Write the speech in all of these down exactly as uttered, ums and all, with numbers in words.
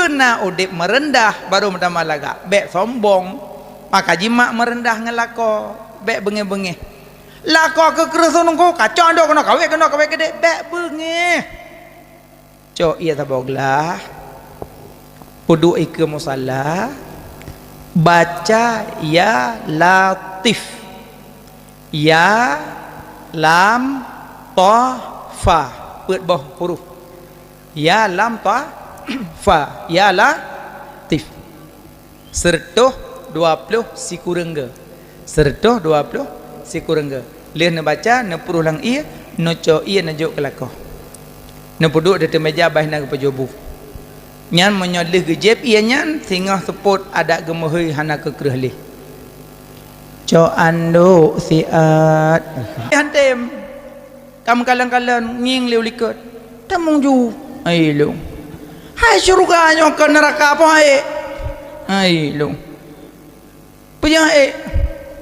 Keu na udeb meureundah, baru meutamah lagak. Bék sombong. Maka jimak meureundah ngon lakoe. Bék beungéh-beungéh. Lakoe keu kreueh seuneuk, kacok dok keunoe, kawét keunoe, kawét keudéh. Bék beungéh. Cok ié saboh glah. Peuduek ikeue musala. Baca Ya Latif. Ya, lam, toh, fa. Peuet boh huruf. Ya, lam, toh, fa. Ya Latif. Seureutôh dua ploh sikureueng geu. Seureutôh dua ploh sikureueng geu. Lheueh neubaca, neupruh lam ié, neucok ié neujok keu lakoe. Neupeuduek di ateueh meuja, bah na geupeujoh bu. Nyan meunyoe lheueh geujieb ié nyan, singoh seupôt adak geumeuhôi hana keu kreueh lé. Cok anduk siat. Hantem. Ka meukalon-kalon ngieng lé u likot. Tamong ju. Hai lôn. Hai syeuruga nyoe kon neuraka, poh hai. Hai lôn. Peue nyang hai?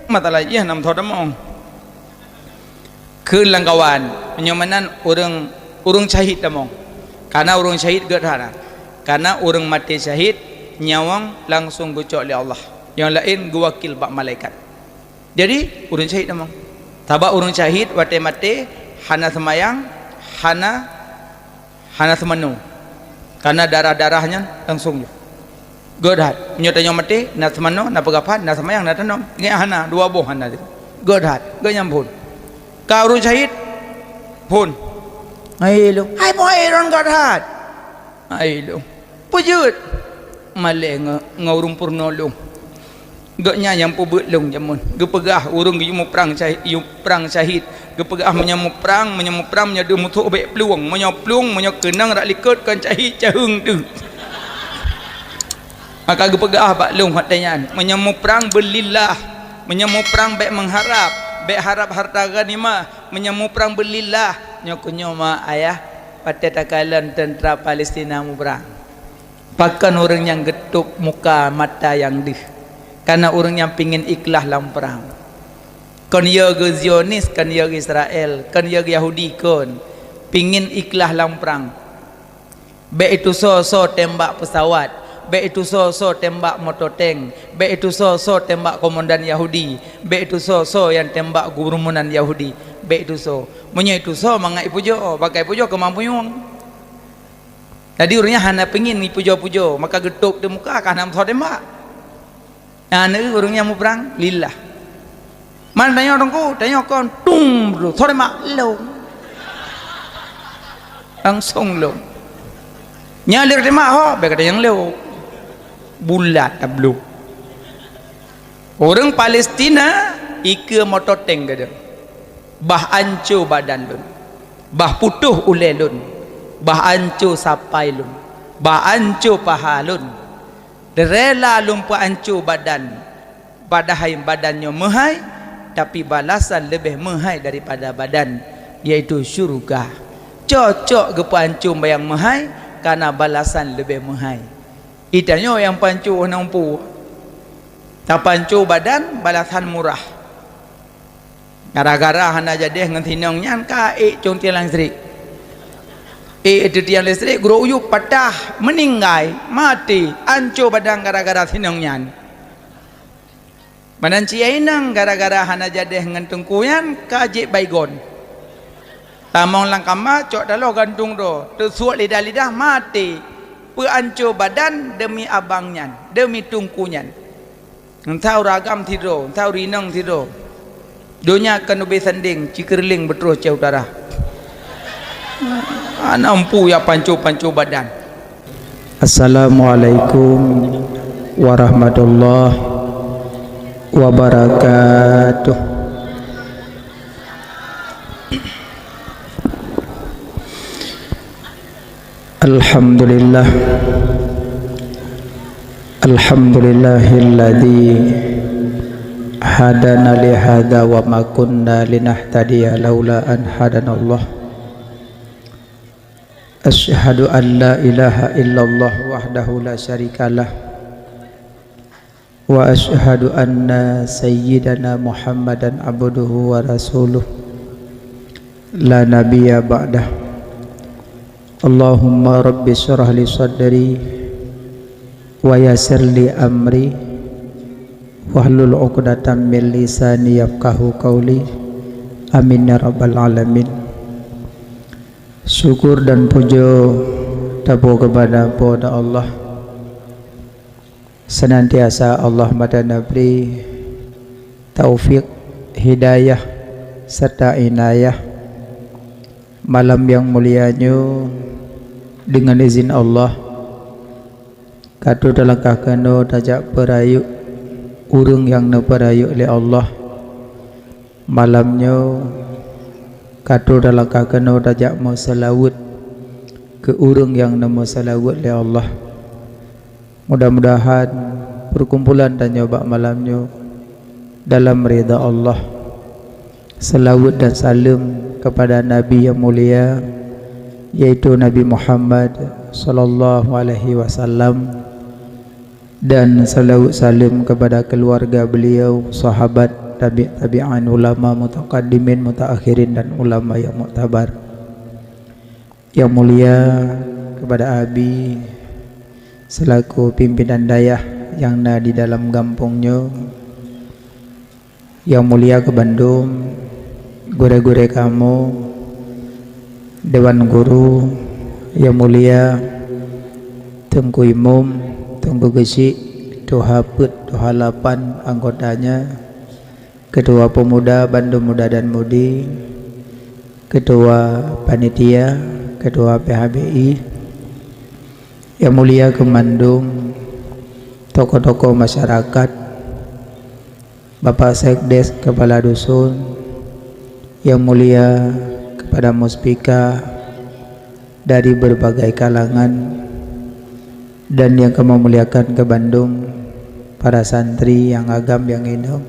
Mata lajih nam tho tamong. Kheun lam kawan, meunyoe meunan ureuëng, ureuëng syahid tamong. Kana ureuëng syahid gét hana. Kana ureuëng maté syahid, nyawöng langsong geucok lé Allah. Nyang laén geuwakil bak malaikat. Jadi, ureuëng syahid tamong. Sabab ureuëng syahid watée maté hana seumayang, hana, hana seumanoe. Kana darah-darah nyan langsong jih. Gét that. Meunyoe tanyoe maté, na seumanoe, na peugah phan, na seumayang, na tanom. Ingat hana, dua boh hana. Gét that. Gét nyan phon. Ka ureuëng syahid, phon. Hai lôn. Hai boh hai ron gét that. Hai lôn. Peue jeuet? Malée ngon, ngon ureuëng peurunoe lôn. Gobnyan nyang peubuet lôn jameun. Geupeugah ureuëng geuyue muprang syahid, yue prang syahid. Geupeugah meunyoe muprang, meunyoe muprang, meunyoe deuh musoh bék plueng. Meunyoe plueng, meunyoe keunong rak likot kon syahid, caheueng deuh. Maka geupeugah bak lôn watée nyan, meunyoe muprang beulillah, meunyoe muprang bék meuharab, bék harab hareuta ghanimah, meunyoe muprang beulillah, nyoe keuh nyoe ma ayah, watée takalon teuntra Palestina muprang. Pakon ureuëng nyang geutôb muka mata nyang deuh? Kana ureuëng nyang pingin ikhlaih lam prang. Kon yö geu Zionis, kon yö geu Israel, kon yö geu Yahudi kon. Pingin ikhlaih lam prang. Bék itu soe-soe tembak peusawat, bék itu soe-soe tembak moto tank, bék itu soe-soe tembak komandan Yahudi, bék itu soe-soe nyang tembak gurumunan Yahudi, bék itu soe. Meunyoe itu soe mangat ipujoe, bak ipujoe keu mampunyueng. Jadi ureuëng nyan hana pingin ipujoe-pujoe, maka geutôb di muka ka hana meusoe tembak. Nah, neu ureuëng nyang muprang lillah. Man tanyoe teungku, tanyoe kon tung bro, soe tembak lôn. Langsong lôn. Nyan lé tembak ho, bék kata nyang lôn. Bulat tablo. Ureuëng Palestina ikeue moto tank geuh. Bah anco badan lôn. Bah putôh ulée lôn. Bah anco sapai lôn. Bah anco paha lôn. Rela lôn peuanco badan, padahai badan nyoe meuhai, tapi balasan leubeh meuhai daripada badan, yaitu syeuruga. Cocok geupeuanco nyang meuhai, kana balasan leubeh meuhai. Itanyoe nyang panco hana umpu. Tapanco badan balasan murah. Gara-gara hana jadeh ngon sinong nyan ka ék cong tiang listrik. Ék itu tiang listrik gurok uyueb patah, meuninggai, maté, anco badan gara-gara sinong nyan. Meunan cit inong gara-gara hana jadeh ngon teungku nyan ka jép Baygon. Tamong lam kama cok taloh gantung droe, teusuek lidah-lidah maté, peuanco badan deumi abang nyan, deumi teungku nyan. Entah ureuëng agam sidroe, entah ureuëng inong sidroe. Donya keuneubée sandeng, cikeureuling beutroh cah utara. Hana umpu ya panco-panco badan. Assalamualaikum warahmatullahi wabarakatuh. Alhamdulillah. Alhamdulillahilladzi hadana li hadza wa ma kunna linahtadiya laula an hadanallah. Asyhadu an la ilaha illallah wahdahu la syarikalah. Wa asyhadu anna sayyidana Muhammadan abduhu wa rasuluh, la nabiyya ba'dah. Allahumma rabbi syrah li sadri, Wa yassir li amri, wahlul 'uqdatam min lisani yafqahu qauli. Amin ya rabbal alamin. Syukur dan puja tapeue keupada Po teu Allah. Senantiasa Allah meutanabri taufik, hidayah, serta inayah. Malam nyang mulia nyoe, deungon izin Allah, ka troh talangkah keunoe tajak peurayeuk ureuëng nyang neupeurayeuk lé Allah. Malam nyoe, ka troh talangkah keunoe tajak meuseulaweuet keu ureuëng nyang neumeuseulaweuet lé Allah. Mudah-mudahan perkumpulan tanyoe bak malam nyoe dalam ridha Allah. Seulaweuet dan saleuem keupada Nabi nyang mulia, yaitu Nabi Muhammad sallallahu alaihi wasallam, dan seulaweuet saleuem keupada keuluwarga beliau, sahabat, tabi' tabi'in, ulama mutaqaddimin, mutaakhirin, dan ulama nyang muktabar. Nyang mulia keupada Abi seulaku pimpinan dayah nyang na di dalam gampông nyoe, nyang mulia keu bandum gurée-gurée kamoe, dewan guru, nyang mulia Teungku Imum, Teungku Geuchik, tuha peuet, tuha lapan anggotanya, Ketua Pemuda bandum muda dan mudi, Ketua Panitia, Ketua P H B I, nyang mulia keu mandum tokoh-tokoh masyarakat, Bapak Sekdes, Kepala Dusun, nyang mulia keupada muspika dari berbagai kalangan, dan nyang kamoe muliakan keu bandum para santri nyang agam nyang inong.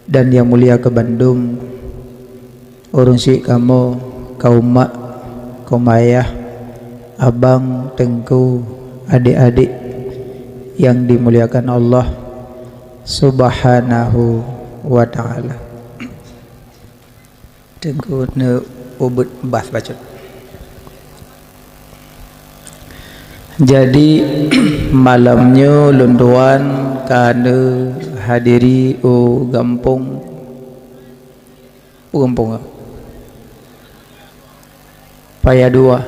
Dan nyang mulia keu bandum ureuëng syik kamoe, kaum mak, kaum ayah, abang, teungku, adék-adék nyang dimuliakan Allah Subhanahu wa Ta'ala. Teungku neubeuet baih bacut. Jadi, malam nyoe lôn tuan ka neuhadiri u gampông, u gampông Paya Dua.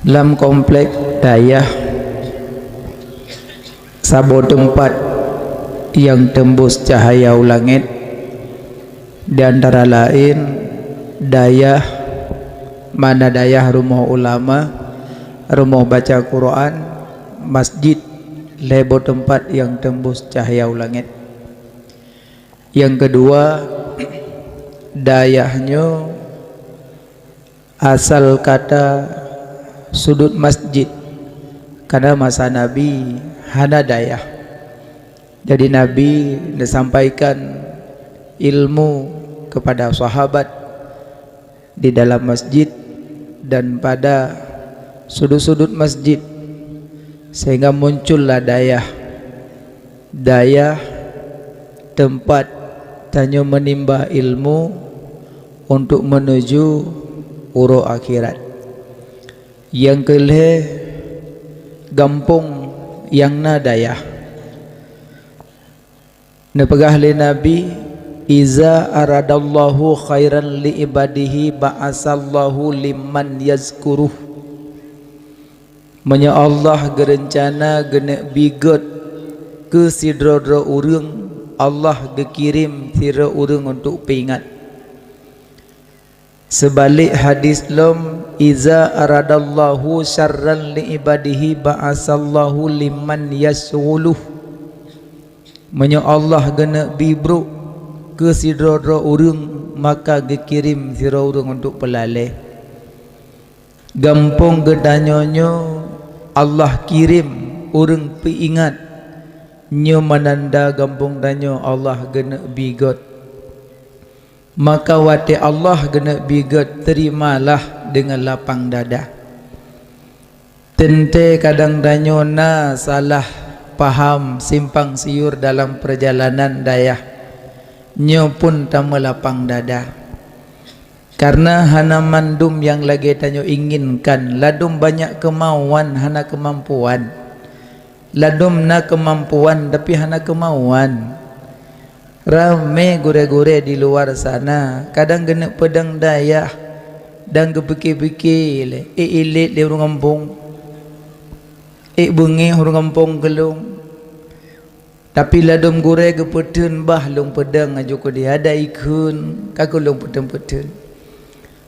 Lam komplek dayah, saboh teumpat nyang teumbus cahya u langét, di antara laén dayah, mana dayah rumoh ulama, rumoh baca Quran, masjid, lhée boh teumpat nyang teumbus cahya u langét. Nyang keudua, dayah nyoe asal kata sudut masjid, karena masa Nabi hana dayah. Jadi, Nabi neusampaikan ilmu kepada sahabat di dalam masjid dan pada sudut-sudut masjid, sehingga muncullah dayah. Dayah teumpat tanyoe meunimba ilmu untuk menuju uroe akhirat. Nyang keulhée, gampông nyang na dayah. Neupeugah lé Nabi, "Iza aradallahu khairan li ibadihi ba'asallahu liman yazkuruh." Meunyoe Allah geureuncana geuneuk bi gét keu sidroe-droe ureuëng, Allah geukirém sidroe ureuëng untuk peuingat. Seubalek hadis lom, "Iza aradallahu syarran li ibadihi ba'asallahu liman yasyghuluh." Meunyoe Allah geuneuk bi brok keu sidroe-droe ureuëng, maka geukirém sidroe ureuëng untuk peulalée. Gampông geutanyoe nyoe Allah kirém ureuëng peuingat, nyoe meunanda gampông tanyoe Allah geuneuk bi gét. Maka watée Allah geuneuk bi gét, terimalah deungon lapang dada. Teuntée kadang tanyoe na salah paham, simpang siur dalam peurjalanan dayah, nyoe pun tameulapang dada. Karena hana mandum nyang lagée tanyoe inginkan, ladum banyak keumauan hana keumampuan. Ladum na keumampuan tapi hana keumauan. Ramé gurée-gurée di luar sana, kadang geuneuk peudong dayah dan geupike-pike lé, ék ilét lé ureuëng gampông, ék beungéh ureuëng gampông keu lôn. Tapi ladum gurée geupeutheun bah lôn peudong aju keudeh, ada ikheun ka keu lôn peutheun-peutheun.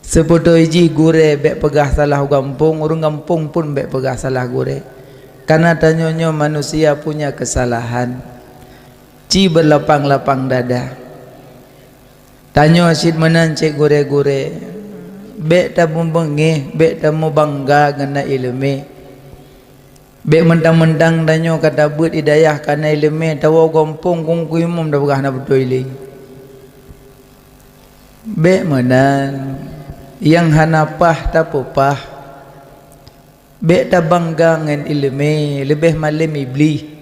Seupeutoe jih gurée bék peugah salah u gampông, ureuëng gampông pun bék peugah salah gurée. Karena tanyoe nyoe manusia punya kesalahan. Ci beulapang-lapang dada. Tanyoe cit meunan cit gurée-gurée. Bék tameubeungéh, bék tameubangga ngon na iéleumé. Bék meuntang-meuntang tanyoe ka tabeuet hidayah kana iéleumé, tawoe gampông kungkui mum tapeugah na beutôi lé. Bék meunan, nyang hana paih tapeupah. Bék tabangga ngon iéleumé, leubeh malém Iblih.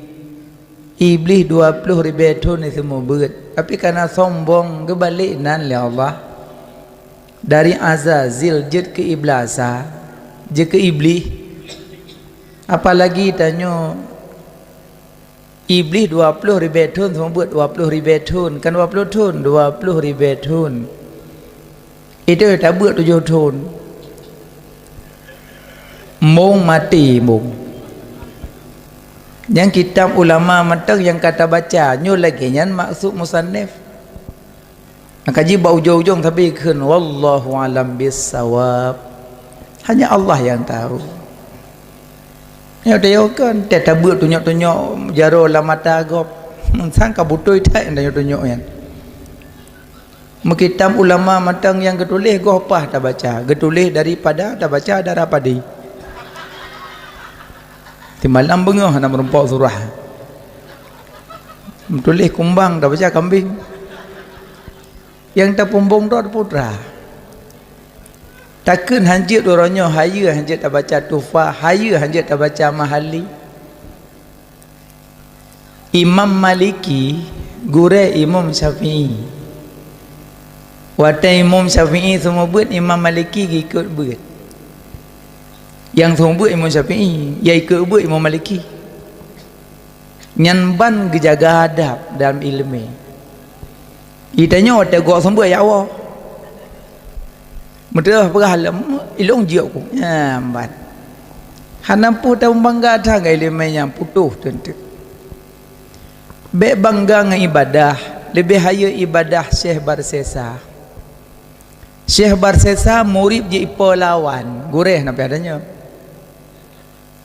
Iblih dua ploh ribée thon iseumeubeuet, tapi kana sombong geubalek nan lé Allah. Dari Azazil jeuet keu Iblasa, jeuet keu Iblih. Apalagi tanyoe Iblih dua ploh ribée thon seumeubeuet, dua ploh ribée thon, kan dua ploh thon, dua ploh ribée thon. Itu tabeuet tujoh thon. Mong maté mong. Nyang kitab ulama mantong nyang ka tabaca, nyoe lagée nyan maksud musannif. Maka jih bak ujong-ujong sabe kheun, "Wallahu a'lam bissawab." Hanya Allah yang tahu. Nyoe teuyoe kan, teutabeuet tunyok-tunyok jaroe lam mata gob. Sang ka beutôi that nyang tunyok-tunyok nyan. Meukitab ulama mantong nyang geutuléh goh paih tabaca, geutuléh daripada tabaca darah padi. Timalam beungoh hana meurumpok surah. Meutuléh kumbang tabaca kambing. Nyang tapeumbong droe putra. Takheun hanjeuet uroe nyoe hayeue hanjeuet tabaca Tuhfah, hayeue hanjeuet tabaca Mahalli. Imam Maliki gurée Imam Syafi'i. Watée Imam Syafi'i seumeubeuet, Imam Maliki geukot beuet. Nyang seumeubeuet Imam Syafi'i, ya ikot beuet Imam Maliki. Nyan ban geujaga adab dalam iéleumé. Geutanyoe watée gob seumeubeuet ya Allah. Meuteureuh peugah lom, ilong jeuet ku. Nyan ban. Hana peue tamubangga that ngon iéleumé nyang putôh teunteuk. Bék bangga ngon ibadah, leubeh hayeue ibadah Syekh Barsesa. Syekh Barsesa murit jih ipo lawan, gurée na pih tanyoe.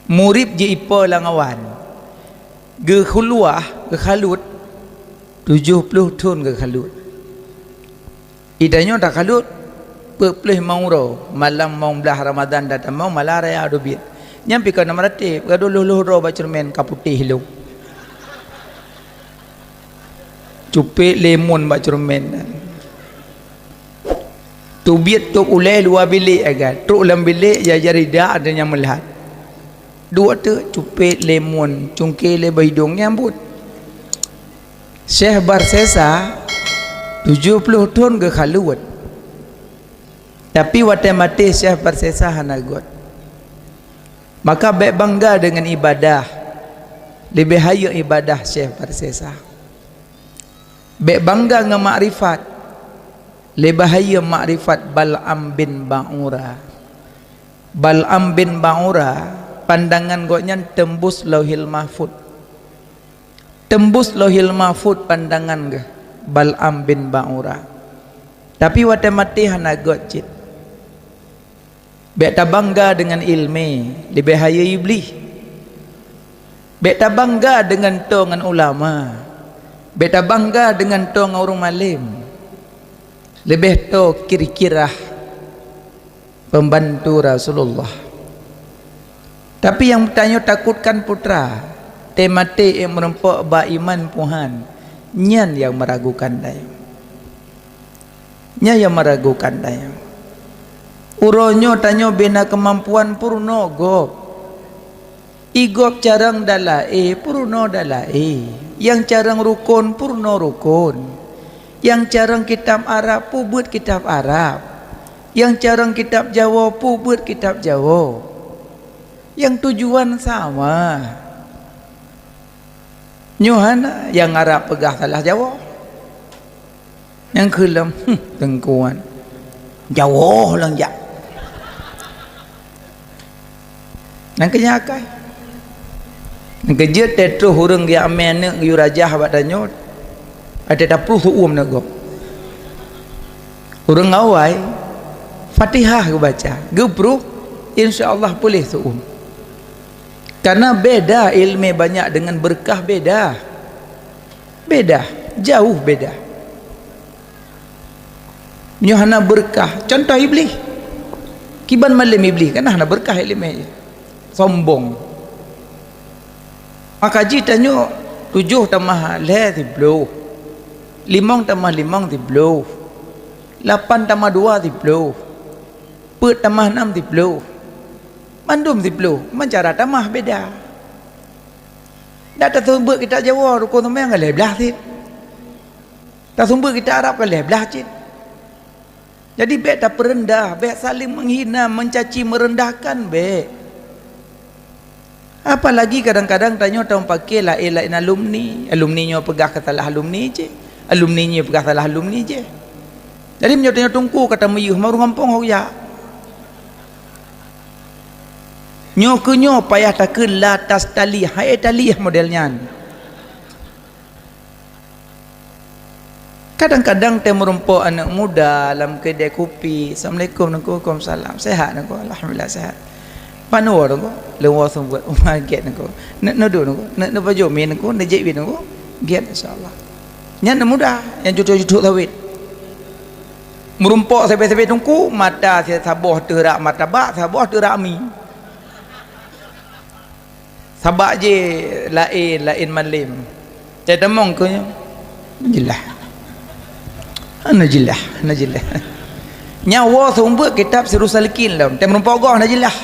Murit jih ipo lawan. Geukhuluwah, geukhalut, tujoh ploh thon geukhalut. Geutanyoe takhalut peuet ploh limong uroe, malam mong blaih Ramadhan tatamong malam raya dubiet. Nyan pih kon na meuratéb, gadôh lhôh-lhôh droe bak ceureumen ka putéh lom. Cupet lemon bak ceureumen. Tubiet tôb ulée luwa bilék agak, trok lam bilék ya jari dak ada nyang meulat. Duek teuk cupet lemon, cungke lé bak idong nyang buet. Syekh Barsesa tujoh ploh thon geukhalut. Tapi watée maté Syekh Barsesa hana göt. Maka bék bangga deungon ibadah, leubeh hayeue ibadah Syekh Barsesa. Bék bangga ngon makrifat, leubeh hayeue makrifat Bal'am bin Ba'ura. Bal'am bin Ba'ura, pandangan gobnyan teumbus Lauhil Mahfud. Teumbus Lauhil Mahfud pandangan geuh Bal'am bin Ba'ura. Tapi watée maté hana göt cit. Bék tabangga deungon iéleumé, leubeh hayeue Iblih. Bék tabangga deungon toe ngon ulama. Bék tabangga deungon toe ngon ureuëng malém. Leubeh toe kira-kira pembantu Rasulullah. Tapi nyang tanyoe takutkan putra, teumaté ék meurumpok bak iman puhan, nyan nyang meuragukan tanyoe. Nyan nyang meuragukan tanyoe. Uroe nyoe tanyoe bina keumampuan peurunoe gob. Igob carông dalaé, peurunoe dalaé. Nyang carông rukon, peurunoe rukon. Nyang carông kitab Arab, peubeuet kitab Arab. Nyang carông kitab Jawoe, peubeuet kitab Jawoe. Nyang tujuan sama. Nyoe hana nyang Arab peugah salah Jawoe. Nyang kheun lom, "Hmm, teungku nyan. Jawoe lôn jak." Nyang keu nyan akai. Nyang keu jeuet teuh troh ureuëng geujak mé aneuk geuyue rajah bak tanyoe, watée tapruh seu-uem aneuk gob. Ureuëng awai, Fatihah geubaca, geupruh, insya Allah puléh seu-uem. Karena beda iéleumé banyak dengan beureukat beda. Beda, jauh beda. Nyoe hana beureukat, contoh Iblih. Kiban malem Iblih kan hana beureukat iéleumé, sombong. Maka jih tanyoe tujoh tamah lhée siploh, limong tamah limong siploh, lapan tamah dua siploh, peuet tamah nam siploh, mandum siploh, meucara tamah beda. Dak taseumeubeuet kitab Jawoe rukon seumayang ka lhée blaih cit. Taseumeubeuet kitab Arab ka lhée blaih cit. Jadi bék tapeureundah, bék saling menghina, mencaci merendahkan bék. Apalagi kadang-kadang tanyoe tameupaké laén-laén alumni, alumni nyoe peugah keu salah alumni jih, alumni nyoe peugah salah alumni jih. Jadi meunyoe tanyoe teungku ka tameuyeuh, ma ureuëng gampông ho jak. Nyoe keu nyoe payah takheun la tastalih, hai talih model nyan. Kadang-kadang teumeureumpok aneuk muda lam keudée kupi, "Assalamualaikum, Teungku." "Waalaikumsalam." "Sehat, Teungku?" "Alhamdulillah, sehat." "Pane woe, Teungku?" "Lôn woe seumeubeuet." "Uma gét, Teungku." "Neuk neuduek, Teungku?" "Neuk neupajoh mi, Teungku?" "Neuk jép bit, Teungku?" "Gét, insya Allah." Nyan aneuk muda nyang cucok-cucok sawét. Meurumpok sabe-sabe teungku, mata saboh teurak martabak, saboh teurak mi. Sabab jih laén-laén malem. Teutamong keu nyoe. Jeulaih. Hana jeulaih, hana jeulaih. Nyan woe seumeubeuet kitab Sirus Salikin lom. Teumeureumpok goh hana jeulaih.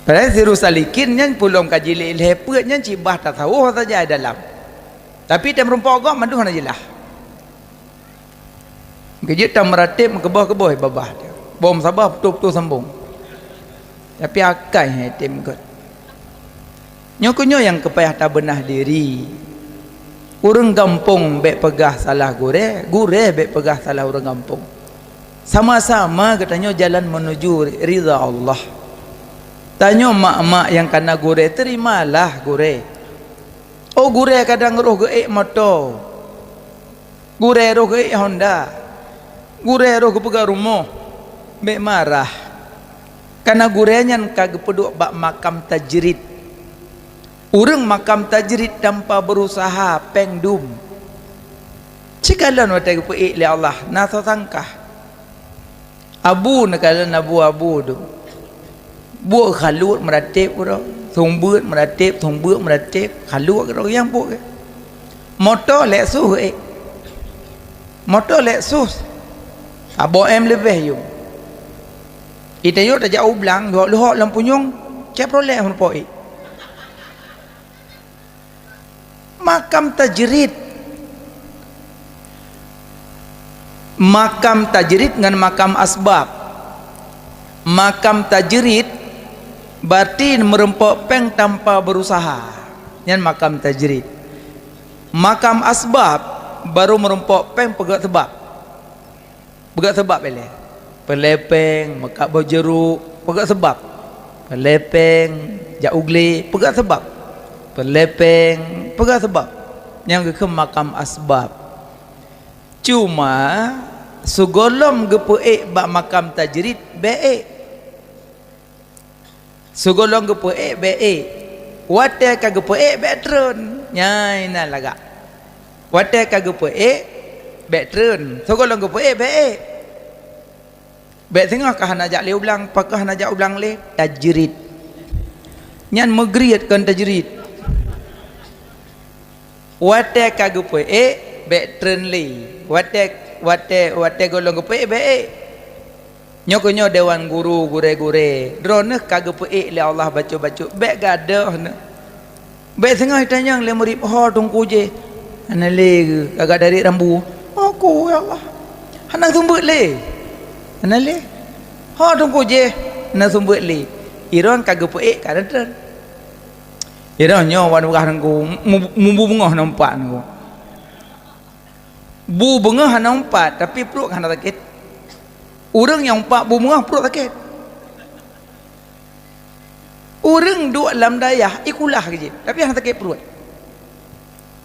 Padahai Sirus Salikin nyan peulom ka jilét lhée peuet nyan cit bah tasawuf saja dalam. Tapi teumeureumpok goh mandum hana jeulaih. Geujeuet tameurateb meukeubah-keubah babah teuh. Bom saboh putôh-putôh sambong. Tapi akai hai tem gét. Nyoe keu nyoe nyang keupayah tabeunah diri. Ureuëng gampông bék peugah salah gurée, gurée bék peugah salah ureuëng gampông. Sama-sama geutanyoe jalan menuju ridha Allah. Tanyoe mak-mak nyang kana gurée, terimalah gurée. Oh gurée kadang roh geuék moto. Gurée roh geuék Honda, gurée roh geupeugah rumoh, bék marah. Kana gurée nyan ka geupeuduek bak makam tajrid. Ureuëng makam tajrid tanpa beurusaha péng dum. Sikalon watée geupeuék lé Allah, na soe sangkah. Abu neukalon abu-abu tu. Buet khaluet meurateb keudroe, sumbeuet meurateb, sumbeuet meurateb, khaluet keudroe nyang buet ke. Moto Lexus eh. Moto Lexus. Saboh M leubeh yum. Itayok tajak u blang, leuhok-leuhok lam punyueng, Chevrolet meureumpok eh. Makam tajrid. Makam tajrid ngon makam asbab. Makam tajrid berarti meureumpok péng tanpa beurusaha. Nyan makam tajrid. Makam asbab baru meureumpok péng peugét seubab. Peugét seubab ilée. Peulepeng, meukat boh jeuruek, peugét seubab. Peulepeng, jak u glé, peugét seubab. Peulepeng, peugét seubab. Nyang geukheun makam asbab. Cuma, sigohlom geupeuék bak makam tajrid, bék ék. Sigohlom geupeuék bék ék. Watée ka geupeuék bék treun. Nyan na lagak. Watée ka geupeuék bék treun. Sigohlom geupeuék bék ék. Bék singoh ka hana jak lé u blang, pakon hana jak u blang lé, tajrid. Nyan meugriet kon tajrid. Watée ka geupeuék bék treun lé. Watée, watée, watée gohlom geupeuék bék ék. Nyoe keuh nyoe dewan guru gurée-gurée, droeneuh ka geupeuék lé Allah bacut-bacut, bék gadôh neuh. Bék singoh itanyong lé murit ho teungku jéh. Hana lé geuh, ka gadari rambu. Aku ya Allah. Hana seumeubeuet lé. Hana lé. Ho teungku jéh, hana seumeubeuet lé. Iron ka geupeuék ka reuteun. Iron nyoe wan beurah teungku, mu-, mu-, bu beungoh na umpat teungku. Bu beungoh hana umpat, tapi pruet hana sakét. Ureuëng nyang umpat bu beungoh pruet sakét. Ureuëng duek lam dayah, ie kulah jih, tapi hana sakét pruet.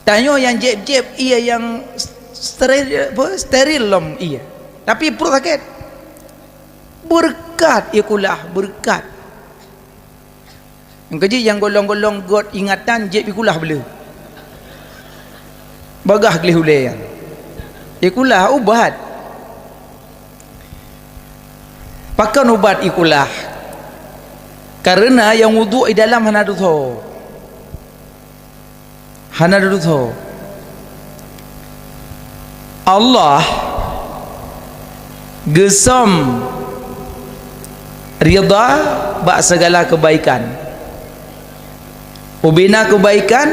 Tanyoe nyang jieb-jieb ie nyang steril, apa, steril lom ie, tapi pruet sakét. Beureukat ie kulah, beureukat. Nyang keujih nyang golong-golong göt ingatan jieb ie kulah beu le. Bagaih gleh ulée nyan. Ie kulah ubat. Pakon ubat ie kulah? Kareuna nyang wudhu di dalam hana dosa. Hana dosa. Allah geusöm ridha bak sigala keubaikan. Ubena keubaikan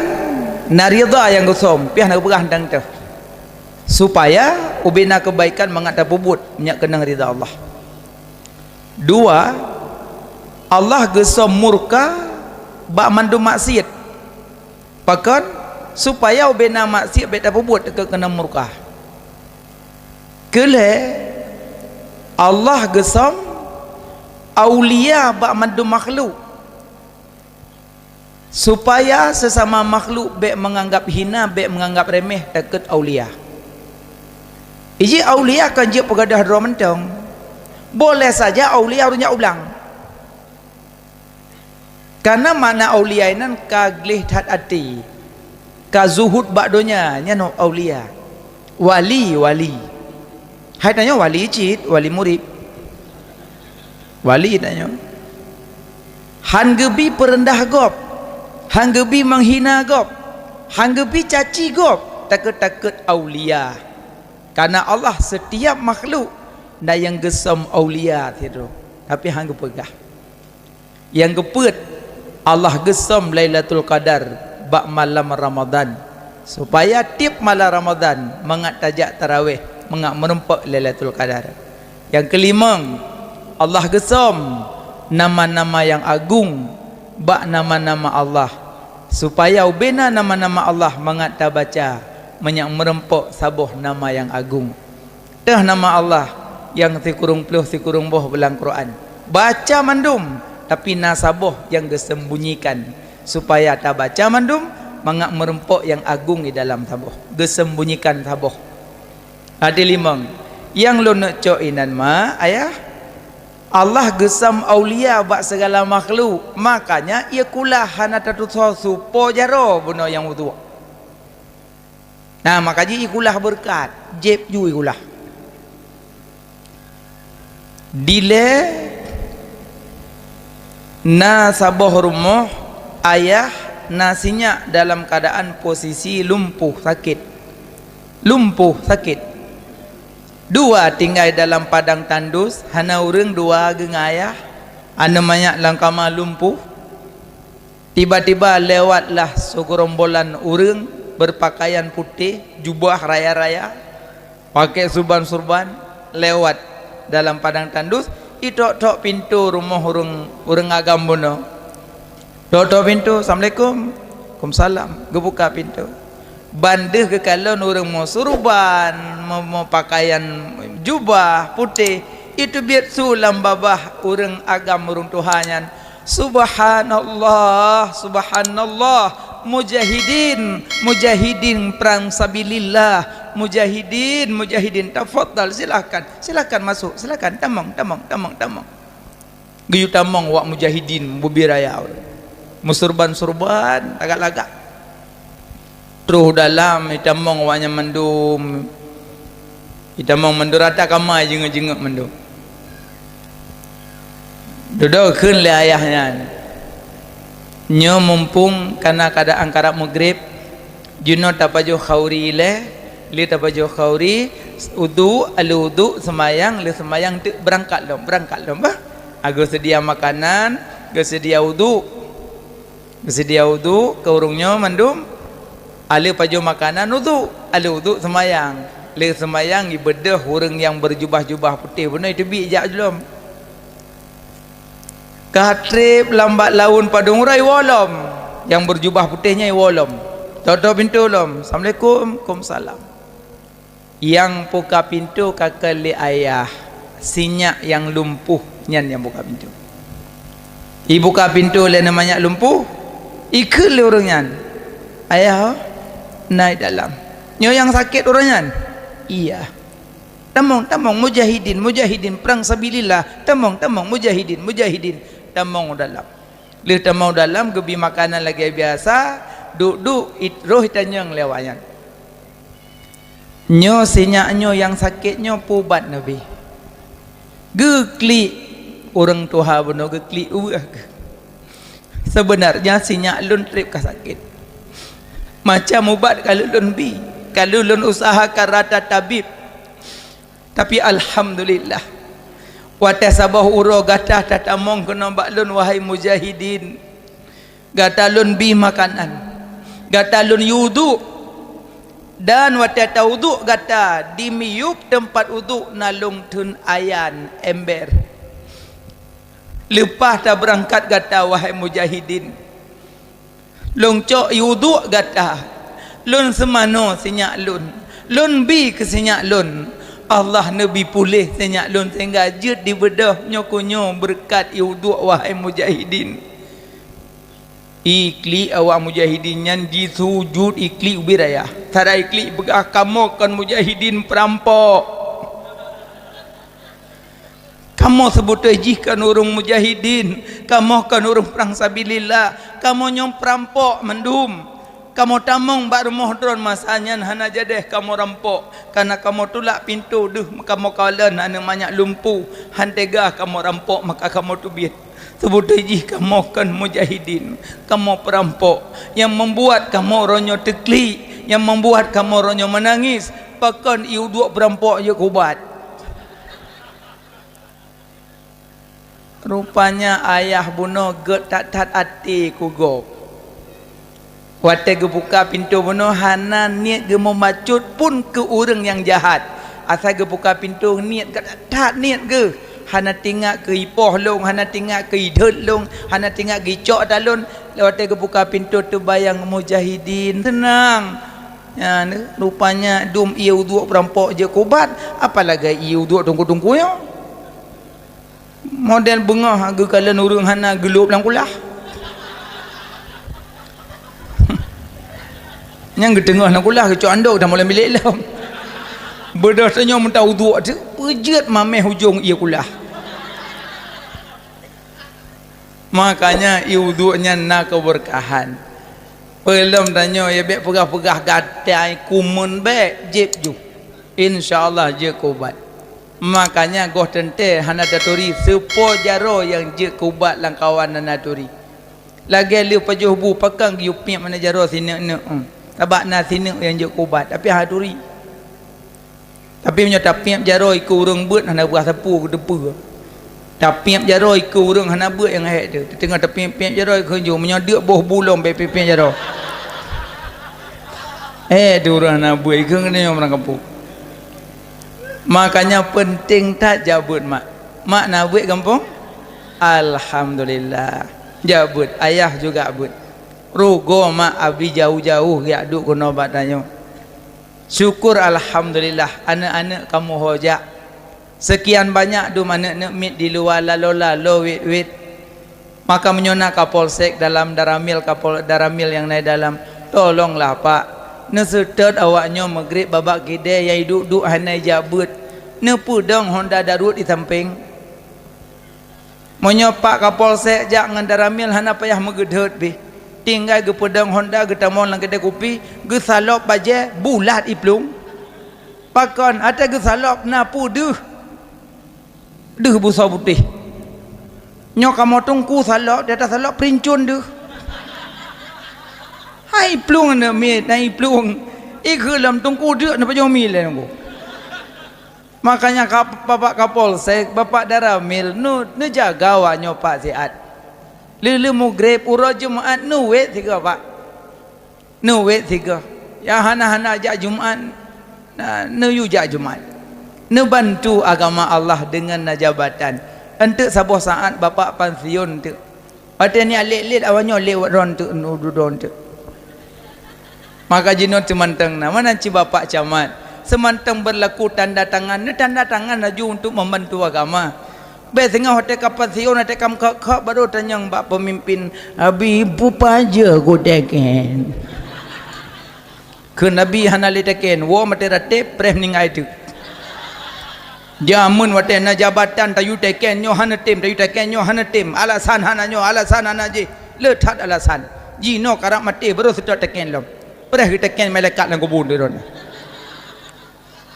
na ridha nyang geusöm, piah na geupeugah teuntang teuh. Supaya ubena keubaikan mangat tapeubuet meunyoe keunong ridha Allah. Dua, Allah geusöm murka bak mandum maksiet. Pakon? Supaya ubena maksiet bék tapeubuet keu keunong murka. Keulhée, Allah geusöm aulia bak mandum makhluk. Supaya seusama makhluk bék meunganggab hina, bék meunganggab reumeh takheun aulia. Iji aulia kon jeuet peugadôh droe mantong. Boleh saja aulia ureuëng jak u blang. Kareuna makna aulia inan ka gleh that até, ka zuhud bak donya, nyan aulia. Wali, wali. Hai tanyoe wali cit, wali murit. Wali tanyoe. Han geubi peureundah gob, han geubi meuhina gob, han geubi caci gob, takheun-takheun aulia. Kareuna Allah setiap makhluk na nyang geusöm aulia sidroe, tapi han geupeugah. Nyang keupeuet, Allah geusöm Lailatul Qadar bak malam Ramadan, supaya tieb malam Ramadan mangat tajak tarawéh, mangat meurumpok Lailatul Qadar. Nyang keulimöng, Allah geusöm nama-nama nyang agong bak nama-nama Allah, supaya ubena nama-nama Allah mangat tabaca meunyoe meurumpok saboh nama nyang agong. Teuh nama Allah nyang sikureueng ploh sikureueng boh bak lam Quran. Baca mandum, tapi na saboh nyang geusembunyikan, supaya tabaca mandum mangat meurumpok nyang agong di dalam saboh. Geusembunyikan saboh. Até limöng, nyang lôn neuk cok inan ma, ayah, Allah geusöm aulia bak sigala makhluk, makanya ie kulah hana tatusoe su po jaroe bunoe nyang wudhu. Nah, maka jih ie kulah beureukat, jieb ju ie kulah. Dilée na saboh rumoh ayah na sinyak dalam keuadaan posisi lumpuh sakét. Lumpuh sakét. Dua tinggai dalam padang tandus, hana ureuëng dua geuh ngon ayah, aneuk manyak lam kama lumpuh. Tiba-tiba lewatlah segerombolan ureuëng berpakaian putéh, jubah raya-raya, pakai surban-surban, lewat dalam padang tandus, itok-tok pintoe rumoh ureuëng, ureuëng agam bunoe. Tok-tok pintoe, "Assalamualaikum." "Waalaikumsalam." Geubuka pintoe. Ban deuh geukalon ureuëng meusurban, meu-, meupakaian jubah putéh, iteubiet su lam babah ureuëng agam ureuëng tuha nyan, "Subhanallah, subhanallah, mujahidin, mujahidin prang sabilillah, mujahidin, mujahidin, tafadhal, silahkan, silahkan masuk, silahkan, tamong, tamong, tamong, tamong." Geuyue tamong wak mujahidin bubé raya, meusurban-surban, lagak-lagak. Troh dalam, itamong awaknyan mandum. Itamong mandum rata kama, jingeuk-jingeuk mandum. Dudoe kheun lé ayah nyan, "Nyoe mumpung kana keuadaan karab meugreb, jinoe tapajoh khauri ilée, lé tapajoh khauri, udhu, aleueh udhu, seumayang, lé seumayang teuk beurangkat lom, beurangkat lom bah." Geuseudia makanan, geuseudia udhu. Geuseudia udhu keu ureuëng nyoe mandum, aleueh pajoh makanan udhu, aleueh udhu seumayang. Lé seumayang ibeudôh ureuëng nyang beujubah-jubah putéh bunoe teubiet jak lom. Ka treb lam bak laun padum uroe iwoe lom, nyang beujubah putéh nyan iwoe lom. Toe-toe pintoe lom, "Assalamualaikum." "Waalaikumsalam." Nyang buka pintoe ka kheun lé ayah, "Sinyak nyang lumpuh nyan nyang buka pintoe." Ibuka pintoe lé nyan manyak lumpuh, ikheun lé ureuëng nyan, "Ayah, na i dalam." "Nyoe nyang sakét ureuëng nyan?" "Iya." "Tamong, tamong, mujahidin, mujahidin, prang sabilillah, tamong, tamong, mujahidin, mujahidin." Tamong u dalam. Lheueh tamong u dalam, geubi makanan lagée biasa, duek-duek, it-, roh itanyong lé awaknyan. "Nyoe sinyak nyoe nyang sakét nyoe peue ubat Nabi?" Geuklik ureuëng tuha bunoe, geuklik ueh geuh. "Seubeunarnya sinyak lôn treb ka sakét. Macam ubat ka lheueh lôn bi, ka lheueh lôn usahakan rata tabib. Tapi alhamdulillah, watée saboh uroe gata tatamong keunoe bak lôn, wahai mujahidin. Gata lôn bi makanan, gata lôn yue uduk, dan watée tawuduk gata, di miyueb teumpat uduk na lôn theun ayan ember. Leupah tabeurangkat gata, wahai mujahidin, lôn cok yue uduk gata, lôn seumanoe sinyak lôn, lôn bi keu sinyak lôn. Allah neubi puléh sinyak lôn sehingga jeuet dibeudôh nyoe keu nyoe beureukat yue uduk, wahai mujahidin." Iklik awak mujahidin nyan jisujut, iklik ubit ayah. Sara iklik peugah, "Kamoe kon mujahidin, peurampok. Kamoe seubeutôi jih kon ureuëng mujahidin, kamoe kon ureuëng prang sabilillah, kamoe nyoe peurampok mandum. Kamoe tamong bak rumoh droe masa nyan hana jadeh kamoe rampok, kareuna kamoe tulak pintoe deuh kamoe kalon aneuk manyak lumpuh, han teuga kamoe rampok maka kamoe teubiet. Seubeutôi jih kamoe kon mujahidin, kamoe peurampok. Nyang membuat kamoe uroe nyoe teuklik, nyang membuat kamoe uroe nyoe meunangis, pakon ié uduk peurampok jeuet keu ubat." Rupanya ayah bunoe gét that-that até keu gob. Watée geubuka pintoe bunoe hana niet geumeubacut pun keu ureuëng nyang jahat. Asai geubuka pintoe niet gét that niet geuh. Hana teuingat keu ipoh lôn, hana teuingat keu idhôt lôn, hana teuingat keu icok ata lôn. Watée geubuka pintoe teubayang mujahidin, seunang. Nyan, rupanya dum ié uduk peurampok jeuet keu ubat, apalagi ié uduk teungku-teungku nyoe. Model beungoh geukalon ureuëng hana geulôb lam kulah. Nyang geuteungoh lam kulah geucok andok tamong lam bilék lom. Beudôh tanyoe meuta uduk teuk peujeuet mamèh ujong ié kulah. Makanya ié uduk nyan na keubeurkahan. Peulom tanyoe ya bék peugah-peugah gatai kumeun bék jép ju. Insya Allah jeuet keu ubat. Makanya goh teuntée hana taturi seupôt jaroe nyang jeuet keu ubat lam kawan hana turi. Lagée lheueh pajoh bu pakon geuyue piep hana jaroe sineuk-neuk, sabab na sineuk nyang jeuet keu ubat tapi hana turi. Tapi meunyoe tapiep jaroe keu ureuëng beuet hana beuah sapeue geuteupeue. Tapiep jaroe keu ureuëng hana beuet nyang hék teuh. Teungoh tapiep-piep jaroe keu ju meunyoe deuk boh bu lom bék piep-piep jaroe. Eh, tu ureuëng hana beuet keu nyoe meurang kampung. Makanya penting that jak beuet mak. Mak na beuet gampông? Alhamdulillah. Jak beuet, ayah juga beuet. Rugoe mak abi jauh-jauh jak duek keunoe bak tanyoe. Syukur alhamdulillah aneuëk-aneuëk kamoe ho jak. Seukian banyak dum aneuëk-aneuëk miet di luwa lalola lo wét-wét. Maka meunyoe na Kapolsek dalam Daramil, Kapol-, Daramil nyang na i dalam, tolonglah Pak, neuseutôt awaknyoe meugreb babak kidée nyang iduek-duek hana ijak beuet, neupeudong honda daruet di sampéng. Meunyoe Pak Kapolsek jak ngon Daramil hana payah meugeudhôt pih, tinggai geupeudong honda geutamong lam keudée kupi, geusalop bajée bulat iplueng. Pakon ata geusalop na peue deuh? Deuh busoe putéh. Nyoe kamoe teungku salop, di ata salop peuruncon deuh. Hai plueng aneuk miet, hai plueng. Ikheun lom teungku deuk neupajoh mi lé nunggu. Makanya ka, Bapak Kapolsek, Bapak Daramil, nu, neujaga awak nyoe Pak siat. Lheuh-lheuh mugreb uroe Jumat neuwet sigoe Pak. Neuwet sigoe. Nyang hana-hana jak Jumat. Na, neuyue jak Jumat. Neubantu agama Allah deungon na jabatan. Enteuk saboh saat bapak pansiun teuk. Watée nyan lét-lét awak nyoe lewat ron teuk, nu dudoe teuk. Maka jinoe seumantong na, meunan cit bapak camat. Seumantong beurlaku tanda tangan, neutanda tangan laju untuk membantu agama. Bék singoh watée ka pansiun, watée ka meukhok-khok, baru tanyong bak peumimpén, "Abi, peue pajoh ku teken?" Kheun Abi hana lé teken, woe maté ratéb, preh meuninggai teuk. Jameun watée na jabatan tayue teken nyoe hana tem, tayue teken nyoe hana tem, alasan hana nyoe, alasan hana jih, le that alasan. Jinoe karab maté baru seutôt teken lom. Preh geuteken malaikat lam kubu droeneuh.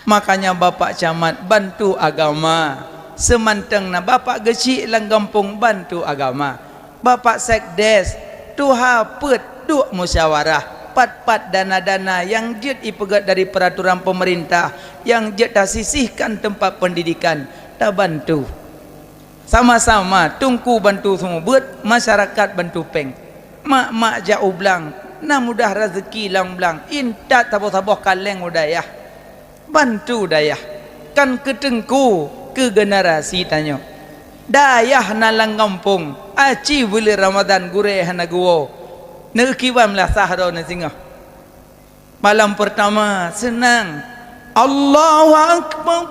Makanya bapak camat bantu agama, seumantong na bapak geuchik lam gampông bantu agama. Bapak Sekdes, tuha peuet duek musyawarah, pat-pat dana-dana nyang jeuet ipeugét dari peuraturan pemerintah, nyang jeuet tasisihkan teumpat peundidikan, tabantu. Sama-sama, teungku bantu seumeubeuet, masyarakat bantu péng. Mak-mak jak u blang, na mudah raseuki lam blang, intat saboh-saboh kaleng u dayah. Bantu dayah, kan keu teungku, keu generasi tanyoe. Dayah na lam gampông, aci buleuen Ramadhan gurée hana geuwoe. Neukiban meulasah droeneuh singoh. Malam peurtama seunang. Allahu Akbar.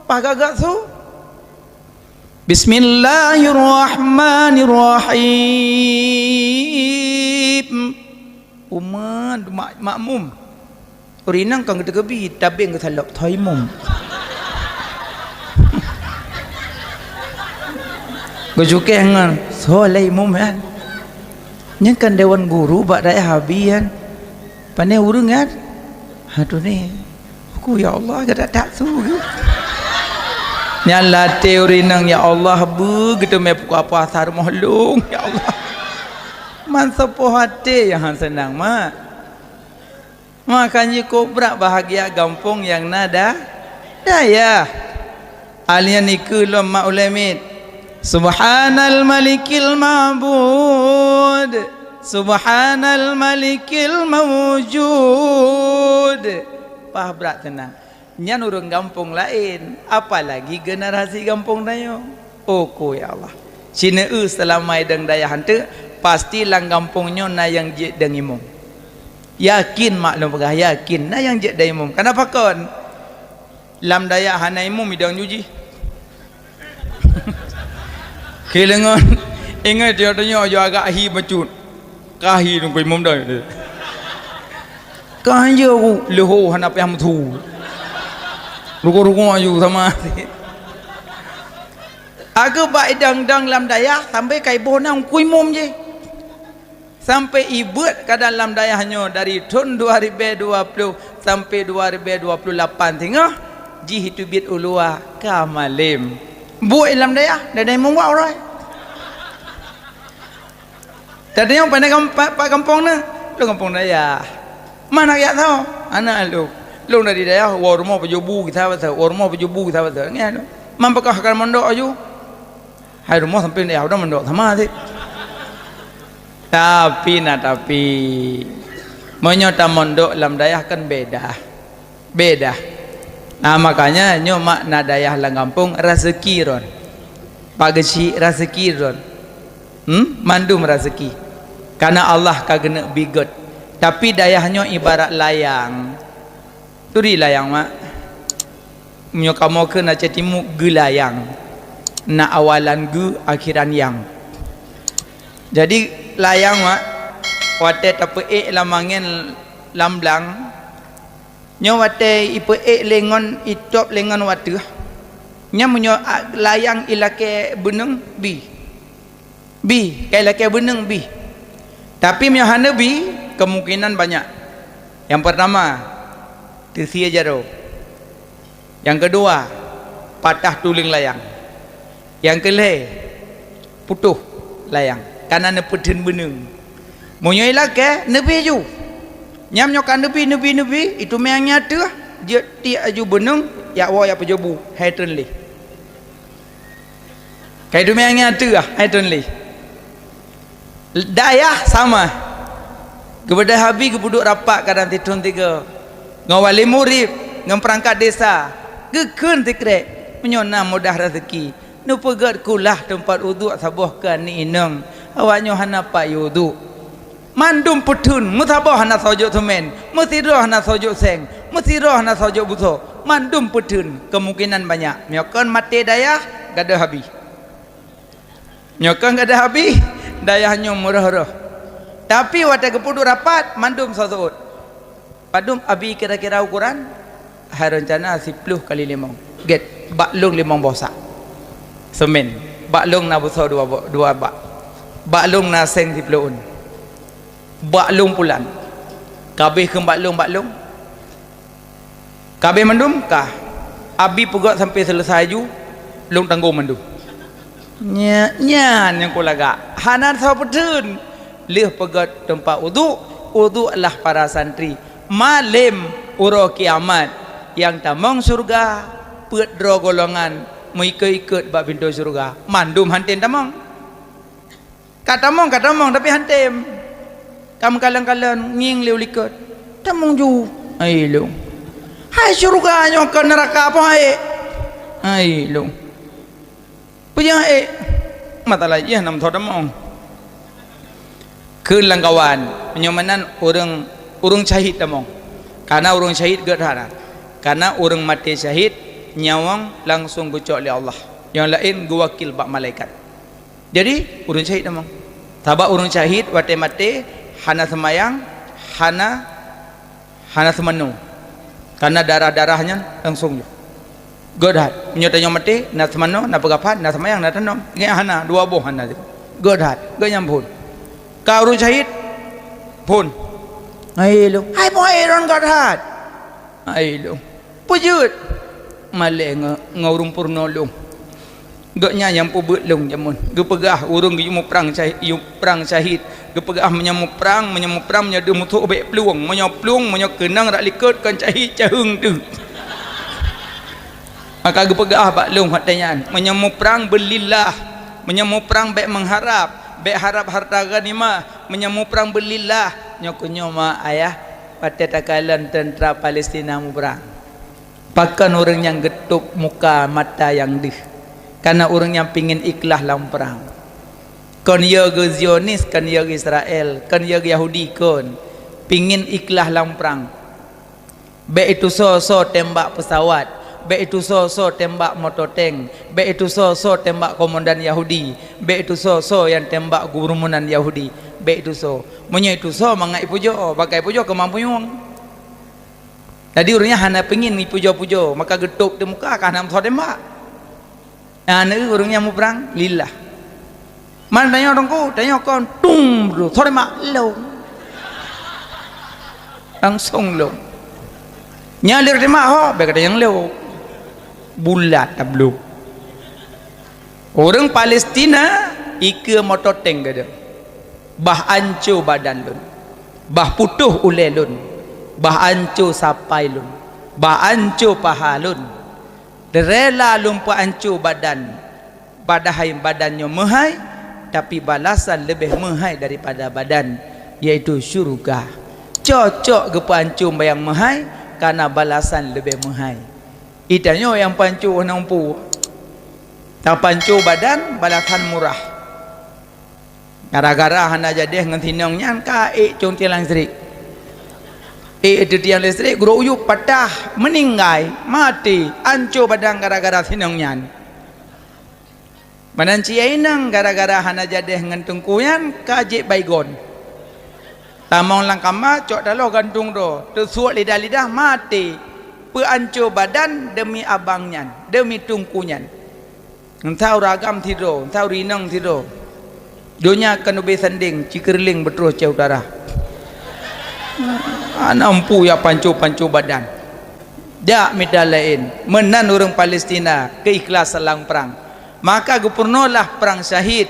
Paih gagak su. Bismillahirrahmanirrahim. Umat mak-, makmum. Ureueng inong kon geuteukeubit, tabeng geusalop, "Soe imum?" Geucukéh ngon, "Soe lé imum nyan?" Nyan kan dewan guru bak dayah Abi nyan. Pane ureueng nyan? Aduh ni. Aku, ya Allah, gata tak su. Nyan latée ureueng inong, ya Allah, beu geuteumé pukul apa asar moh lông, ya Allah. Man sapoh até nyang han seunang, mak. Makanya kobra bahagia gampông nyang na da-, dayah. Alien ikeu lom mak ulée miet. Subhanal malikil ma'bud. Subhanal malikil mawjud. Pah brat teunang. Nyan ureueng gampông laén, apalagi generasi gampông tanyoe. Oko ya Allah. Cineu eu seulama idong dayah hanteuk, pasti lam gampông nyoe na nyang jeuet dong imum. Yakin mak lôn peugah, yakin na nyang jeuet dong imum. Kenapa kon? Lam dayah hana imum idong jujih. Kilengon ingat dia tanya aja agak hi bacut. Kahi nunggu imum dah. Kan je aku leho hana payah mutu. Ruko-ruko aju sama. Aku bak idang-dang lam dayah sampai kai boh na ungku imum je. Sampai ibeuet ka dalam dayah nyoe dari thon dua ribu dua puluh sampai dua ribu dua puluh lapan singoh jih itu biet ulua ka malem. Buet lam dayah, dayah meuwak uroe. Tadi nyang pandai gam-, pa-, pa gampông na, lôn gampông dayah. Mana yak tau? Anak lôn. Lôn dari dayah, wa rumoh pajobu kita basa, wa rumoh pajobu kita basa. Ngian. Man pakah ka mondok aju. Hai rumoh sampai dayah udah mondok sama sih. Tapi na tapi. Meunyoe tamondok lam dayah kan beda. Beda. Nah, makanya nyoe makna dayah lam gampông raseuki ron. Pak geuchik raseuki ron. Hmm? Mandum raseuki. Karena Allah ka geuneuk bigét. Tapi dayah nyoe ibarat layang. Turi layang, mak. Meunyoe kamoe kheun Aceh Timu geulayang. Na awalan geu, akhiran yang. Jadi layang, mak, watée tapeuék lam angén lam blang, nyoe watée ipeuék lé ngon itôb lé ngon wateuh, nyan meunyoe a-, layang ilakée beuneueng bi. Bi, kai lakée beuneueng bi. Tapi meunyoe hana bi, kemungkinan banyak. Yang pertama, teusie jaroe. Yang kedua, patah tuleueng layang. Yang keulhée, putôh layang, kana neupeutheun beuneueng. Meunyoe ilakée, neubi ju. Nyam nyoe ka neubi, neubi, neubi, itu meunyoe nyang ateueh, jeuet tiek aju beuneueng, yak woe yak peujobu, hai treun lé. Kai teumé angén ateueh, hai treun lé. Dayah sama. Geubeudôh Abi geupeuduek rapat kadang sithon tiga. Ngon wali murit. ngon peurangkat desa, geukheun sikrek, meunyoe na mudah raseuki, neupeugét kulah teumpat uduk saboh keu aneuk inong, awaknyoe hana pat uduk. Mandum peutheun, meusaboh hana soe jok seumén, meusidroe hana soe jok seng, meusidroe hana soe jok busoe, mandum peutheun, keumungkinan banyak. Meunyoe kon maté dayah, gadôh habéh. Nyoe kon gadôh habéh, dayah nyoe meurôh-rôh. Tapi watée geupeuduek rapat, mandum soe seuôt. Padum abi kira-kira ukuran? Hai reuncana siploh kali limong. Gét, bak lông limong boh sak. Seumén. Bak lông na busoe dua bo-, dua bak. Bak lông na seng siploh ôn. Bak lông pulan. Ka abéh kheun bak lông, bak lông. Ka abéh mandum? Ka. Abi peugét sampoe seuleusai ju, lông tanggong mandum. Nya, nyan nyang kulagak. Hana soe peutheun. Lheueh peugét teumpat uduk, uduklah para santri. Malém uroe kiamat, nyang tamong syeuruga, peuet droe golongan meuikot-ikot bak pintoe syeuruga. Mandum han tem tamong. Ka tamong, ka tamong, tapi han tem. Ka meukalon-kalon, ngieng lé u likot. Tamong ju. Hai lôn. Hai syeuruga nyoe kon neuraka, peue hai? Hai lôn. Peue nyang hai? Mata lajih nam tho tamong. Kheun lam kawan, meunyoe meunan ureuëng, ureuëng syahid tamong. Karena ureuëng syahid gét that. Karena ureuëng maté syahid, nyawöng langsung geucok lé Allah. Nyang laén geuwakil bak malaikat. Jadi, ureuëng syahid tamong. Sabab ureuëng syahid watée maté hana seumayang, hana, hana seumanoe. Karena darah-darah nyan langsung jih. Gét that. Meunyoe tanyoe maté, na seumanoe, na peugafan, na seumayang, na tanom. Ingat hana, dua boh hana. Gét that. Gét nyan phon. Ka ureuëng syahid, phon. Hai lôn. Hai boh hai ron gét that. Hai lôn. Peue jeuet? Malée ngon, ngon ureuëng peurunoe lôn. Gobnyan nyang peubeuet lôn jameun. Geupeugah ureuëng geuyue muprang syahid, yue prang syahid. Geupeugah meunyoe muprang, meunyoe muprang, meunyoe deuh musoh bék plueng. Meunyoe plueng, meunyoe keunong rak likot kon syahid caheueng teuh. Maka geupeugah bak lôn watée nyan, meunyoe muprang beulillah, meunyoe muprang bék meuharab, bék harab hareuta ghanimah, meunyoe muprang beulillah, nyoe keuh nyoe ma ayah watée takalon teuntra Palestina muprang. Pakon ureuëng nyang geutôb muka mata nyang deuh? Kareuna ureuëng nyang pingin ikhlaih lam prang. Kon yö geu Zionis, kon yö geu Israel, kon yö geu Yahudi, kon. Pingin ikhlaih lam prang. Bék itu soe-soe tembak peusawat, bék itu soe-soe tembak moto tank, bék itu soe-soe tembak komandan Yahudi, bék itu soe-soe nyang tembak gurumunan Yahudi, bék itu soe. Meunyoe itu soe mangat ipujoe, bak ipujoe keumampuan. Jadi ureuëng nyan hana pingin ipujoe-pujoe, maka geutôb di muka ka hana meusoe tembak. Nah, neu ureuëng nyang muprang lillah. Man tanyoe teungku, tanyoe kon tung bro, soe tembak lom. Langsung lom. Nyan lé tembak ho, bék kata nyang lom. Bulat tablo. Ureuëng Palestina ikeue moto tank gada. Bah anco badan lôn, bah putôh ulée lôn, bah anco sapai lôn, bah anco paha lôn. Rela lôn peuanco badan, padahai badan nyoe meuhai, tapi balasan leubeh meuhai daripada badan, yaitu syeuruga. Cocok geupeuanco nyang meuhai, kareuna balasan leubeh meuhai. Itanyoe nyang panco hana umpu. Tapanco badan balasan murah. Gara-gara hana jadeh ngon sinong nyan ka ék cong tiang listrik. Ék teu tiang listrik gurok uyueb patah, meuninggai, maté, anco badan gara-gara sinong nyan. Meunan cit inong gara-gara hana jadeh ngon teungku nyan ka jép Baygon. Tamong lam kama cok taloh gantung droe, teusuek lidah-lidah maté, peuanco badan deumi abang nyan, deumi teungku nyan. Entah ureuëng agam sidroe, entah ureuëng inong sidroe. Donya keuneubée sandeng, cikeureuling beutroh cah utara. Hana umpu ya panco-panco badan. Jak mita laén, meunan ureuëng Palestina keu ikhlaih lam prang. Maka geupeurunoe lah prang syahid.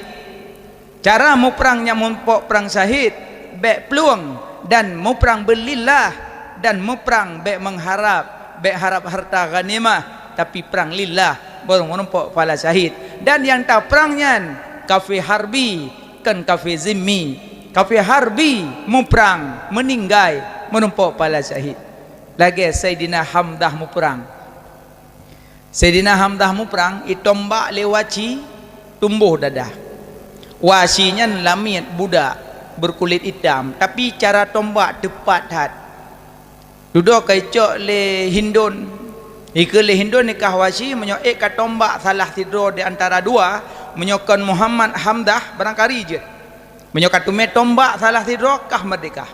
Cara muprang nyang meurumpok prang syahid, bék plueng, dan muprang beulillah, dan muprang bék meuharab, bék harab hareuta ghanimah, tapi prang lillah, barô meurumpok pahala syahid. Dan nyang taprang nyan kafé harbi, kon kafé zimmi. Kafé harbi muprang, meuninggai, meurumpok pahala syahid. Lagée Saidina Hamzah muprang. Saidina Hamzah muprang, itombak lé Wahsyi, tumboh dadah. Wahsyi nyan lamiet budak, beukulit itam, tapi cara tombak teupat that. Dudoe ka icok lé Hindun. Ikheun lé Hindun, ikah Wahsyi, meunyoe ék ka tombak salah sidroe di antara dua, meunyoe kon Muhammad Hamzah, barangkari jeuet. Meunyoe ka teumé tombak salah sidroe, kah meurdéhka.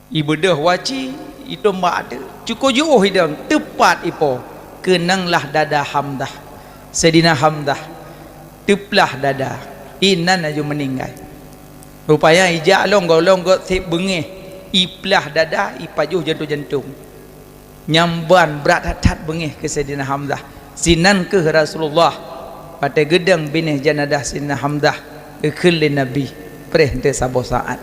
Ibeudôh Wahsyi, itombak teuk. Cukôp jiôh idong, teupat ipo. Keunong lah dada Hamzah. Saidina Hamzah teuplah dada. Inan laju meuninggai. Rupanya ijak lom gohlom gét seb beungéh. Iplah dada, ipajoh jantung-jantung. Nyan ban brat that-that beungéh keu Saidina Hamzah. Sinan kheueh Rasulullah watée geudong binéh janadah Saidina Hamzah geukheun lé Nabi, preh teuh saboh saát.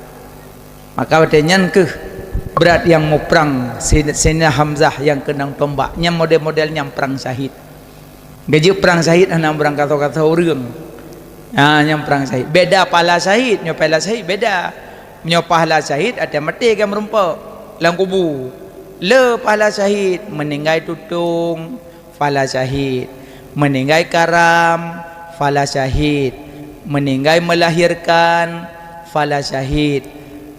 Maka watée nyan kheueh brat nyang muprang Saidina Hamzah nyang keunong tombak. Nyan model-model nyang prang syahid. Geujeuet prang syahid hana meurang kasoe-kasoe ureuëng. Ha, nyang prang syahid. Beda pahala syahid, nyoe pahala syahid beda. Nyoe pahala syahid até maté ka meurumpok lam kubu. Le pahala syahid, meuninggai tutong, pahala syahid. Meuninggai karam, pahala syahid. Meuninggai meulahirkan, pahala syahid.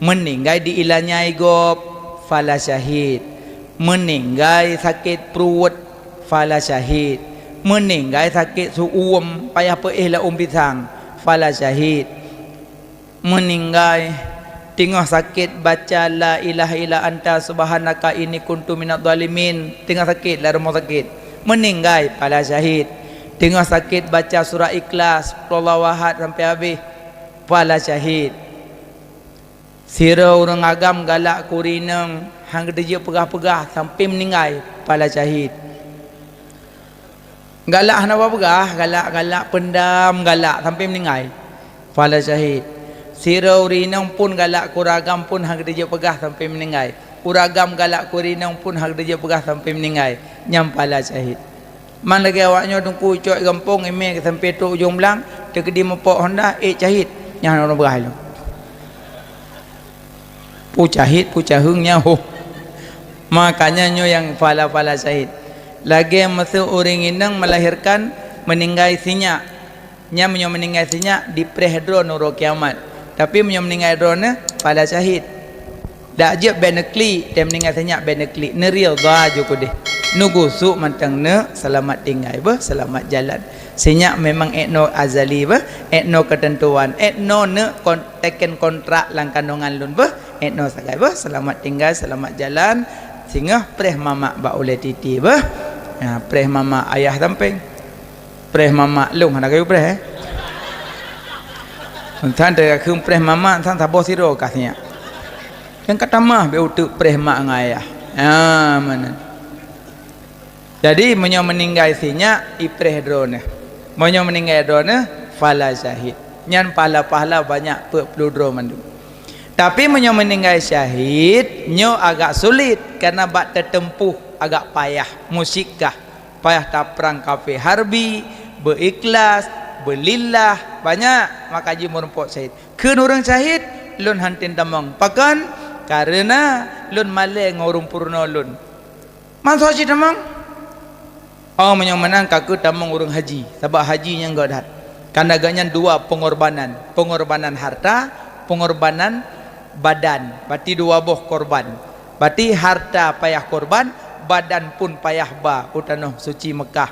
Meuninggai diilanyai gob, pahala syahid. Meuninggai sakét pruet, pahala syahid. Meuninggai sakét su-uem, payah peuéh laom pisang, pahala syahid. Meuninggai teungoh sakét baca la ilaha illa anta subhanaka inni kuntu minadh dhalimin, teungoh sakét lam rumoh sakét. Meuninggai pahala syahid. Teungoh sakét baca surat Ikhlas, Qul huwallahu ahad sampai habéh, pahala syahid. Sidroe ureuëng agam galak keu ureuëng inong, hana geuteupeue peugah-peugah sampai meuninggai, pahala syahid. Galak hana peugah, galak-galak peundam galak sampai meuninggai, pahala syahid. Sidroe ureuëng inong pun galak keu ureuëng agam pun hana geuteupeue peugah sampai meuninggai. Ureuëng agam galak keu ureuëng inong pun hana geuteupeue peugah sampai meuninggai, nyan pahala syahid. Man lagée awaknyoe teungku cok gampông imé sampai trok ujong blang, teukeudi meupok honda, ék cahit, nyan ureuëng beurah lom. Pu cahit, pu caheueng nyan, hoh. Makanya nyoe nyang pahala-pahala syahid. Lagée meuseu ureuëng inong melahirkan, meuninggai sinyak. Nyan meunyoe meuninggai sinyak, dipreh droe nurok kiamat. Tapi meunyoe meuninggai droeneuh, pahala syahid. Dak jeuet bék neuklik, tém meuninggai sinyak bék neuklik. Neuridha ju keudeh. Neugusuk mantong neuk, seulamat tinggai beuh, seulamat jalan. Sinyak memang ék noe azali beuh, ék noe keuteuntuan, ék noe neuk kon-, teken kontrak lam kandongan lôn beuh, ék noe sagai beuh, seulamat tinggai, seulamat jalan. Singoh preh mamak bak ulée titi beuh. Ha, preh mamak ayah sampéng. Preh mamak lôn hana kayu preh, eh. Entan teuka kheun preh mamak, entan saboh sidroe kah sinyak. Nyang ka tamah bék uteuk preh mak ngon ayah. Ha, meunan. Jadi, meunyoe meuninggai sinyak, ipreh droeneuh. Meunyoe meuninggai droeneuh, pahala syahid. Nyan pahala-pahala banyak peuet ploh droe mandum. Tapi, meunyoe meuninggai syahid, nyoe agak sulit, karena bak teuteumpuh agak payah, musyikah. Payah taprang kafé harbi, beu-ikhlas, beu-lillah, banyak maka jimeurumpok syahid. Kheun ureuëng syahid, lôn hántom tamong. Pakon? Kareuna lôn malée ngon ureuëng peurunoe lôn. Masa cit tamong? Oh, meunyoe meunan ka kheueh tamong ureuëng haji, sabab haji nyang göt that. Karena gobnyan dua pengorbanan, pengorbanan harta, pengorbanan badan. Berarti dua boh korban. Berarti harta payah korban, badan pun payah ba u tanoh suci Mekah.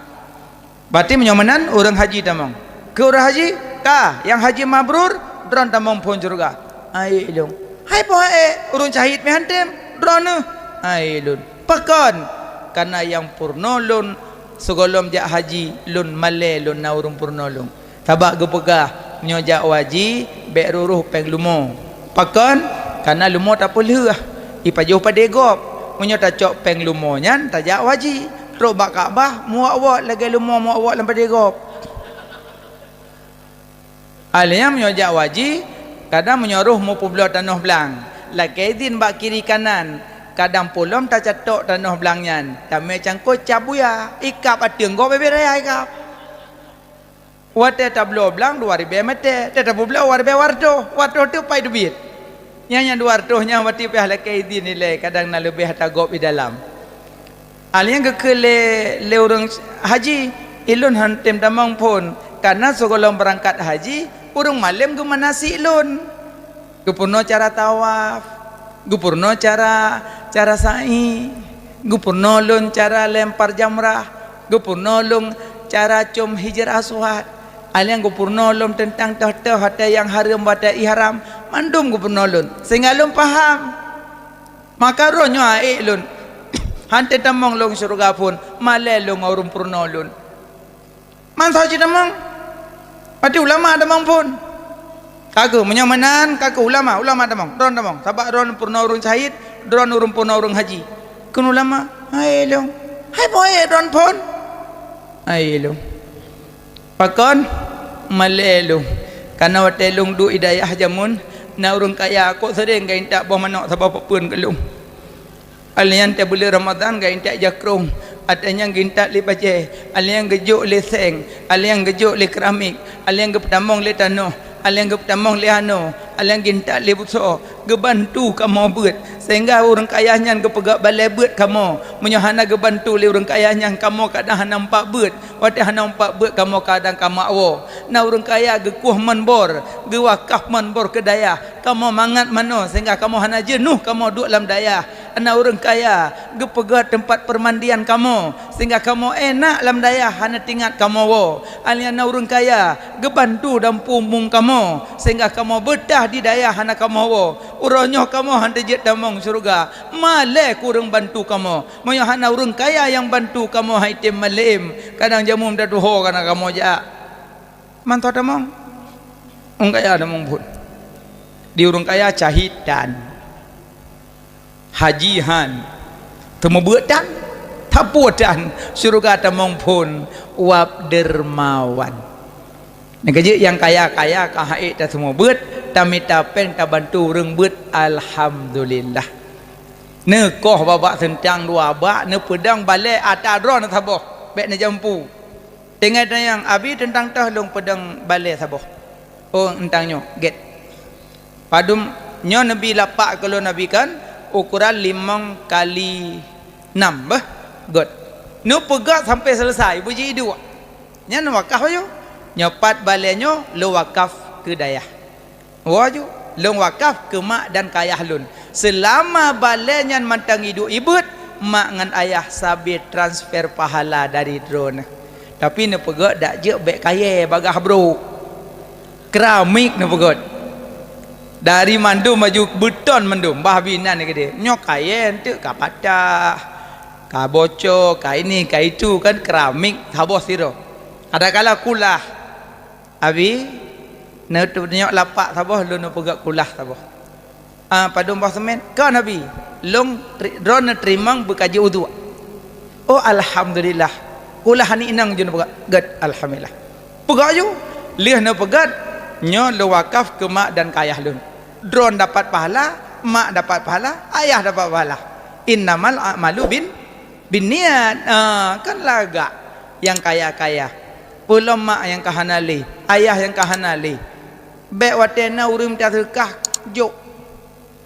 Berarti meunyoe meunan ureuëng haji tamong. Keu ureuëng haji, ka, nyang haji mabrur, droen tamong phon syeuruga. Hai lôn. Hai po hai, ureuëng syahid meuhántom, droeneuh. Hai lôn. Pakon? Karena nyang peurunoe lôn sigohlom jak haji, lôn malée lôn na ureuëng peurunoe lôn. Sabab geupeugah, meunyoe jak haji, bék rôh-rôh péng leumo. Pakon? Karena leumo tapeulheueh, ipajoh padé gob. Meunyoe tacok péng leumo nyan, tajak haji. Trok bak Ka'bah, muwok-wok lagée leumo muwok-wok lam padé gob. Alheuh nyan meunyoe jak haji, kadang meunyoe rôh meupeubloe tanoh blang, lakée idhin bak kiri kanan, kadang pulom tacatok tanoh blang nyan, tamé cangkôi cap buya, ikab ateueng gob bébé raya ikab. Watée tabloe blang dua ribée mètè, teuh tapeubloe dua ribée wartoh, wartoh teuh pai teubiet. Nyang, nyang dua ratus nyan watèe piah lakèe idin ilèe, kadang na leubeh ata gob di dalam. Alèh nyan geukheun lé, lé ureueng haji, "Ilôn han tem tamong phôn, kareuna sigohlom beurangkat haji, ureueng malém geumanasik lôn." Geupeurunoe cara tawaf, geupeurunoe cara, cara sa'i, geupeurunoe lôn cara lempar jamrah, geupeurunoe lôn cara com Hajar Aswad. Alèh nyan geupeurunoe lôn teuntang toh-toh watèe nyang hareuem, watèe ihram, mandum geupeurunoe lôn, sehingga lôn paham. Maka roh nyoe aék lôn, han tem tamong lôn syeuruga phôn, malèe lôn ngon ureueng peurunoe lôn. Mantong cit tamong. Watèe ulama tamong phôn. Ka keuh, meunyoe meunan, ka keuh ulama, ulama tamong, droen tamong. Sabab droen peurunoe ureueng syahid, droen ureueng peurunoe ureueng haji. Kheun ulama, "Hai lôn, hai boh ék droen phôn?" "Hai lôn." "Pakon?" "Malèe lôn. Kareuna watèe lôn duek di dayah jameun, na ureueng kaya kok seuréng geuintat boh manok saboh papeuen keu lôn. Alèh nyan teuk buleuen Ramadhan geuintat jakrong, watèe nyan geuintat lé bajèe, alèh nyan geujok lé seng, alèh nyan geujok lé keramik, alèh nyan geupeutamong lé tanoh, alèh nyan geupeutamong lé anoe, alèh nyan geuintat lé busoe, geubantu kamoe beuet, sehingga ureueng kaya nyan geupeugöt balèe beuet kamoe. Meunyoe hana geubantu lé ureueng kaya nyan, kamoe kadang hana meupat beuet. Watèe hana meupat beuet, kamoe kadang ka makwoe. Na ureueng kaya geukueh mon bor, geuwakaf mon bor keu dayah, kamoe mangat manoe, sehingga kamoe hana jeuneuh kamoe duek lam dayah. Na ureueng kaya geupeugöt teumpat peumandian kamoe, sehingga kamoe enak lam dayah, hana teuingat kamoe woe. Alèh nyan na ureueng kaya geubantu dampôk mueng kamoe, sehingga kamoe beutah di dayah, hana kamoe woe. Uroe nyoe kamoe han teujeuet tamong syeuruga, malèe keu ureueng bantu kamoe. Meunyoe hana ureueng kaya nyang bantu kamoe, han item malém, kadang jameun tatuho kareuna kamoe jak." Mantong tamong. Ureueng kaya tamong phôn. Di ureueng kaya syahid tan. Haji han. Seumeubeuet tan. Sapeue tan. Syeuruga tamong phôn. Wab dermawan. Nyan keuh jeuet nyang kaya-kaya ka han ék taseumeubeuet, tamita péng tabantu ureueng beuet, alhamdulillah. Neukoh babah seuntang dua bak, neupeudong balèe ata droeneuh saboh, bèk neujampu. Tinggai tanyong, "Abi, teuntang toh lôn peudong balèe saboh?" "Oh, eunteuk nyoe, gèt." Padum nyoe neubi lapak keu lôn, Abi, kan, ukuran limong kali nam, beuh, göt. Neupeugöt sampoe seuleusai, beujeuet iduek. Nyan wakaf aju. Nyoe pat balèe nyoe lôn wakaf keu dayah. Woe aju, lôn wakaf keu mak dan keu ayah lôn. Seulama balèe nyan mantong iduek ibeuet, mak ngon ayah sabe transfer pahala dari droeneuh. Tapi neupeugöt dak jeuet bèk kayèe bagaih brôk. Keramik neupeugöt. Dari mandum aju beuton mandum, bah binan keudéh. Nyoe kayèe eunteuk ka patah, ka bocor, ka ini, ka itu, kan keramik saboh sidroe. Kadang kala kulah. Abi, neutunyok lapak saboh, lôn neupeugöt kulah saboh. Ah, padum boh seumén? Kon Abi, lôn tri-, droeneuh teurimong beukaji uduk. Oh, alhamdulillah. Kulah aneuk inong jeuet neupeugöt, göt, alhamdulillah. Peugöt aju, lheueh neupeugöt, nyoe lôn wakaf keu mak dan keu ayah lôn. Droeneuh dapat pahala, mak dapat pahala, ayah dapat pahala. Innamal a'malu bin, binniat. Ah, kan lagak nyang kaya-kaya. Peulom mak nyang ka hana lé, ayah nyang ka hana lé. Bèk watèe na ureueng mita seudeukah, jok.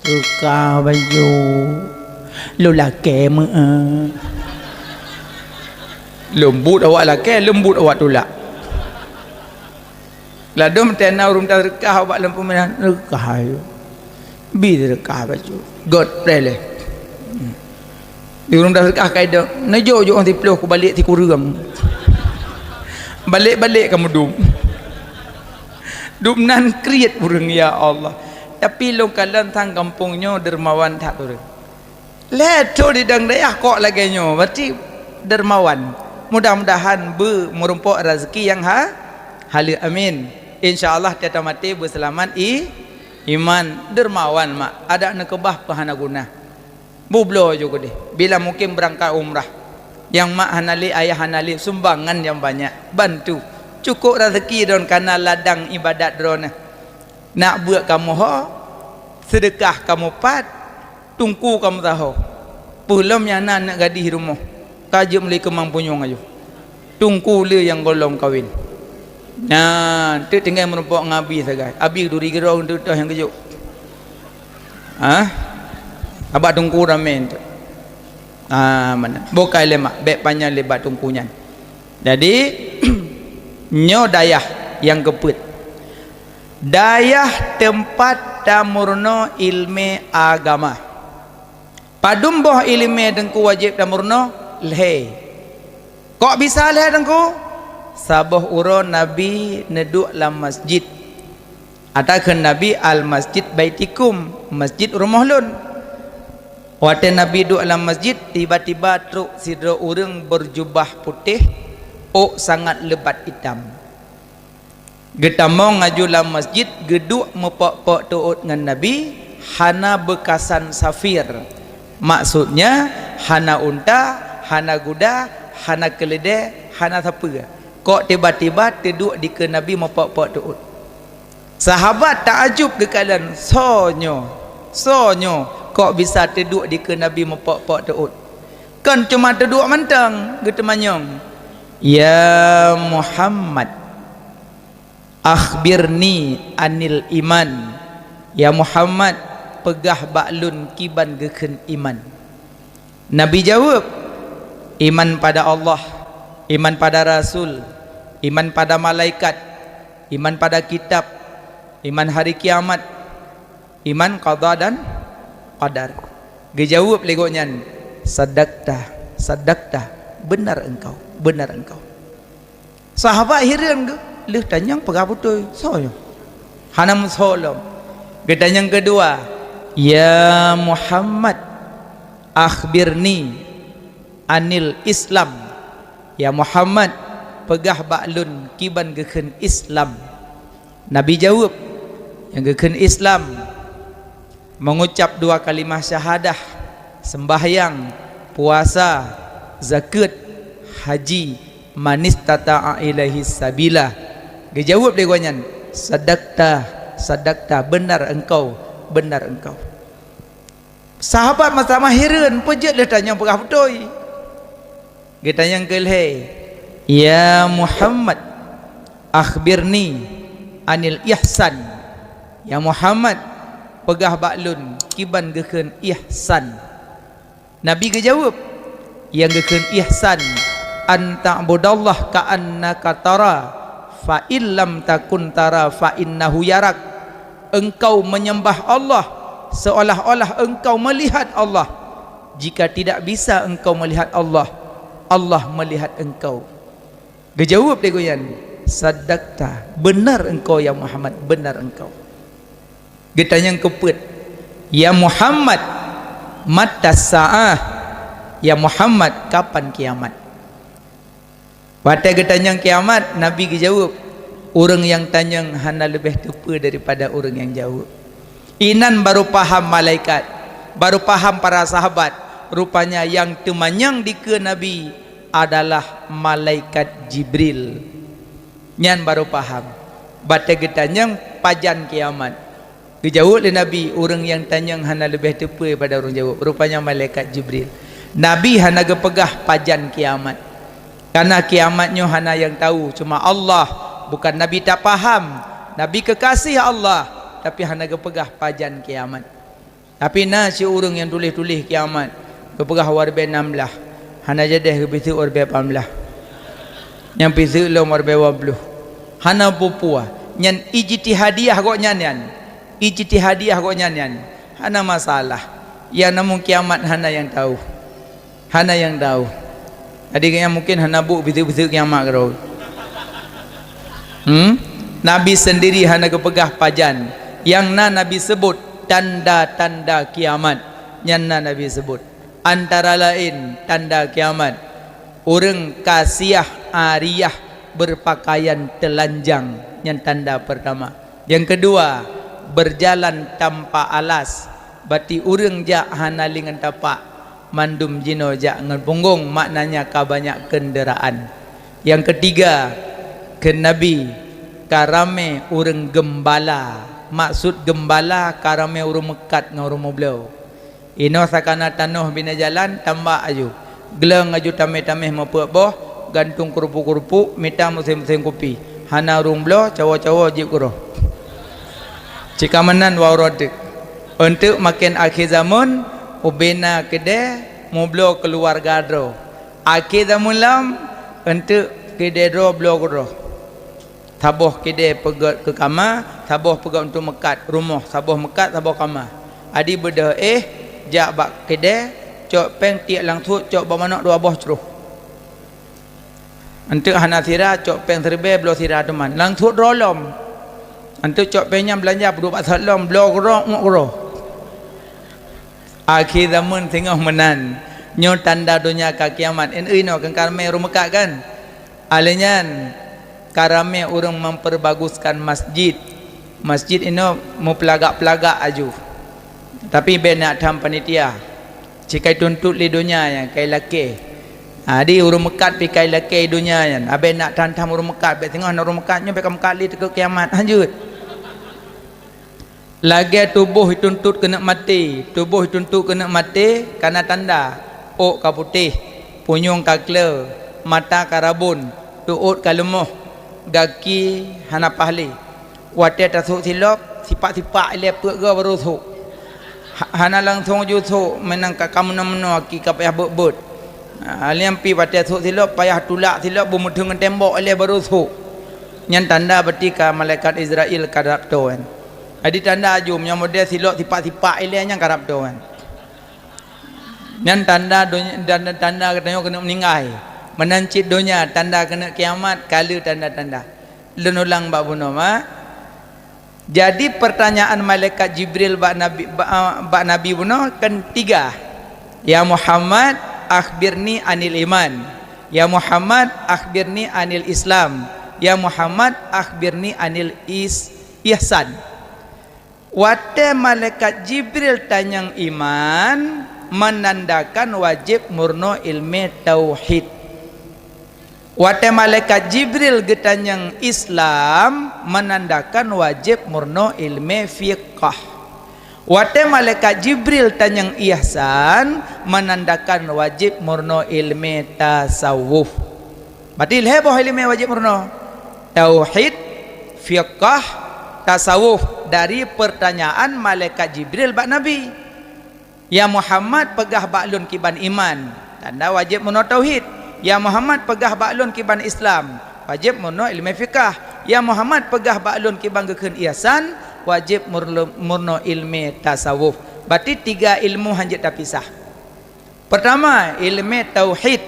Seudeukah baju. Lôn lakèe meu'ah. Leumbot awak lakèe, leumbot awak tulak. Ladôm watèe na ureueng mita seudeukah ubak lôn peuminah, seudeukah ayue. Bi seudeukah bacut. Göt preh lé. Di ureueng mita seudeukah ka idong, neujok-jok siploh kubalek sikureueng. Balek-balek kamoe dum. Dum nan kriet ureueng, ya Allah. Tapi lôn kalon sang gampông nyoe dermawan that ureueng. Lhèe thôn idong dayah kok lagèe nyoe, berarti dermawan. Mudah-mudahan beu meurumpok rezeki nyang ha-, haleueh. Amin. Insya Allah, teuh tamaté beuseulamat i-, iman. Dermawan mak, adak neukeubah peuhana guna. Bubloe ju keudéh. Bila mungkin beurangkat umrah. Nyang mak hana lé, ayah hana lé, sumbangan nyang banyak. Bantu. Cukôp rezeki droeneuh kana ladang ibadat droeneuh. Nak beuet kamoe ho, seudeukah kamoe pat, tungku kamoe taho. Peulom nyang na aneuk gadih rumoh, ka jeuet meuli keumang punyueng aju. Tungku lé nyang gohlom kawen. Nyan, teuk tinggai meurumpok ngon Abi sagai. Abi duri keudroe teuh nyang geujok. Ah, abak teungku ramé tu. Ah, mana? Bukai lé mak, bèk panyang lé bak teungku nyan. Jadi, nyoe dayah nyang keupeuet. Dayah teumpat tameurunoe ileumèe agama. Padum boh ileumèe teungku wajéb tameurunoe? Lhèe. Kok bisa lhèe teungku? Saboh uroe Nabi neuduek lam masjid. Ata kheun Nabi, "Al-masjid baitikum," masjid rumoh lôn. Watèe Nabi duek lam masjid, tiba-tiba trok sidroe ureueng beujubah putéh, ôk sangat leubat itam. Geutamong laju lam masjid, geuduek meupok-pok teuôt ngon Nabi, hana beukasan safir. Maksudnya, hana unta, hana guda, hana keuleudèe, hana sapeue. Kok tiba-tiba teuduek dikeue Nabi meupok-pok teuôt. Sahabat taajub geukalon, "Soe nyoe? Soe nyoe kok bisa teuduek dikeue Nabi meupok-pok teuôt?" Kon cuma teuduek mantong, geuteumanyong, "Ya Muhammad, akhbirni anil iman." "Ya Muhammad, peugah bak lôn kiban geukheun iman." Nabi jaweueb, "Iman pada Allah, iman pada Rasul, iman pada malaikat, iman pada kitab, iman hari kiamat, iman qada dan qadar." Geujaweueb lé gobnyan, "Sadaqta, sadaqta, beunar engkau, beunar engkau." Sahabat hireuen geuh, "Lheueh tanyong peugah beutôi, soe nyoe?" Hana meusoe lom. Geutanyong keudua, "Ya Muhammad, akhbirni anil Islam." "Ya Muhammad, peugah bak lôn kiban geukheun Islam." Nabi jaweueb, "Nyang geukheun Islam, mengucap dua kalimah syahadah, sembahyang, puasa, zakeuet, haji, manistata'a ilaihi sabila." Geujaweueb lé gobnyan, "Sadaqta, sadaqta, beunar engkau, beunar engkau." Sahabat meutamah hireuen, peue jeuet lheueh tanyong peugah beutôi. Geutanyong keu lhèe, "Ya Muhammad, akhbirni anil ihsan." "Ya Muhammad, peugah bak lôn kiban geukheun ihsan." Nabi geujaweueb, "Nyang geukheun ihsan, an ta'budallaha ka'annaka tara, fa in lam takun tara, fa innahu yarak." Engkau menyembah Allah seolah-olah engkau melihat Allah. Jika tidak bisa engkau melihat Allah, Allah melihat engkau. Geujaweueb lé gobnyan, "Sadaqta, beunar engkau ya Muhammad, beunar engkau." Geutanyong keupeuet, "Ya Muhammad, mata sa'ah?" "Ya Muhammad, kapan kiamat?" Watèe geutanyong kiamat, Nabi geujaweueb, "Ureueng nyang tanyong hana leubeh teupeue daripada ureueng nyang jaweueb." Inan baru paham malaikat, baru paham para sahabat, rupanya nyang teumanyong dikeue Nabi adalah malaikat Jibril. Nyan baru paham. Watèe geutanyong pajan kiamat. Geujaweueb lé Nabi, "Ureueng nyang tanyong hana leubeh teupeue pada ureueng jaweueb." Rupanya malaikat Jibril. Nabi hana geupeugah pajan kiamat. Karena kiamat nyoe hana nyang tahu, cuma Allah. Bukan Nabi tak paham. Nabi kekasih Allah, tapi hana geupeugah pajan kiamat. Tapi na si ureueng nyang tuléh-tuléh kiamat, geupeugah watèe nam blah, hana jadeh geupiseuk watèe lapan blah. Nyang piseuk lom watèe dua ploh. Hana peue-peue. Nyan ijtihadiah gobnyan nyan. Ijtihadiah gobnyan nyan. Hana masalah. Nyang namong kiamat hana nyang tahu. Hana nyang tahu. Jadi, gobnyan mungkin hana buet piseuk-piseuk kiamat keudroe. Hmm? Nabi sendiri hana geupeugah pajan. Nyang na Nabi sebut tanda-tanda kiamat. Nyan na Nabi sebut. Antara laén tanda kiamat, ureueng kasiah ariyah berpakaian telanjang, nyan tanda pertama. Yang kedua, berjalan tanpa alas, berarti ureueng jak hana lé ngon tapak, mandum jinoe jak ngon punggong, maknanya ka banyak kenderaan. Yang ketiga, kheun Nabi, ka ramé ureueng geumbala. Maksud geumbala, ka ramé ureueng meukat ngon ureueng meubloe. Inoe sakana tanoh bina jalan, tambak aju. Gleng aju tamé-tamé meupeuet boh, gantung keurupuk-keurupuk, mita musém-musém kupi. Hana ureueng bloe, cawo-cawo jieb keudroe. Cit ka meunan dua uroe teuk. Eunteuk maken akhé zamon, ubena keudè mubloe keuluwarga droe. Akhé zamon lom, eunteuk keudè droe bloe keudroe. Saboh keudè peugöt keu kama, saboh peugöt untuk meukat rumoh, saboh meukat, saboh kama. Adi beudôh éh, jak bak keudè, cok péng tiek langsot, cok bak manök dua boh cruh. Eunteuk hana sira, cok péng siribèe, bloe sira teuma. Langsot droe lom. Eunteuk cok péng nyan beulanja, peuduek bak sat lom, bloe keudroe, uek keudroe. Akhé zamon singoh meunan. Nyoe tanda donya ka kiamat. Inoe keu ka ramè ureueng meukat kan? Alèh nyan ka ramè ureueng memperbaguskan masjid. Masjid inoe meupeulagak-peulagak aju. Tapi bèk neuk tham panitia. Ci kai tuntot lé donya nyan, kai lakèe. Ha, di ureueng meukat pih kai lakèe donya nyan. Abèe neuk tham-tham ureueng meukat, bèk singoh na ureueng meukat nyoe bèk ka meukat lé teukôt kiamat. Hanjeuet. Lagèe tuboh ituntot keuneuk maté, tuboh ituntot keuneuk maté kana tanda, ôk ka putéh, punyueng ka kleu, mata ka rabon, teuôt ka leumoh, gaki hana paih lé. Watèe tasôk silop, sipak-sipak ilèe peuet goe barô sôk. Ha-, hana langsong ju sôk, meunan ka, ka meunoe-meunoe aki ka payah beuet-beuet. Ha, lheuh pih watèe sôk silop, payah tulak silop, beumeuteung ngon tembok ilèe barô sôk. Nyan tanda berarti ka malaikat Izrail ka rab tô nyan. Jadi tanda aju, meunyoe model silop sipak-sipak ilèe nyan ka rab tô nyan. Nyan tanda donya, tanda, tanda geutanyoe keuneuk meuninggai. Meunan cit donya, tanda keuneuk kiamat, ka le tanda-tanda. Lôn ulang bak bunoe, mak. Jadi, pertanyaan malaikat Jibril bak Nabi, bak, bak Nabi bunoe kan tiga. "Ya Muhammad, akhbirni anil iman. Ya Muhammad, akhbirni anil Islam. Ya Muhammad, akhbirni anil is-, ihsan." Watèe malaikat Jibril tanyong iman, menandakan wajéb meurunoe ilmé tauhid. Watèe malaikat Jibril geutanyong Islam, menandakan wajéb meurunoe ilmé fiqah. Watèe malaikat Jibril tanyong ihsan, menandakan wajéb meurunoe ilmé tasawuf. Berarti lhèe boh ileumèe wajéb meurunoe. Tauhid, fiqah, tasawuf dari pertanyaan malaikat Jibril bak Nabi. "Ya Muhammad, peugah bak lôn kiban iman." Tanda wajéb meurunoe tauhid. "Ya Muhammad, peugah bak lôn kiban Islam." Wajéb meurunoe ileumèe fiqah. "Ya Muhammad, peugah bak lôn kiban geukheun ihsan." Wajéb meurunoe, meurunoe ileumèe tasawuf. Berarti tiga ilmu hanjeuet tapisah. Pertama, ilmèe tauhid.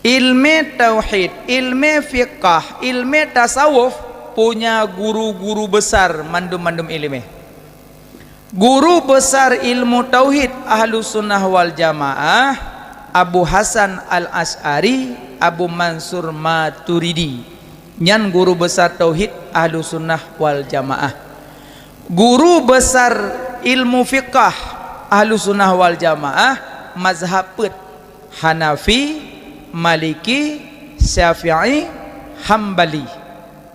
Ilmèe tauhid, ilmèe fiqah, ilmèe tasawuf punya guru-guru besar mandum-mandum ilmèe. Guru besar ilmu tauhid Ahlussunnah wal Jamaah, Abu Hasan Al-Asy'ari, Abu Mansur Maturidi. Nyan guru besar tauhid Ahlussunnah wal Jamaah. Guru besar ilmu fiqah Ahlussunnah wal Jamaah, mazhab peuet, Hanafi, Maliki, Syafi'i, Hambali.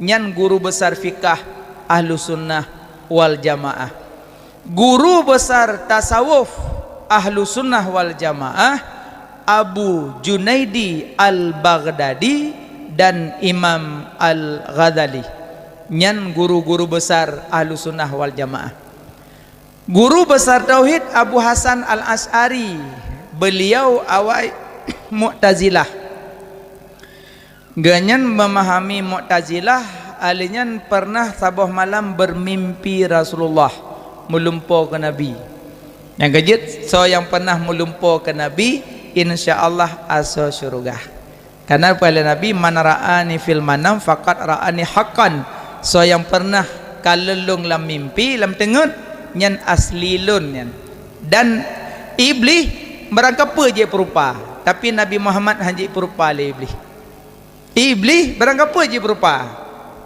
Nyan guru besar fiqah Ahlussunnah wal Jamaah. Guru besar tasawuf Ahlussunnah wal Jamaah, Abu Junaidi Al-Baghdadi dan Imam Al-Ghazali. Nyan guru-guru besar Ahlussunnah wal Jamaah. Guru besar tauhid Abu Hasan Al-Asy'ari, beliau awai Mu'tazilah. Geuhnyan memahami Mu'tazilah, alèh nyan pernah saboh malam bermimpi Rasulullah meulumpoe keu Nabi. Nyang keujeuet, soe nyang pernah meulumpoe keu Nabi, insya Allah asoe syeuruga. Karena peue lé Nabi, "Man ra'ani fil manam faqad ra'ani haqqan." Soe nyang pernah kalon lôn lam mimpi, lam teungeut, nyan asli lôn nyan. Dan Iblih barangkapeue jih peurupa, tapi Nabi Muhammad hana jipeurupa lé Iblih. Iblih barangkapeue jipeurupa,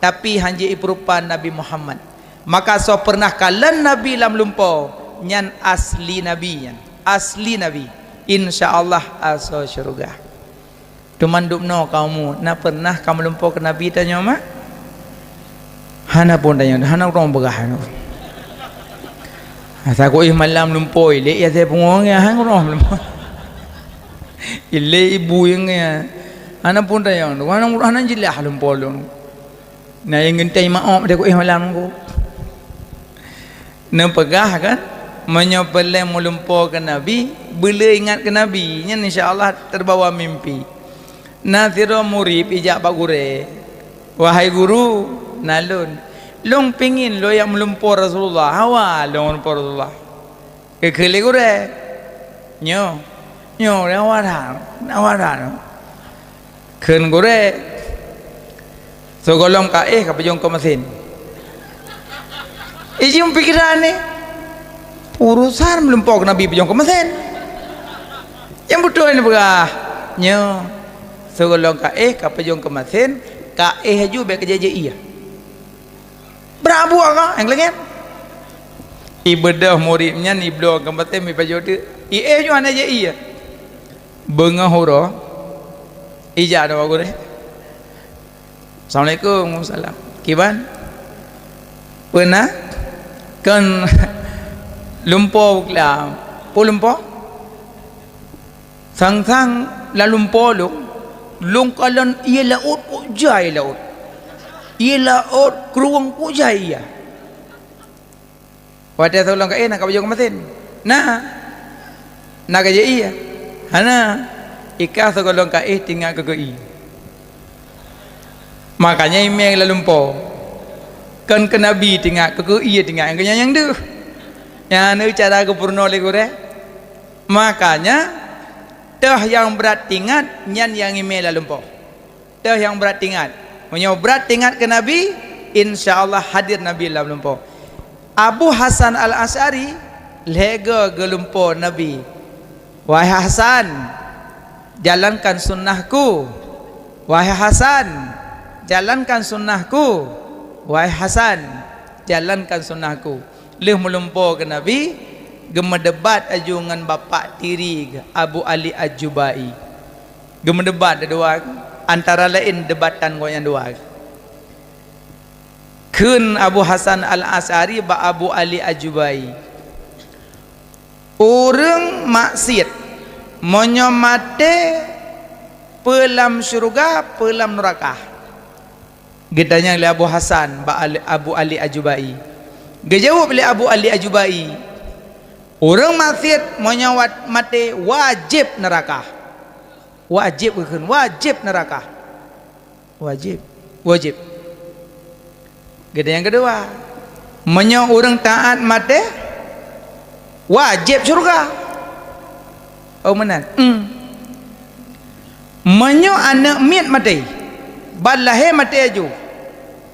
tapi hana jipeurupa Nabi Muhammad. Maka soe pernah kalon Nabi lam lumpoe, nyan asli Nabi nyan. Asli Nabi. Insya Allah asoe syeuruga. Teuma dubnoe kamoe, na pernah kamoe lumpoe keu Nabi tanyoe, mak? Hana pun tanyoe, hana ureueng peugah nyoe. Asa kuéh malam lumpoe, lé ya saya pungo ngiah, hana ureueng lumpoe. Ilé ibu nyang ngiah. Hana pun tanyoe, hana, hana jeulaih lumpoe lôn. Na nyang geuntèe maoh deh kuéh malam nyoe. Neupeugah kan, meunyoe peureulée meulumpoe keu Nabi, beulée ingat keu Nabi, nyan insya Allah teubawa mimpi. Na sidroe murit ijak bak gurée, "Wahai guru, na lôn, lôn pingin lôn jak meulumpoe Rasulullah, hawa lôn meulumpoe Rasulullah." Geukheun lé gurée, "Nyoe, nyoe, hawa that, hawa that." Kheun gurée, "Sigohlom ka éh ka peujong keu meusén." Ijeuem pikiran ni, urusan meulumpoe keu Nabi peujong keu meusén. Nyang beutôi ni peugah, "Nyoe, sigohlom ka éh ka peujong keu meusén, ka éh aju bék kajak jai ié." Brat buet ka, nyang keulengét. Ibeudôh murit nyan ibloe keu meusén, ipajoh teuk. Ié ju hana jai ié. Beungoh uroe, ijak dua gurée. "Assalamualaikum." "Waalaikumsalam." "Kiban? Peue na?" "Kon lumpoe buklam." "Peue lumpoe?" "Sang-sang lam lumpoe lôn, lôn kalon ié laôt kok jai laôt. Ié laôt krueng kok jai ié." "Watée sigohlom ka éh na ka peujong keu meusén?" "Na." "Na kajak ié?" "Hana." "Ika sigohlom ka éh tingat keu ié." Makanya imé lam lumpoe. Kon keu Nabi tingat, keu ié tingat, nyang keu nyan nyang deuh. Nyan cara geupeurunoe lé gurée. Makanya, toh nyang brat tingat, nyan nyang imé lam lumpoe. Toh nyang brat tingat. Meunyoe brat tingat keu Nabi, insya Allah hadir Nabi lam lumpoe. Abu Hasan Al-Asy'ari lhée goe geulumpoe Nabi, "Wahai Hasan, jalankan sunnahku. Wahai Hasan, jalankan sunnahku. Wahai Hasan, jalankan sunnahku." Lheueh meulumpoe keu Nabi, geumeudebat aju ngon bapak tiri geuh, Abu Ali Ajubai. Geumeudebat dua, antara laén debatan gobnyan dua. Kheun Abu Hasan Al-Asy'ari bak Abu Ali Ajubai, "Ureuëng maksiet, meunyoe maté, peue lam syeuruga, peue lam neuraka?" Geutanyong lé Abu Hasan bak Ali, Abu Ali Ajubai. Geujaweueb lé Abu Ali Ajubai, "Ureuëng maksiet meunyoe wat-, maté, wajéb neuraka." Wajéb geukheun, wajéb neuraka. Wajéb, wajéb. Geutanyong nyang keudua, "Meunyoe ureuëng taát maté, wajéb syeuruga?" "Oh, meunan." "Hmm." "Meunyoe aneuëk miet maté, ban lahé maté aju,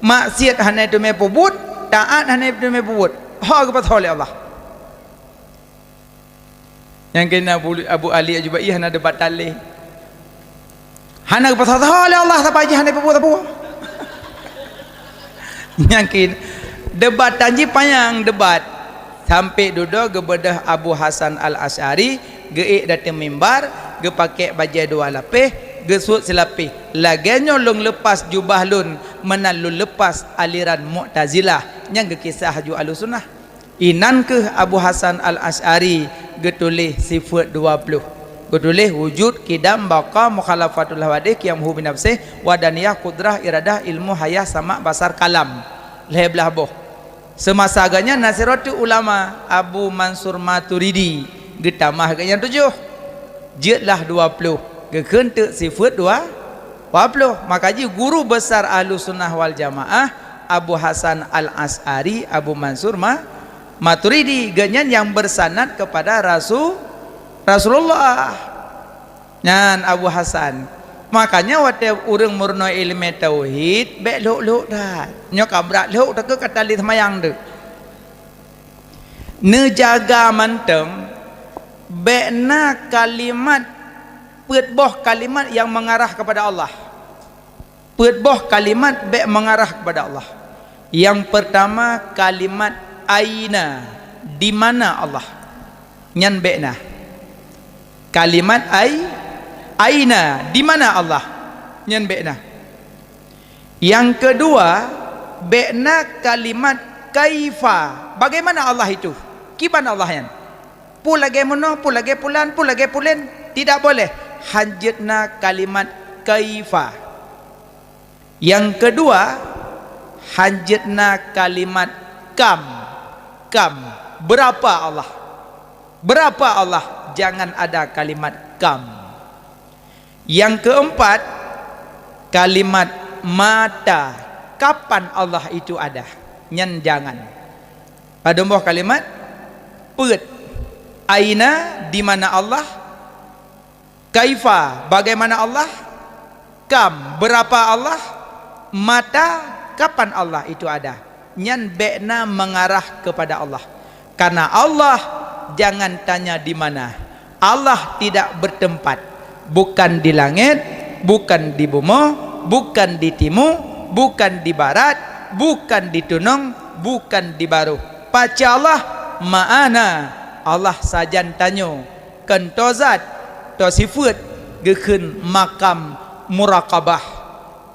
maksiet hana teumé peubuet, taát hana teumé peubuet, ho geupasoe lé Allah?" Nyang keunan Abu, Abu Ali Ajubai hana debat talé. Hana geupasoe lé Allah, sapa jih hana peubuet sapeue. Nyang keunan debat tanji panyang debat. Sampai dudoe geubeudôh Abu Hasan Al-Asy'ari geuék dateueng mimbar, geupakék bajée dua lapéh, geusuet silapéh. Lagée nyoe lôn leupah jubah lôn meunan lôn leupah aliran Mu'tazilah nyang geukisah aju Ahlussunnah. Inan kheueh Abu Hasan Al-Asy'ari geutuléh sifeuet dua ploh. Geutuléh wujud, qidam, baqa, mukhalafatul hawadits, qiyamuhu binafsih, wahdaniyah, qudrah, iradah, ilmu, hayah, sama', basar, kalam. Lhée blaih boh. Seumasa geuhnyan na sidroe teuk ulama, Abu Mansur Maturidi, geutamah geuhnyan tujoh. Jeuet lah dua ploh, geukheun teuk sifeuet dua, dua ploh. Maka jih guru besar Ahlussunnah wal Jamaah, Abu Hasan Al-Asy'ari, Abu Mansur Ma-, Maturidi, geuhnyan nyang bersanad kepada Rasu-, Rasulullah. Nyan Abu Hasan. Makanya watée ureuëng meurunoe iéleumé tauhid, bék lhok-lhok that. Nyoe ka brat lhok, takheun ka talé seumayang teuk. Neujaga mantong, bék na kalimat, peuet boh kalimat nyang mengarah kepada Allah. Peuet boh kalimat bék mengarah kepada Allah. Nyang pertama kalimat aina, di mana Allah? Nyan bék na. Kalimat ai-, aina, di mana Allah? Nyan bék na. Nyang keudua, bék na kalimat kaifa, bagaimana Allah itu? Kiban Allah nyan? Peue lagée meunoe, peue lagée pulan, peue lagée pulen? Tidak boleh. Hanjeuet na kalimat kaifa. Nyang keudua, hanjeuet na kalimat kam. Kam, berapa Allah? Berapa Allah? Jangan ada kalimat kam. Yang keempat, kalimat mata. Kapan Allah itu ada? Nyan jangan. Padum boh kalimat? Peuet. Aina, di mana Allah? Kaifa, bagaimana Allah? Kam, berapa Allah? Mata, kapan Allah itu ada? Nyan bék na mengarah kepada Allah. Karena Allah, jangan tanya di mana. Allah tidak bertempat. Bukan di langit, bukan di bumoe, bukan di timu, bukan di barat, bukan di tunong, bukan di baroh. Paca Allah? Ma'ana. Allah sajan tanyoe. Kon toe zat, toe sifeuet, geukheun makam muraqabah.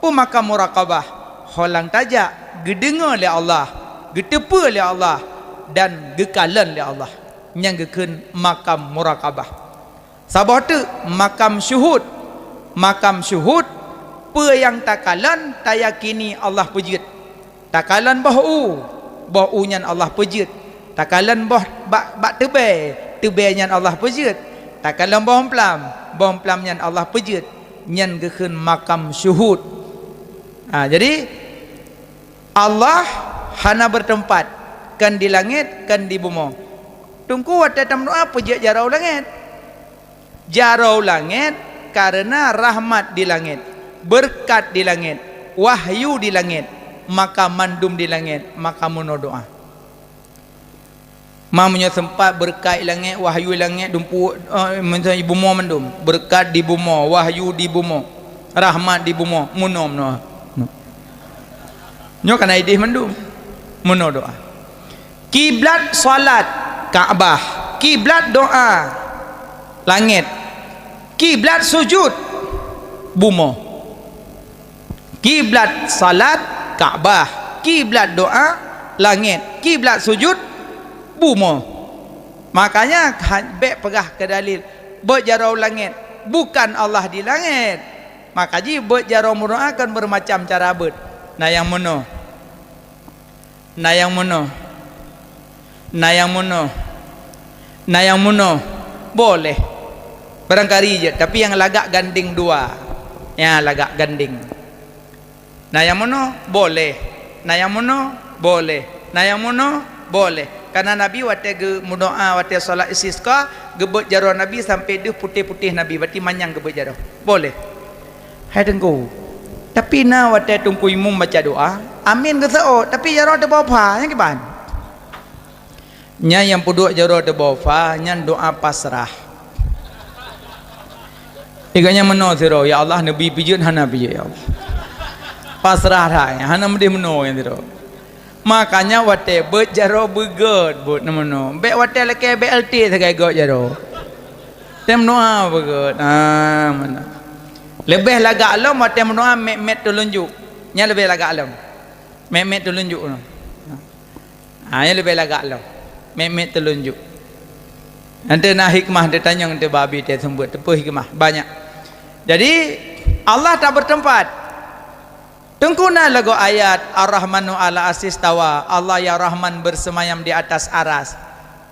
Peue makam muraqabah? Ho lam tajak, geudeungoe lé Allah, geuteupeue lé Allah, dan geukalon lé Allah. Nyan geukheun makam muraqabah. Saboh teuk makam syuhud. Makam syuhud, peue nyang takalon, tayakini Allah peujeuet. Takalon boh u, boh u nyan Allah peujeuet. Takalon boh bak, bak teubèe, teubèe nyan Allah peujeuet. Takalon boh plam, boh plam nyan Allah peujeuet. Nyan geukheun makam syuhud. Ha, jadi, Allah hana bertempat, kon di langét, kon di bumoe. Teungku watèe tameudoa peujeuet jaroe u langét. Jaroe u langét kareuna rahmat di langét, beureukat di langét, wahyu di langét, maka mandum di langét, maka meunoe doa. Ma meunyoe seumpat beureukat i langét, wahyu i langét, dumpeue, eh, meunyoe i bumoe mandum, beureukat di bumoe, wahyu di bumoe, rahmat di bumoe, meunoe, meunoe. Nyoe ka na idéh mandum. Meunoe doa. Kiblat salat, Ka'bah. Kiblat doa, langét. Kiblat sujud, bumoe. Kiblat salat, Ka'bah. Kiblat doa, langét. Kiblat sujud, bumoe. Makanya, ha, bèk peugah keu dalil, beuet jaroe u langét. Bukan Allah di langét. Maka jih beuet jaroe meudoa kon beureumacam cara beuet. Na nyang meunoe. Na nyang meunoe. Na nyang meunoe. Na nyang meunoe. Boleh. Barangkali jeuet, tapi nyang lagak gandéng dua. Nyang lagak gandéng. Na nyang meunoe, boleh. Na nyang meunoe, boleh. Na nyang meunoe, boleh. Karena Nabi watèe geumeudoa, watèe salat istisqa, geubeuet jaroe Nabi sampai deuh putéh-putéh Nabi, berarti manyang geubeuet jaroe. Boleh. Hai Teungku, tapi na watèe Teungku Imum baca doa, amin geuseuôt, tapi jaroe teuboh pha, nyan kiban? Nyan nyang peuduek jaroe teuboh pha, nyan doa pasrah. Iga nyan meunoe sidroe, "Ya Allah, neubi peujeuet hana peujeuet, ya Allah." Pasrah that, hana meudeh meunoe nyan sidroe. Makanya watèe beuet jaroe beugèt, beuet na meunoe. Bèk watèe lakèe B L T sagai gèt jaroe. Tem meudoa beugèt. Ah, meunoe. Leubeh lagak lom watèe meudoa mèt-mèt teulunjuk. Nyan leubeh lagak lom. Mèt-mèt teulunjuk. Ha, nyan leubeh lagak lom. Mèt-mèt teulunjuk. Nanti na hikmah ditanyong teuh babi teuh seumeubeuet. Teupeue hikmah? Banyak. Jadi, Allah tak bertempat. Teungku na lagoe ayat, "Ar-Rahmanu 'alal 'arsy istawa", Allah yang Rahman bersemayam di atas aras.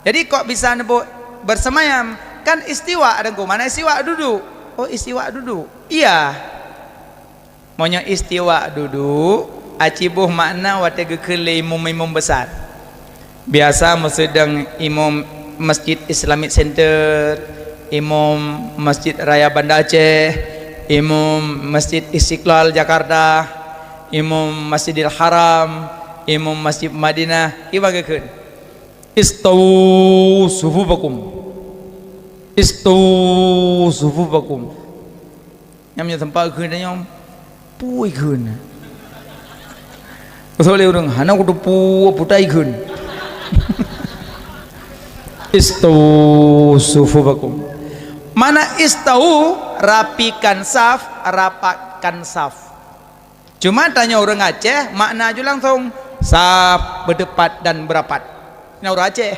Jadi kok bisa neubuet bersemayam? Kan istiwa, Teungku. Mana istiwa? Duduk. Oh, istiwa duduk. Iya. Meunyoe istiwa duduk, aci boh makna watèe geukheun lé imum-imum besar. Biasa meusidang imum Masjid Islamic Center, imum Masjid Raya Banda Aceh, imum Masjid Istiqlal Jakarta, imum Masjidil Haram, imum Masjid Madinah, kiban geukheun, "Istawu sufufakum. Istawu sufufakum." Nyang meunyoe teumpat kheun nyoe, pui kheun. Soe lé ureueng, hana kuteupeue putai kheun. "Istawu sufufakum." Makna istawu, rapikan saf, rapatkan saf. Cuma tanyoe ureueng Aceh, makna ju langsong, saf, beudepat dan beurapat. Nyan ureueng Aceh.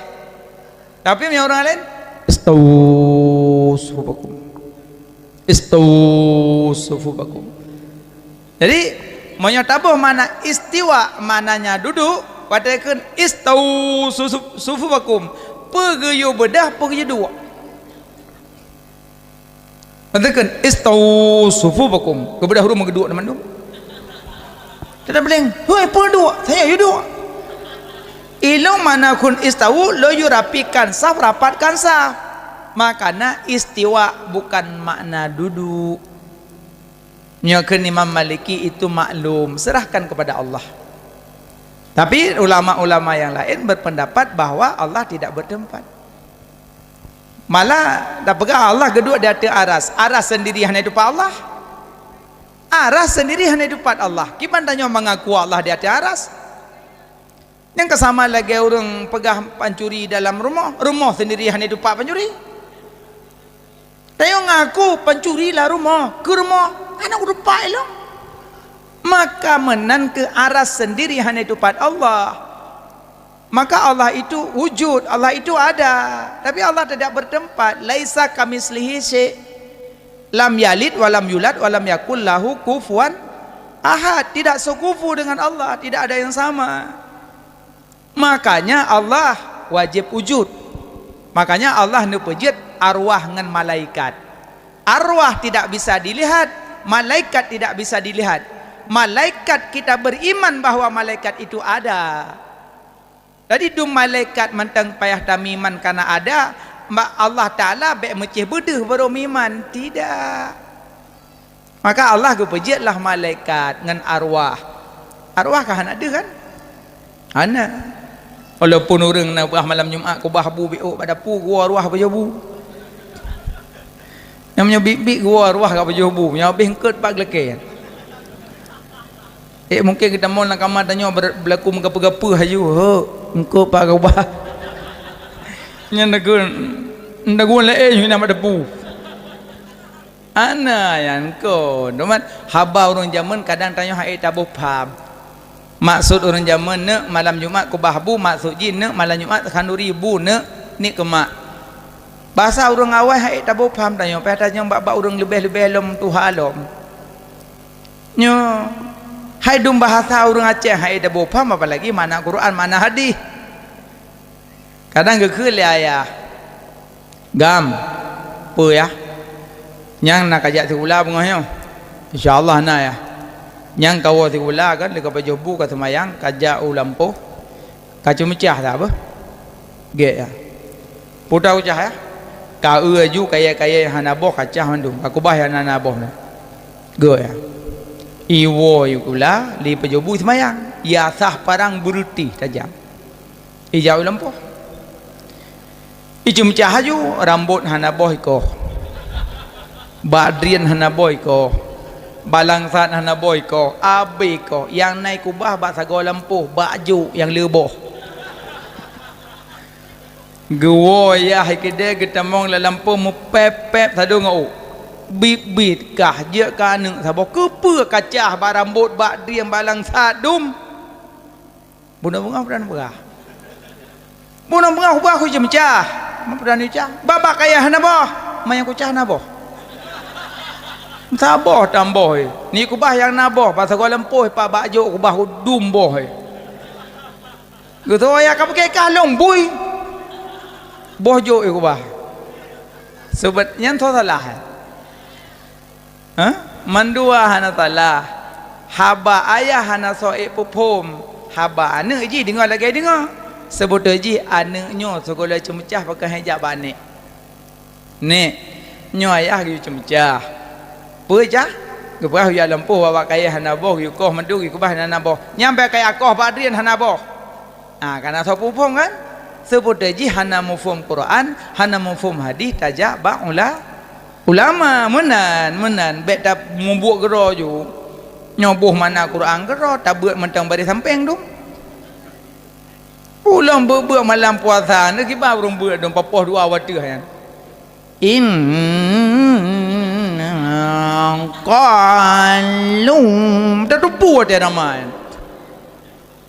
Tapi meunyoe ureueng laén, "Istawu sufufakum. Istawu sufufakum." Jadi, meunyoe taboh makna istiwa, maknanya duduk, Watée kheun, "Istau sufu-, sufufakum." Peue geuyue beudah, peue geuyue duek. Watée kheun, "Istau sufufakum." Geubeudah ureuëng meugeuduk teuma mandum. Teutap leng, "Hoi, peue duek? Saya yue duek." Ilong makna kheun istau, lôn yue rapikan saf, rapatkan saf. Makna istiwa bukan makna duduk. Nyoe kheun Imam Maliki itu maklum, serahkan kepada Allah. Tapi ulama-ulama yang lain berpendapat bahwa Allah tidak bertempat. Malah tapeugah Allah geuduek di ateueh aras. Aras sendiri hana ditupat Allah. Aras sendiri hana ditupat Allah. Kiban tanyoe mengaku Allah di ateueh aras? Nyang ka sama lagée ureuëng peugah pancuri dalam rumoh, rumoh sendiri hana ditupat pancuri. Tanyoe ngaku pancuri lam rumoh, keu rumoh hana ditupat ilong. Maka meunan keuh aras sendiri hana ditupat Allah. Maka Allah itu wujud, Allah itu ada. Tapi Allah tidak bertempat. Laisa kamitslihi syai'. Lam yalid walam yulad walam yakul lahu kufuwan ahad. Tidak sekufu dengan Allah, tidak ada yang sama. Makanya Allah wajib wujud. Makanya Allah neupeujeuet arwah ngon malaikat. Arwah tidak bisa dilihat, malaikat tidak bisa dilihat. Malaikat kita beriman bahwa malaikat itu ada. Jadi dum malaikat mantong payah tamiman karena ada, ma-, Allah Taala bék meucéh beudeuh baru miman. Tidak. Maka Allah geupeujeuet lah malaikat ngon arwah. Arwah ka hana deuh kan? Hana. Walaupun ureuëng na bah malam Jumat kubah bu biôk bak dapu, geuwoe arwah pajoh bu. Nyang meunyoe biet-biet geuwoe arwah ka pajoh bu, nyang habéh eungkôt pat geulakée. Eh, mungkin geutamong lam kama tanyoe ber-, beulaku meugapeue-gapeue haju, "Ho, eungkôt pat geuba." Nyan dagun, dagun laén nyoe inong bak dapu. Ana nyan kon. Teuma haba ureuëng jameun kadang tanyoe hana taboh pham. Maksud ureuëng jameun neuk malam Jumat kubah bu, maksud jih neuk malam Jumat khanduri bu neuk, niet keu mak. Bahasa ureuëng awai hana taboh pham tanyoe, payah tanyong bak-bak ureuëng leubeh-leubeh lom tuha lom. Nyoe, hai dum bahasa ureuëng Aceh hai taboh pham, apalagi makna Quran, makna hadis. Kadang geukheun lé ayah, "Gam, peue yah? Nyang na kajak sikula beungoh nyoe?" "Insya Allah na, yah." "Nyang kawoe sikula kan, lé kapajoh bu, kaseumayang, kajak u lampôh, kaceumeucah that beuh?" "Gét, yah." "Peue tacah, yah?" "Kaeu aju kayée-kayée nyang hana boh, kacah mandum, kakubah nyang na boh nyan." "Gét, yah." Iwoe sikula, lé pajoh bu seumayang, ya sah parang beureuti tajam. Ijak u lampôh. Iceumeucah aju, rambot hana boh ikoh. Bak drien hana boh ikoh. Balangsat hana boh ikoh. Abéh ikoh. Nyang na ikubah bak sagoe lampôh, bak jôk nyang le boh. Geuwoe yah keudeh geutamong lam lampôh meupép-pép sadoe ngon ôk. Bit-bit kah jeuet keu aneuëk saboh. Keupeue kacah bak rambot, bak drien, balangsat dum? Bunoe beungoh peudan peugah. Bunoe beungoh ubah kucah meucah. Peudan kucah. Babah kayée hana boh. Manyang kucah hana boh. Saboh tamboh, eh. Ni kubah nyang na boh, pasagoe lampôh, pa bak jôk kubah dum boh, eh. Geutoe ya ka peuke kah lôn bui. Boh jôk, eh, kubah. Sebab nyan soe salah, eh. Hah? Mandua hana salah. Haba ayah hana soe ék peuphom. Haba aneuëk jih deungoe lagée deungoe. Seubeutôi jih aneuëk nyoe sigohlom ceumeucah pakon han jak bak nek. Nek, nyoe ayah geuyue ceumeucah. Peue cah? Geupeugah jak lampôh babah kayée hana boh, geuyue koh mandum, geuyue kubah hana boh. Nyang bak kayée koh bak drien hana boh. Ah, kana soe peuphom kan? Seubeutôi jih hana muphom Quran, hana muphom hadis tajak bak ula-, ulama. Meunan, meunan, bék tamubuet keudroe ju. Nyoe boh makna Quran keudroe, tabeuet mantong bari sampéng dum. Ulôn beuet-beuet malam puasa, neukiban ureuëng beuet dum papoh dua wateuh nyan. Inna qalu, tatupu watée ramai.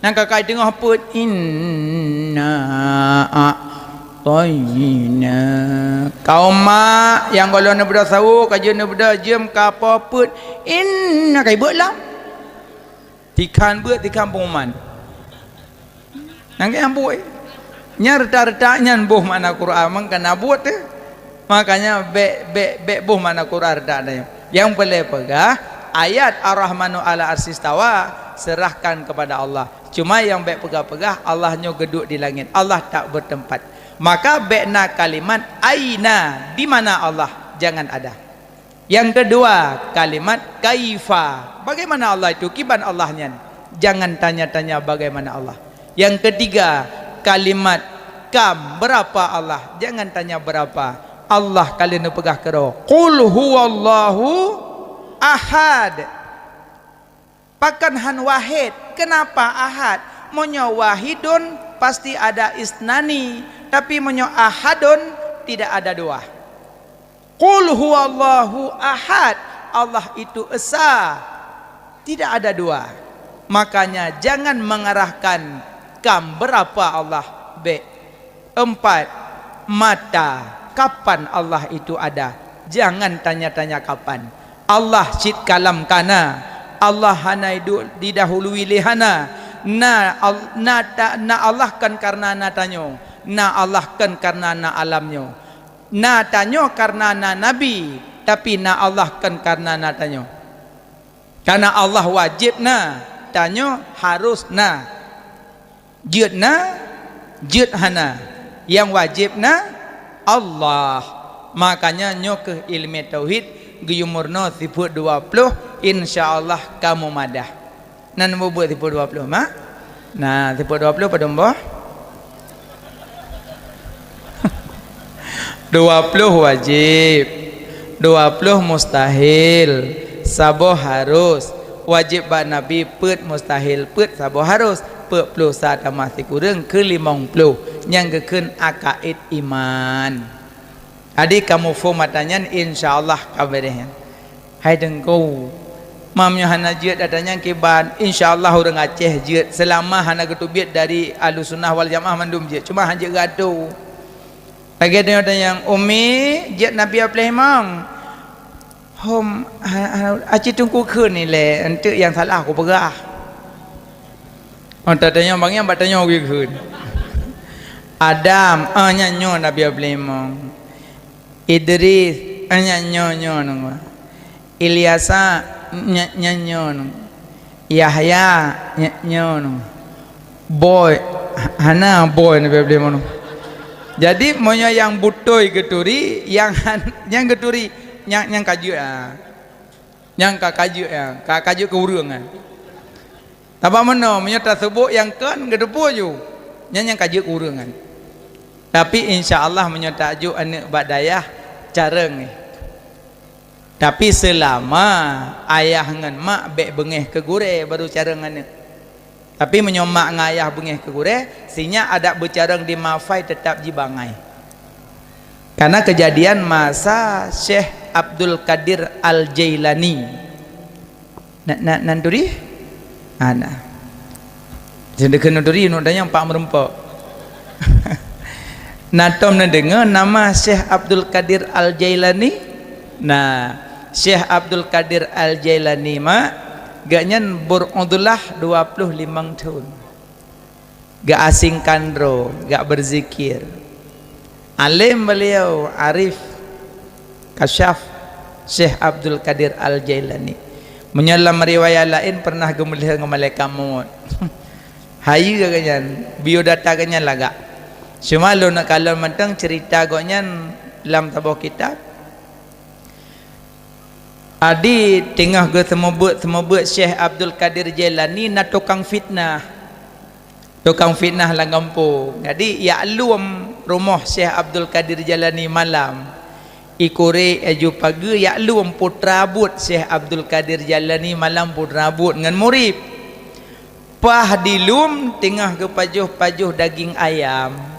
Nyang ka kai teungoh peuet, "Inna a'tayna." Kaum mak nyang gohlom neubeudôh sawoe, ka jeuet neubeudôh jeuem, ka po peuet, "Inna," kai beuet lam. Tikhan beuet, tikhan pengumuman. Nyang keu nyang buet. Nyang reutak-reutak nyan boh makna Quran, mangkana buet teuh. Makanya bèk, bèk, bèk boh makna Quran reutak tanyoe. Nyang peureulèe peugah, ayat Ar-Rahmanu 'alal 'arsy istawa, serahkan kepada Allah. Cuma nyang bèk peugah-peugah, Allah nyoe geuduek di langét. Allah tak bertempat. Maka bèk na kalimat aina, di mana Allah? Jangan ada. Yang kedua, kalimat kaifa. Bagaimana Allah itu? Kiban Allah nyan? Jangan tanya-tanya bagaimana Allah. Yang ketiga, kalimat kam. Berapa Allah? Jangan tanya berapa. Allah ka lheueh neupeugah keudroe, "Qul huwallahu ahad." Pakon han wahid? Kenapa ahad? Meunyoe wahidun, pasti ada isnani. Tapi meunyoe ahadun, tidak ada dua. Qul huwallahu ahad. Allah itu esa. Tidak ada dua. Makanya jangan mengarahkan kam berapa Allah. Bèk. Empat, mata. Kapan Allah itu ada? Jangan tanya-tanya kapan. Allah cit kalam kana. Allah hana iduek didahului lé hana. Na, al-, na, ta-, na Allah kon karena na tanyoe. Na Allah kon karena na alam nyoe. Na tanyoe karena na nabi, tapi na Allah kon karena na tanyoe. Karena Allah wajéb na, tanyoe harus na. Jeuet na, jeuet hana. Nyang wajéb na Allah. Makanya nyoe keuh ileumèe tauhid geuyue meurunoe sifeuet dua ploh, insya Allah ka mumadah. Na neubeuet sifeuet dua ploh, mak? Na, sifeuet dua ploh padum boh? Dua ploh wajéb, dua ploh mustahil, saboh harus. Wajéb bak Nabi peuet mustahil, peuet saboh harus. Peuet ploh sa tamah sikureueng keu limong ploh. Nyang geukheun akaid iman. Jadi kamoe phon mata nyan, insya Allah ka beureh nyan. Hai Teungku, meunyoe hana jeuet ata nyan kiban, insya Allah ureuëng Aceh jeuet, seulama hana geuteubiet dari Ahlussunnah wal Jamaah mandum jeuet, cuma hana jeuet geuatô. Lagèe tanyoe tanyong, "Umi, jeuet Nabi Abdul Imam?" "Hom, ha, ha, aci Teungku kheun ilèe, eunteuk nyang salah kupeugah." Oh, tatanyong bang nyang bak tanyoe geukheun. Adam, ah, nyan nyoe Nabi Abdul Imam. Idris, eh, nyan nyoe, nyoe nunggu. Ilyasa, nya-, nyan nyoe nunggu. Yahya, nya-, nyoe nunggu. Boy, ha-, hana boy Nabi Abdul Imam nunggu. Jadi, meunyoe nyang beutôi geuturi, nyang han-, nyang geuturi, nyang, nyang ka jeuet, ah. Nyang ka, ka jeuet, ah. Ka, ka jeuet keu ureuëng, ah. Sabab meunoe, meunyoe taseubut nyang kon, geuteupeue ju. Nyan nyang ka jeuet keu ureuëng nyan. Tapi, insya Allah, meunyoe tajok aneuëk bak dayah, carông nyan. Tapi, seulama ayah ngon mak bèk beungéh keu gurèe, baru carông aneuëk. Tapi, meunyoe mak ngon ayah beungéh keu gurèe, sinyak adat beucarông di Mafai teutap jibangai. Karena kejadian masa Syekh Abdul Qadir Al-Jailani. Na, na, nan turi? Ana. Seudeukeuh nan turi, nu tanyong pak meureumpok. Na tom neudeungoe nama Syekh Abdul Qadir Al-Jailani? Nah, Syekh Abdul Qadir Al-Jailani, mak, geuhnyan beureu'udhulah dua ploh limong thon. Geuasingkan droe, geubeuzikir. Além beliau, arif, kasyaf, Syekh Abdul Qadir Al-Jailani. Meunyoe lam riwayat laén pernah geumeulheueng ngon malaikat mot. Hayeue geuhnyan, biodata geuhnyan lagak. Cuma lôn neukalon mantong ceurita gobnyan lam saboh kitab. Adi teungoh geuseumeubeuet-seumeubeuet Syekh Abdul Qadir Jailani na tukang fitnah. Tukang fitnah lam gampông. Jadi, jak lom rumoh Syekh Abdul Qadir Jailani malam. Ikurek laju pageue jak lom putra buet Syekh Abdul Qadir Jailani malam putra buet ngon murit. Paih dilom teungoh geupajoh-pajoh daging ayam.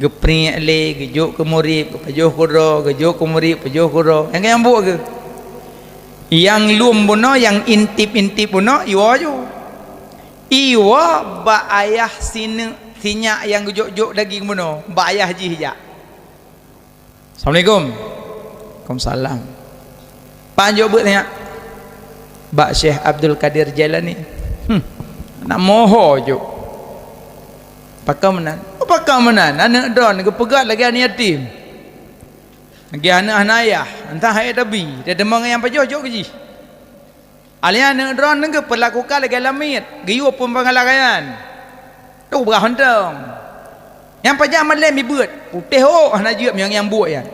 Geupriek lé, geujok keu murit, geupajoh keudroe, geujok keu murit, pajoh keudroe. Nyang keu nyang buet keuh. Nyang lom bunoe, nyang intip-intip bunoe, iwoe ju. Iwoe bak ayah sineuk sinyak nyang geujok-jok daging bunoe, bak ayah jih jak. "Assalamualaikum." "Waalaikumsalam." "Pajan jok beuet nyak?" "Bak Syekh Abdul Qadir Jailani." "Hmm, nak moho jok." Pakon meunan? Oh, pakon meunan? Aneuk droeneuh geupeugah lagée aneuk yatim. Lagée aneuk hana ayah, entah hai tabi, dia teuma nyang pajoh jok keu jih. Alheuh aneuk droeneuh geupeulakukan lagée lamiet, geuyue pun peungeulakaian. Tu beurah hontong. Nyang pajan malém ibeuet, putéh ôk hana jeuet nyang nyang buet nyan.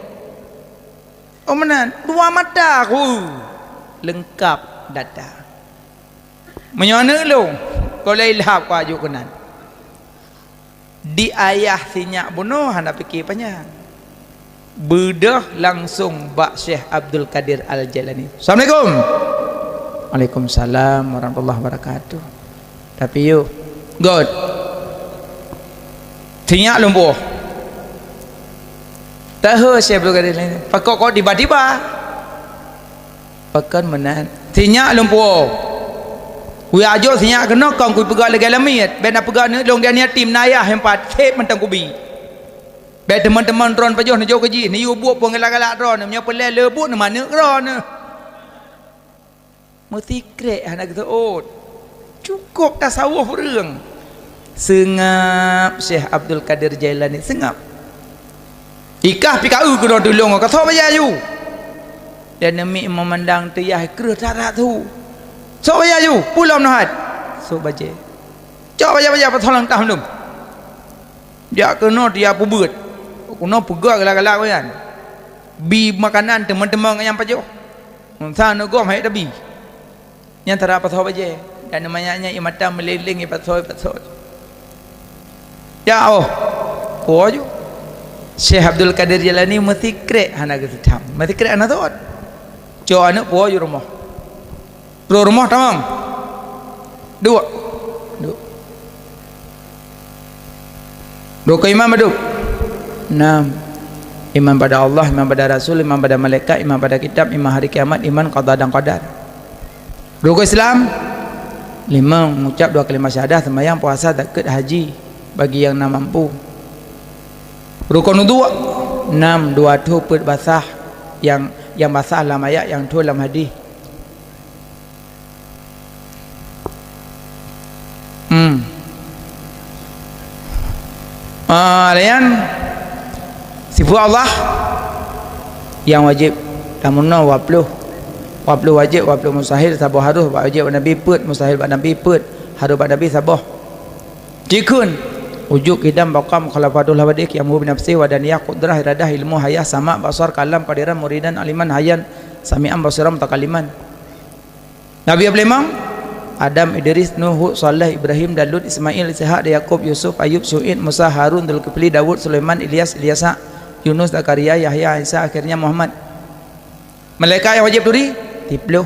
Oh meunan, dua mata ku leungkab data. Meunyoe aneuk lôn, kon lé ilhab ku ajuk keunan. Di ayah sinyak bunoe hana pike panyang. Beudôh langsong bak Syekh Abdul Qadir Al-Jailani. "Assalamualaikum." "Waalaikumsalam warahmatullahi wabarakatuh." Tapi yôh, "Göt, sinyak lôn puwoe." Tahe Syekh Abdul Qadir Jailani, "Pakon kok tiba-tiba?" "Pakon meunan? Sinyak lôn puwoe. Kuajoh sinyak keunoe kon kupeugah lagée lamiet, bék na peugah aneuk lôn geuh yatim, na ayah nyang pat, seb mantong kubi. Bék teuma-teuma droeneuh pajoh neujok keu jih, neuyue buet pun galak-galak droeneuh, meunyoe peureulée le buet neumaneuk droeneuh." Meusikrek hana geuseuôt. Cukôp tasawuf ureuëng. Seungab Syekh Abdul Qadir Jailani, seungab. Ikah pih ka eu keunoe tulông ka soe bajée aju. Dan neumi meumandang teuyah kreueh that-that su. Soe bajée aju, pulom neuhat. Soe bajée. Cok bajée-bajée pasoe lam tah lom. Jak keunoe dia peubeuet. Keunoe peugah galak-galak nyan. Bi makanan teuma-teuma nyang pajoh. Meunsa neugom hai tabi. Nyan tara pasoe bajée, dan manyak nyan ie mata meuleng-leng ie pasoe, ie pasoe. Ya oh, po ju. Syekh Abdul Qadir Jailani meusikrek hana geuseutam. Meusikrek hana seuôt. Cok aneuk po ju rumoh. Pro rumoh tamong. Duek. Duek. Rukon iman padum? Enam. Iman pada Allah, iman pada Rasul, iman pada malaikat, iman pada kitab, iman hari kiamat, iman qada dan qadar. Rukon Islam? Lima, mengucap dua kalimah syahadah, sembahyang, puasa, zakat, haji, bagi yang na mampu. Rukon wudhu? Enam, dua tho peuet basah, yang, yang basah lam ayat, yang tho lam hadis. Hmm. Ah, layan sifat Allah yang wajib. Tamunoe dua puluh. Dua puluh wajib, dua puluh mustahil, saboh harus, wajib bak Nabi peuet, mustahil bak Nabi peuet, harus bak Nabi saboh. Jikheun, wujud, qidam, baqa, mukhalafatul hawadits, qiyam binafsi, wahdaniyah, qudrah, iradah, ilmu, hayah, sama, basar, kalam, qadiran, muridan, aliman, hayyan, sami'an, basiran, mutakalliman. Nabi nyang peulimong, Adam, Idris, Nuh, Hud, Saleh, Ibrahim, Daud, Ismail, Ishak, Yakub, Yusuf, Ayub, Syu'aib, Musa, Harun, Zulkifli, Daud, Sulaiman, Ilyas, Ilyasa, Yunus, Zakaria, Yahya, Isa, akhirnya Muhammad. Malaikat nyang wajib turi? Siplôh.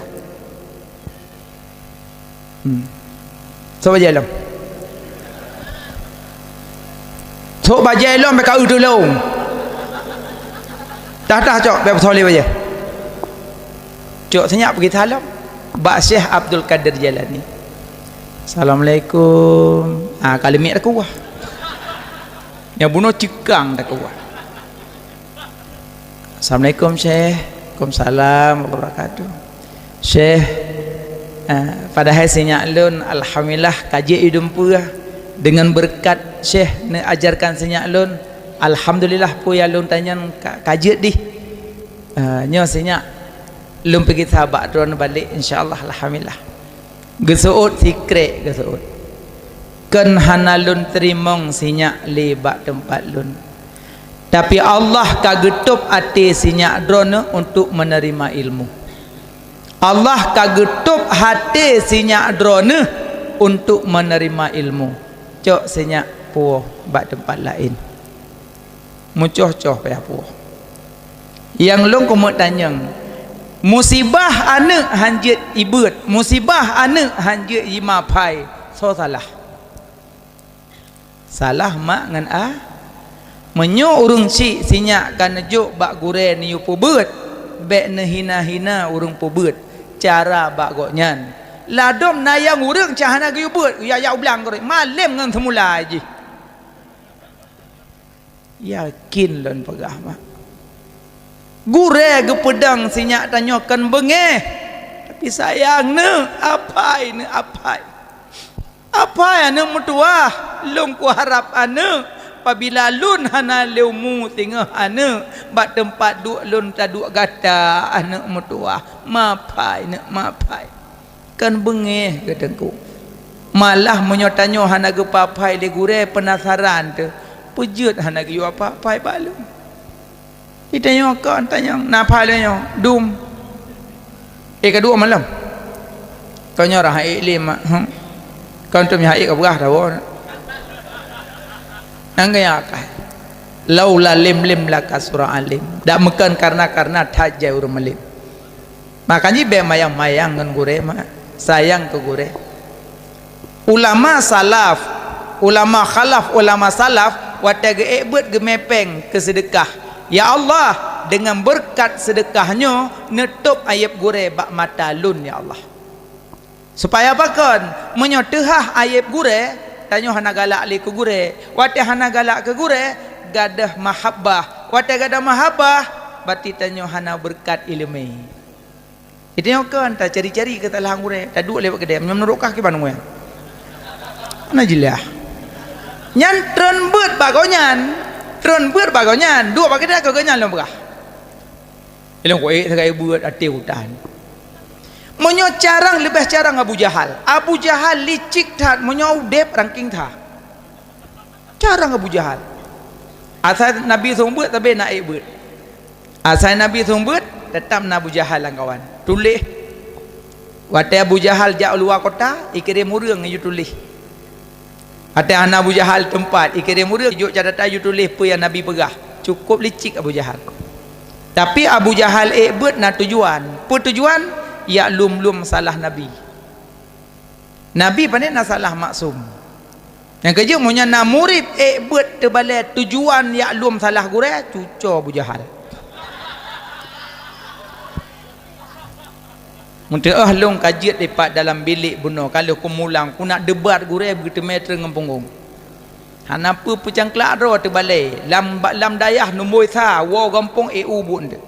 Hmm. Sok bajée lom. Sok bajée lom, bèk ka eu tulông. Dah-dah cok, bèk peusoleh bajée. Cok sinyak peugi salom bak Syekh Abdul Qadir Jailani. "Assalamualaikum." Ah, ka leumiek takuah. Nyang bunoe ceukang takuah. "Assalamualaikum, Syekh." "Waalaikumsalam warahmatullahi wabarakatuh." "Syekh, eh, padahai sinyak lôn, alhamdulillah, ka jeuet idum peue. Deungon beureukat Syekh neuajarkan sinyak lôn, alhamdulillah, peue nyang lôn tanyong ka, ka jeuet dih. Eh, nyoe sinyak lôn peugi sa bak droeneuh balek, insya Allah, alhamdulillah." Geuseuôt sikrek, geuseuôt. "Kon hana lôn teurimong sinyak lé bak teumpat lôn. Tapi Allah ka geutôb até sinyak droeneuh untuk menerima ilmu. Allah ka geutôb até sinyak droeneuh untuk menerima ilmu. Cok sinyak puwoe bak teumpat laén." Meucoh-coh payah puwoe. Nyang lôn keumeung tanyong, musibah aneuëk hán jeuet ibeuet, musibah aneuëk hán jeuet jima phai, soe salah? Salah mak ngon a. Meunyoe ureuëng syiek sinyak ka neujok bak gurée neuyue peubeuet, bék neuhina-hina ureuëng peubeuet cara bak gobnyan. Ladôm na nyang ureuëng cah hana geuyue beuet, ya-ya u blang gurée, malém ngon seumula jih. Yakin lôn peugah, mak. Gurée geupeudong sinyak tanyoe kon beungéh, tapi sayang neuh, aphai neuh, aphai. Aphai aneuëk meutuwah, Lôn kuharab aneuëk, pabila lôn hana leumu singoh aneuëk, bak teumpat duek lôn taduek gata aneuëk meutuwah. Mapai neuk, mapai. Kan beungéh keu teungku. Malah meunyoe tanyoe hana geupapai lé gurée, peunasaran teuh, peujeuet hana geuyue papai bak lôn. Di tanyoe kon tanyong, na paih lé nyoe, dum. Eh, ka duek malam. Kon nyoe rah ék lé mak. Hmm. Kon tum nyang ék ka beurah dah. Nang gaya akai. Laula lim lim laka sura alim. Dak meukeun karena-karena that jai ureuëng malém. Makajih bék mayang-mayang ngon gurée mak. Sayang keu gurée. Ulama salaf, ulama khalaf, ulama salaf, watée geuék beuet geumé péng keu seudeukah. Ya Allah, deungon beureukat seudeukah nyoe, neutôb ayeb gurée bak mata lôn, ya Allah. Supaya pakon, meunyoe teuhah ayeb gurée, tanyoe hana galak lé keu gurée. Watée hana galak keu gurée, gadôh mahabbah. Watée gadôh mahabbah, berarti tanyoe hana beureukat iéleumé. Itu nyoe kan tacari-cari keusalahan gurée, taduek lewat keudée, meunurot kah kiban gurée. Hana jeulaih. Nyan treun beuet bak gobnyan, treun beuet bak gobnyan, duek bak keudée keu gobnyan lom peugah. Ilong kuék sagai beuet até utan. Meunyoe carang leubeh carang Abu Jahal. Abu Jahal licik that meunyoe udeb rangking that. Carang Abu Jahal. Asai Nabi seumeubeuet, sabe na ék beuet. Asai Nabi seumeubeuet, teutap na Abu Jahal lam kawan. Tuléh. Watée Abu Jahal jak u luwa kota, ikirém ureuëng aju tuléh. Watée hana Abu Jahal teumpat, ikirém ureuëng jok catatan aju tuléh peue nyang Nabi peugah. Cukup licik Abu Jahal. Tapi Abu Jahal ék beuet na tujuan. Peue tujuan? Yak lom-lom salah Nabi. Nabi pané na salah maksum. Nyang keujeuet, meunyoe na murit ék beuet teubalée tujuan yak lom salah gurée, cuco Abu Jahal. Meuteuoh lôn ka jeuet dipat dalam bilék bunoe, ka lheueh kumulang, kunak debat gurée beuteumé treun ngon punggong. Hana peue peucangklak droe teubalée, lam, lam dayah numboi sa, woe gampông ék u buet eunteuk.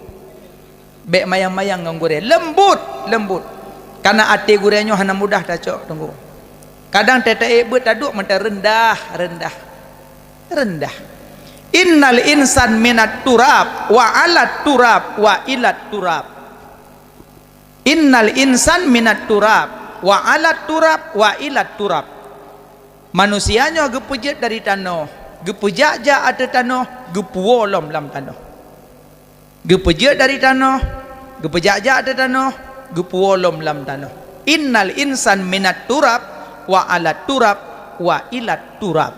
Bék mayang-mayang ngon gurée. Leumbot, leumbot. Karena até gurée nyoe hana mudah tacok, teungku. Kadang teuta ék beuet taduek mantong rendah, rendah. Rendah. Innal insan minat turab, wa alat turab, wa ilat turab. Innal insan minat turab, wa alat turab, wa ilat turab. Manusia nyoe geupeujeuet dari tanoh, geupeujak-jak ateueh tanoh, geupuwoe lom lam tanoh. Geupeujeuet dari tanoh, geupeujak-jak ateueh tanoh, geupuwoe lom lam tanoh. Innal insan minat turab, wa alat turab, wa ilat turab.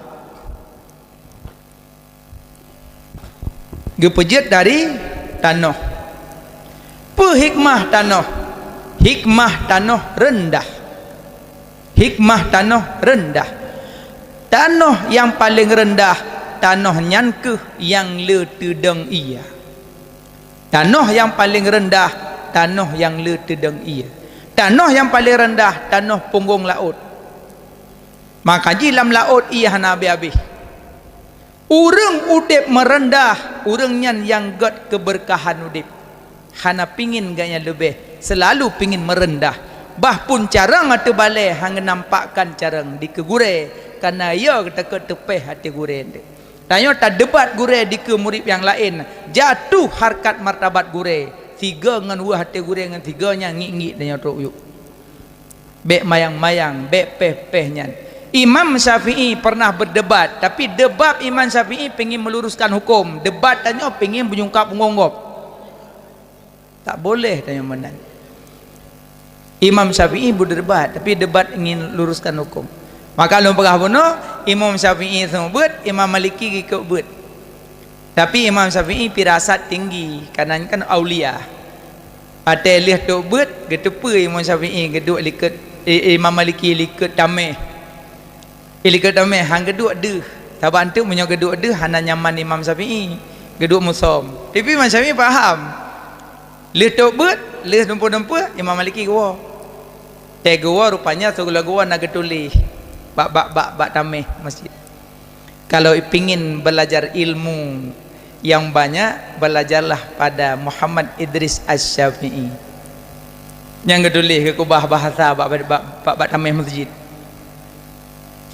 Geupeujeuet dari tanoh. Peue hikmah tanoh? Hikmah tanoh reundah. Hikmah tanoh reundah. Tanoh nyang paleng reundah, tanoh nyan kheueh nyang le teudong ie. Tanoh nyang paleng reundah, tanoh nyang le teudong ie. Tanoh nyang paleng reundah, tanoh punggong laôt. Maka jih lam laôt ie hana habéh-habéh. Ureuëng udeb meureundah, ureuëng nyan nyang gét keubeurkahan udeb. Hana pingin gobnyan leubeh, seulalu pingin meureundah. Bah phon carông ateueh balée hana nampakkan carông dikeue gurée, kareuna yo takot teupéh até gurée. Tanyoe tadebat gurée dikeue murit nyang laén, jatuh harkat martabat gurée, sigoe ngon weueh até gurée ngon sigoe nyan ngiek-ngiek tanyoe trok yub. Bék mayang-mayang, bék péh-péh nyan. Imam Syafi'i pernah berdebat, tapi debat Imam Syafi'i pingin meluruskan hukum, debat tanyoe pingin beujungkab punggong gob. Tak boleh tanyoe meunan. Imam Syafi'i berdebat, tapi debat ingin luruskan hukum. Maka lôn peugah bunoe, Imam Syafi'i seumeubeuet, Imam Maliki geukôt beuet. Tapi Imam Syafi'i firasat tinggi, kareuna kan aulia. Watée lheueh trok beuet, geuteupeue Imam Syafi'i geuduek likot, eh, Imam Maliki likot taméh. Eh, likot taméh han geuduek deuh. Saban teuk meunyoe geuduek deuh hana nyaman Imam Syafi'i, geuduek musöm. Tapi Imam Syafi'i paham. Lheueh trok beuet, lheueh dumpeue-dumpeue, Imam Maliki geuwoe. Tée geuwoe rupanya sigohlom geuwoe na geutuléh bak, bak, bak, bak taméh masjid. Kalau pingin belajar ilmu yang banyak, belajarlah pada Muhammad Idris Asy-Syafi'i. Nyang geutuléh geukeubah bahasa bak, bak, bak, bak taméh masjid.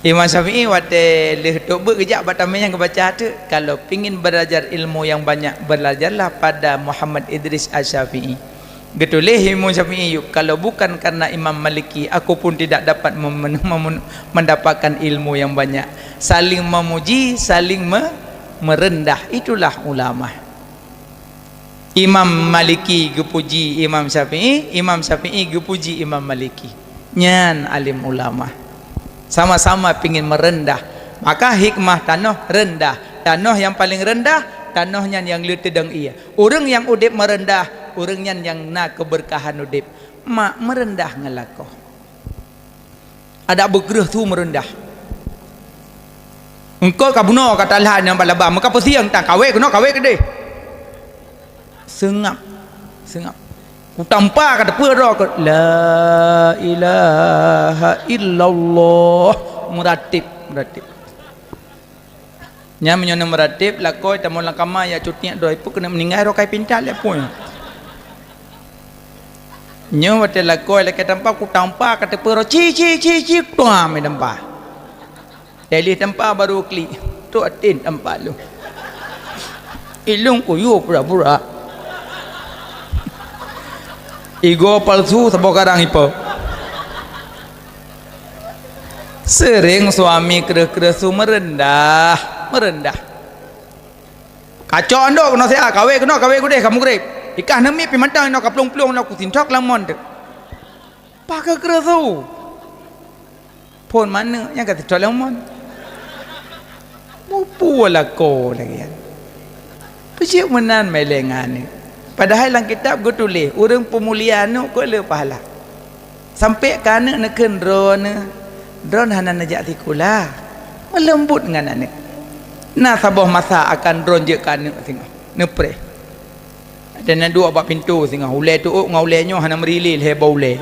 Imam Syafi'i watée lheueh tôb beuet geujak bak tamé nyang geubaca teuk, "Kalau pingin belajar ilmu yang banyak, belajarlah pada Muhammad Idris Asy-Syafi'i." Geutuléh Imam Syafi'i, "Kalau bukan karena Imam Maliki, aku pun tidak dapat mem-, mem-, mendapatkan ilmu yang banyak." Saling memuji, saling me-, merendah, itulah ulama. Imam Maliki geupuji Imam Syafi'i, Imam Syafi'i geupuji Imam Maliki. Nyan alim ulama. Sama-sama pingin merendah. Maka hikmah tanoh rendah. Tanoh nyang paleng rendah, tanoh nyan nyang le teudong ié. Ureuëng nyang udeb merendah, ureuëng nyan nyang na keubeurkahan udeb. Mak merendah ngon lakoe. Adak beukreueh su meureundah. Engkot ka bunoe ka talah nyang balaba, meuka peusieng tan, kawé keunoe, kawé keudeh. Seungab, seungab. Kutampa ka teupeu droe keu, "La ilaha illallah." Meuratib, meuratib. Nyan meunyoe neumeuratéb, lakoe tamong lam kama, ya cutiek droe, ipeue keuneuk meuninggai droe kai pinta lé apui. Nyoe watée lakoe lakée tampa, kutampa ka teupeu droe, ci, ci, ci, ci, tuam, mé tampa. Teuléh tampa baru klik, trok até tampa lom. Ilong kuyue pura-pura. Igoe palsu saboh karang ipo. Seuréng suami kreueh-kreueh su meureundah, meureundah. Kacok andok keunoe siat, kawé keunoe, kawé keudeh, ka mugreb. Ikah neumiet pih mantong inoe ka plueng-plueng inoe kusintok lam mon teuk. Pakai kreueh su. Phon manök nyang ka sintok lam mon. Mupu lakoe lagée nyan. Peue jeuet meunan meuléng aneuk. Padahai lam kitab geutuléh, ureuëng peumulia aneuk keu le pahala. Sampai keu aneuk neukheun droeneuh, droeneuh hana neujak sikula. Meuleumbut ngon aneuk. Na saboh masa akan droeneuh jeuet keu aneuk singoh. Neupreh. Ada na duek bak pintoe singoh. Ulée tuok ngon ulée nyoe hana meurilée lhée boh ulée.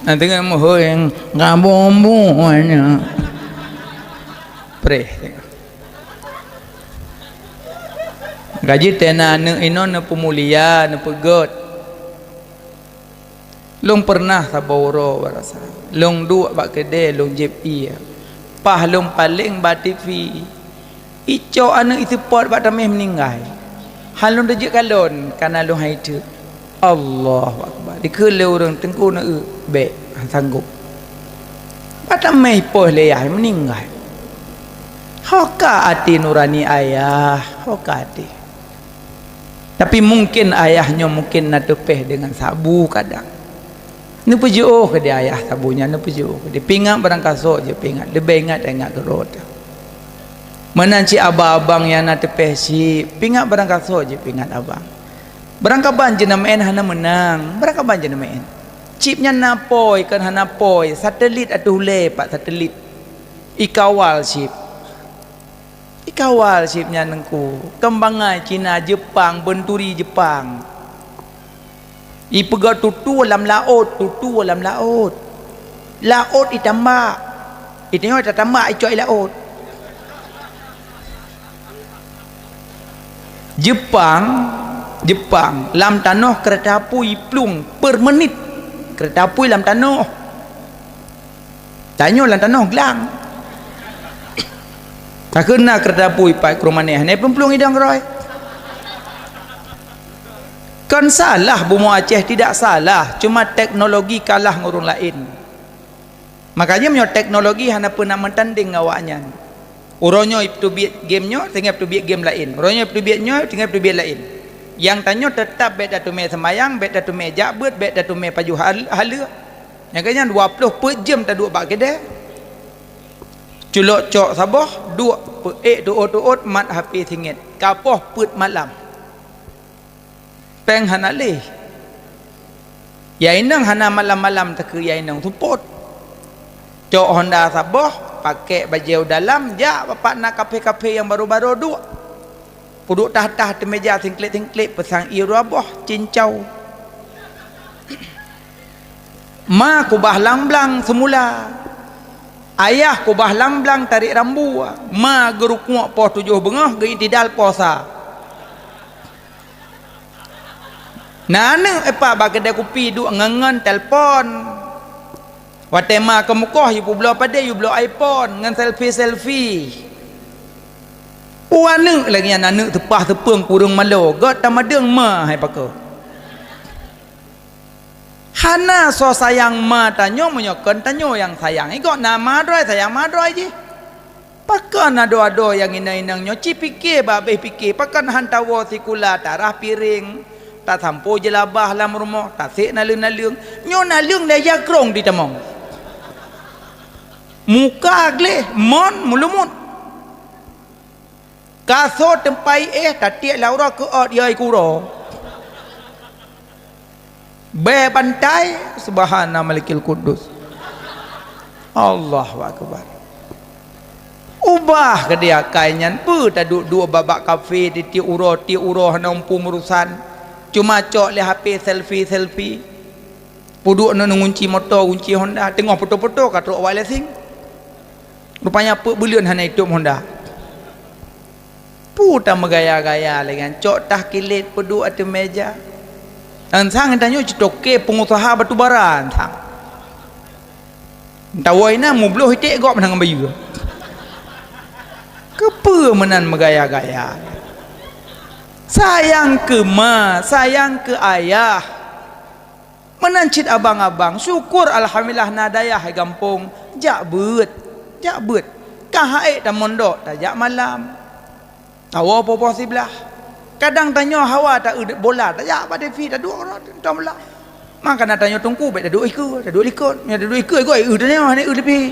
Na teungoh meuhôi ngabombo nyoe. Preh. Gaji tena aneuk inoe neupeumulia, neupeugét. Lôn peureunah saboh uroe barasa. Lôn duek bak keudée lôn jieb ié. Paih lôn paleng bak T V. Icok aneuk iseupôt bak tameh meuninggai. Han lôn teujeuet kalon, kana lôn hai teuk. Allahu Akbar. Dikheun lé ureuëng teungku neueu, bék, han sanggob. Bak tameh ipoh lé yah meuninggai. Ho ka até nurani ayah, ho ka até. Tapi mungkin ayah nyoe mungkin na teupeh deungon sabu kadang. Neupeujiôh keudeh ayah sabu nyan, neupeujiôh keudeh. Pingat barangkasoe jeuet pingat, leubeh ingat ingat keudroe teuh. Meunan cit abang-abang nyang na teupeh syiek, pingat barangkasoe jeuet pingat abang. Barangkaban jeuet na meu'en hana meunang, barangkaban jeuet na meu'en. Chip nyan na pôi kon hana pôi, satelit ateueh ulée pat satelit. Ikawal chip. Ikawal chip nyan teungku, keumbanggai Cina, Jeupang, beunturi Jeupang. Ipeugah tutue lam laôt, tutue lam laôt. Laôt itambak. Iteungoh tatambak icok i laôt. Jeupang, Jeupang, lam tanoh keureuta apui iplueng per menit. Keureuta apui lam tanoh. Tanyoe lam tanoh glang. Takheun na keureuta apui pat keu rumaneh, hana plueng-plueng idong keudroe. Kon salah bumoe Aceh, tidak salah, cuma teknologi kalah ngon ureuëng laén. Makanya meunyoe teknologi hana peue na meutandeng ngon awaknyan. Uroe nyoe ipeutubiet game nyoe, teungoh ipeutubiet game laén. Uroe nyoe ipeutubiet nyoe, teungoh ipeutubiet laén. Nyang tanyoe teutap bék tateumé seumayang, bék tateumé jak beuet, bék tateumé pajoh hal-, haleue. Nyang keu nyan dua ploh peuet jeuem taduek bak keudée. Culok cok saboh, duek peuék teuôt-teuôt mat H P singét. Ka poh peuet malam. Péng hana lé. Ya inong hana malam-malam takheun ya inong seupôt. Cok honda saboh, pakék bajée u dalam, jak bapak na kaphé-kaphé nyang barô-barô duek. Peuduek tah-tah teumèja singklét-singklét, peusang ié dua boh, cincau. Ma kubah lam blang seumula. Ayah kubah lam blang tarék rambu. Ma geurukuek poh tujoh beungoh geuiktidal poh sa. Na aneuk ipak bak keudè kupi duek ngon-ngon telpon. Watée ma keumukoh, yue peubloe padé, yue bloe iPhone ngon selfie-selfie. Peue aneuëk lagée nyan, aneuëk teupah teupeueng kureueng malo, gét tamadeueng ma hai pakoe. Hana soe sayang ma tanyoe meunyoe kon tanyoe nyang sayang. Igoe na ma droe sayang ma droe jih. Pakon adoe-adoe nyang inong-inong nyoe ci pike bak abéh pike, pakon han tawoe sikula, tarah piréng, tasampoe jeulabah lam rumoh, tasek naleueng-naleueng. Nyoe naleueng daya krong ditamong. Muka gleh, mon meulumut. Kaso teumpai éh tatiek laura keu ot yai kuro. Bée bantai, subhana malikil kudus. Allahu akbar. Ubah keudeh akai nyan, peue taduek-duek bak-bak kafe di tiek uroe, tiek uroe hana muphom urosan. Cuma cok lé H P selfie-selfie. Peuduek ngon ngunci moto, ngunci Honda, teungoh poto-poto ka trok awak lé sing. Rupanya peuet buleuen hana itôb Honda. Peue tameugaya-gaya lé nyan, cok tah kilét peuduek ateueh meja. Ansang tanyoe citoke peungusaha batu bara ansang. Tawoe inan mubloh iték gob meunan ngon bayeue. Keupeue meunan meugaya-gaya? Sayang keu ma, sayang keu ayah. Meunan cit abang-abang, syukur alhamdulillah na dayah di gampông, jak beuet, jak beuet. Ka han ék tamondok, tajak malam. Tawoe poh-poh siblaih. Kadang tanyoe hawa ta-eu bola, tajak bak T V, taduek rot nonton bola. Maka na tanyoe teungku, bék taduek ikeue, taduek likot. Meunyoe taduek ikeue, igoe eu tanyoe, hana eu leubeh.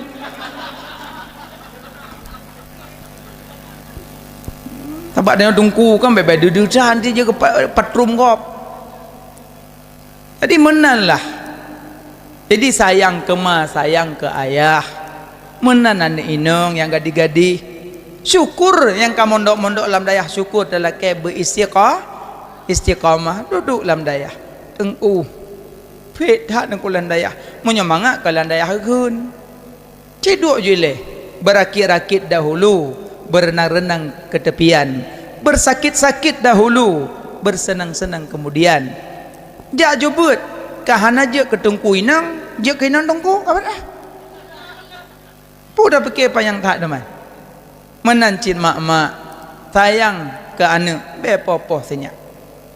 Sabab tanyoe teungku kan bék-bék deudeuh that, nanti jeuet keu pa-, patrom gob. Jadi meunan lah. Jadi sayang keu ma, sayang keu ayah. Meunan aneuëk inong nyang gadih-gadih. Syukur nyang ka mondok-mondok lam dayah, syukur talakée beuistiqa-, istiqamah, duduek lam dayah. Teungku, phet that teungku lam dayah. Meunyoe mangat ka lam dayah geukheun. Cit duek ju ilée, beurakit-rakit dahulu, beureunang-reunang keu teupian, beusakét-sakét dahulu, beuseunang-seunang keumudian. Jak ju beuet, ka hana jeuet keu teungku inong, jeuet keu inong teungku, ka beuet ah. Peue tapike panyang that teuma. Meunan cit mak-mak, sayang keu aneuëk, bék poh-poh sinyak.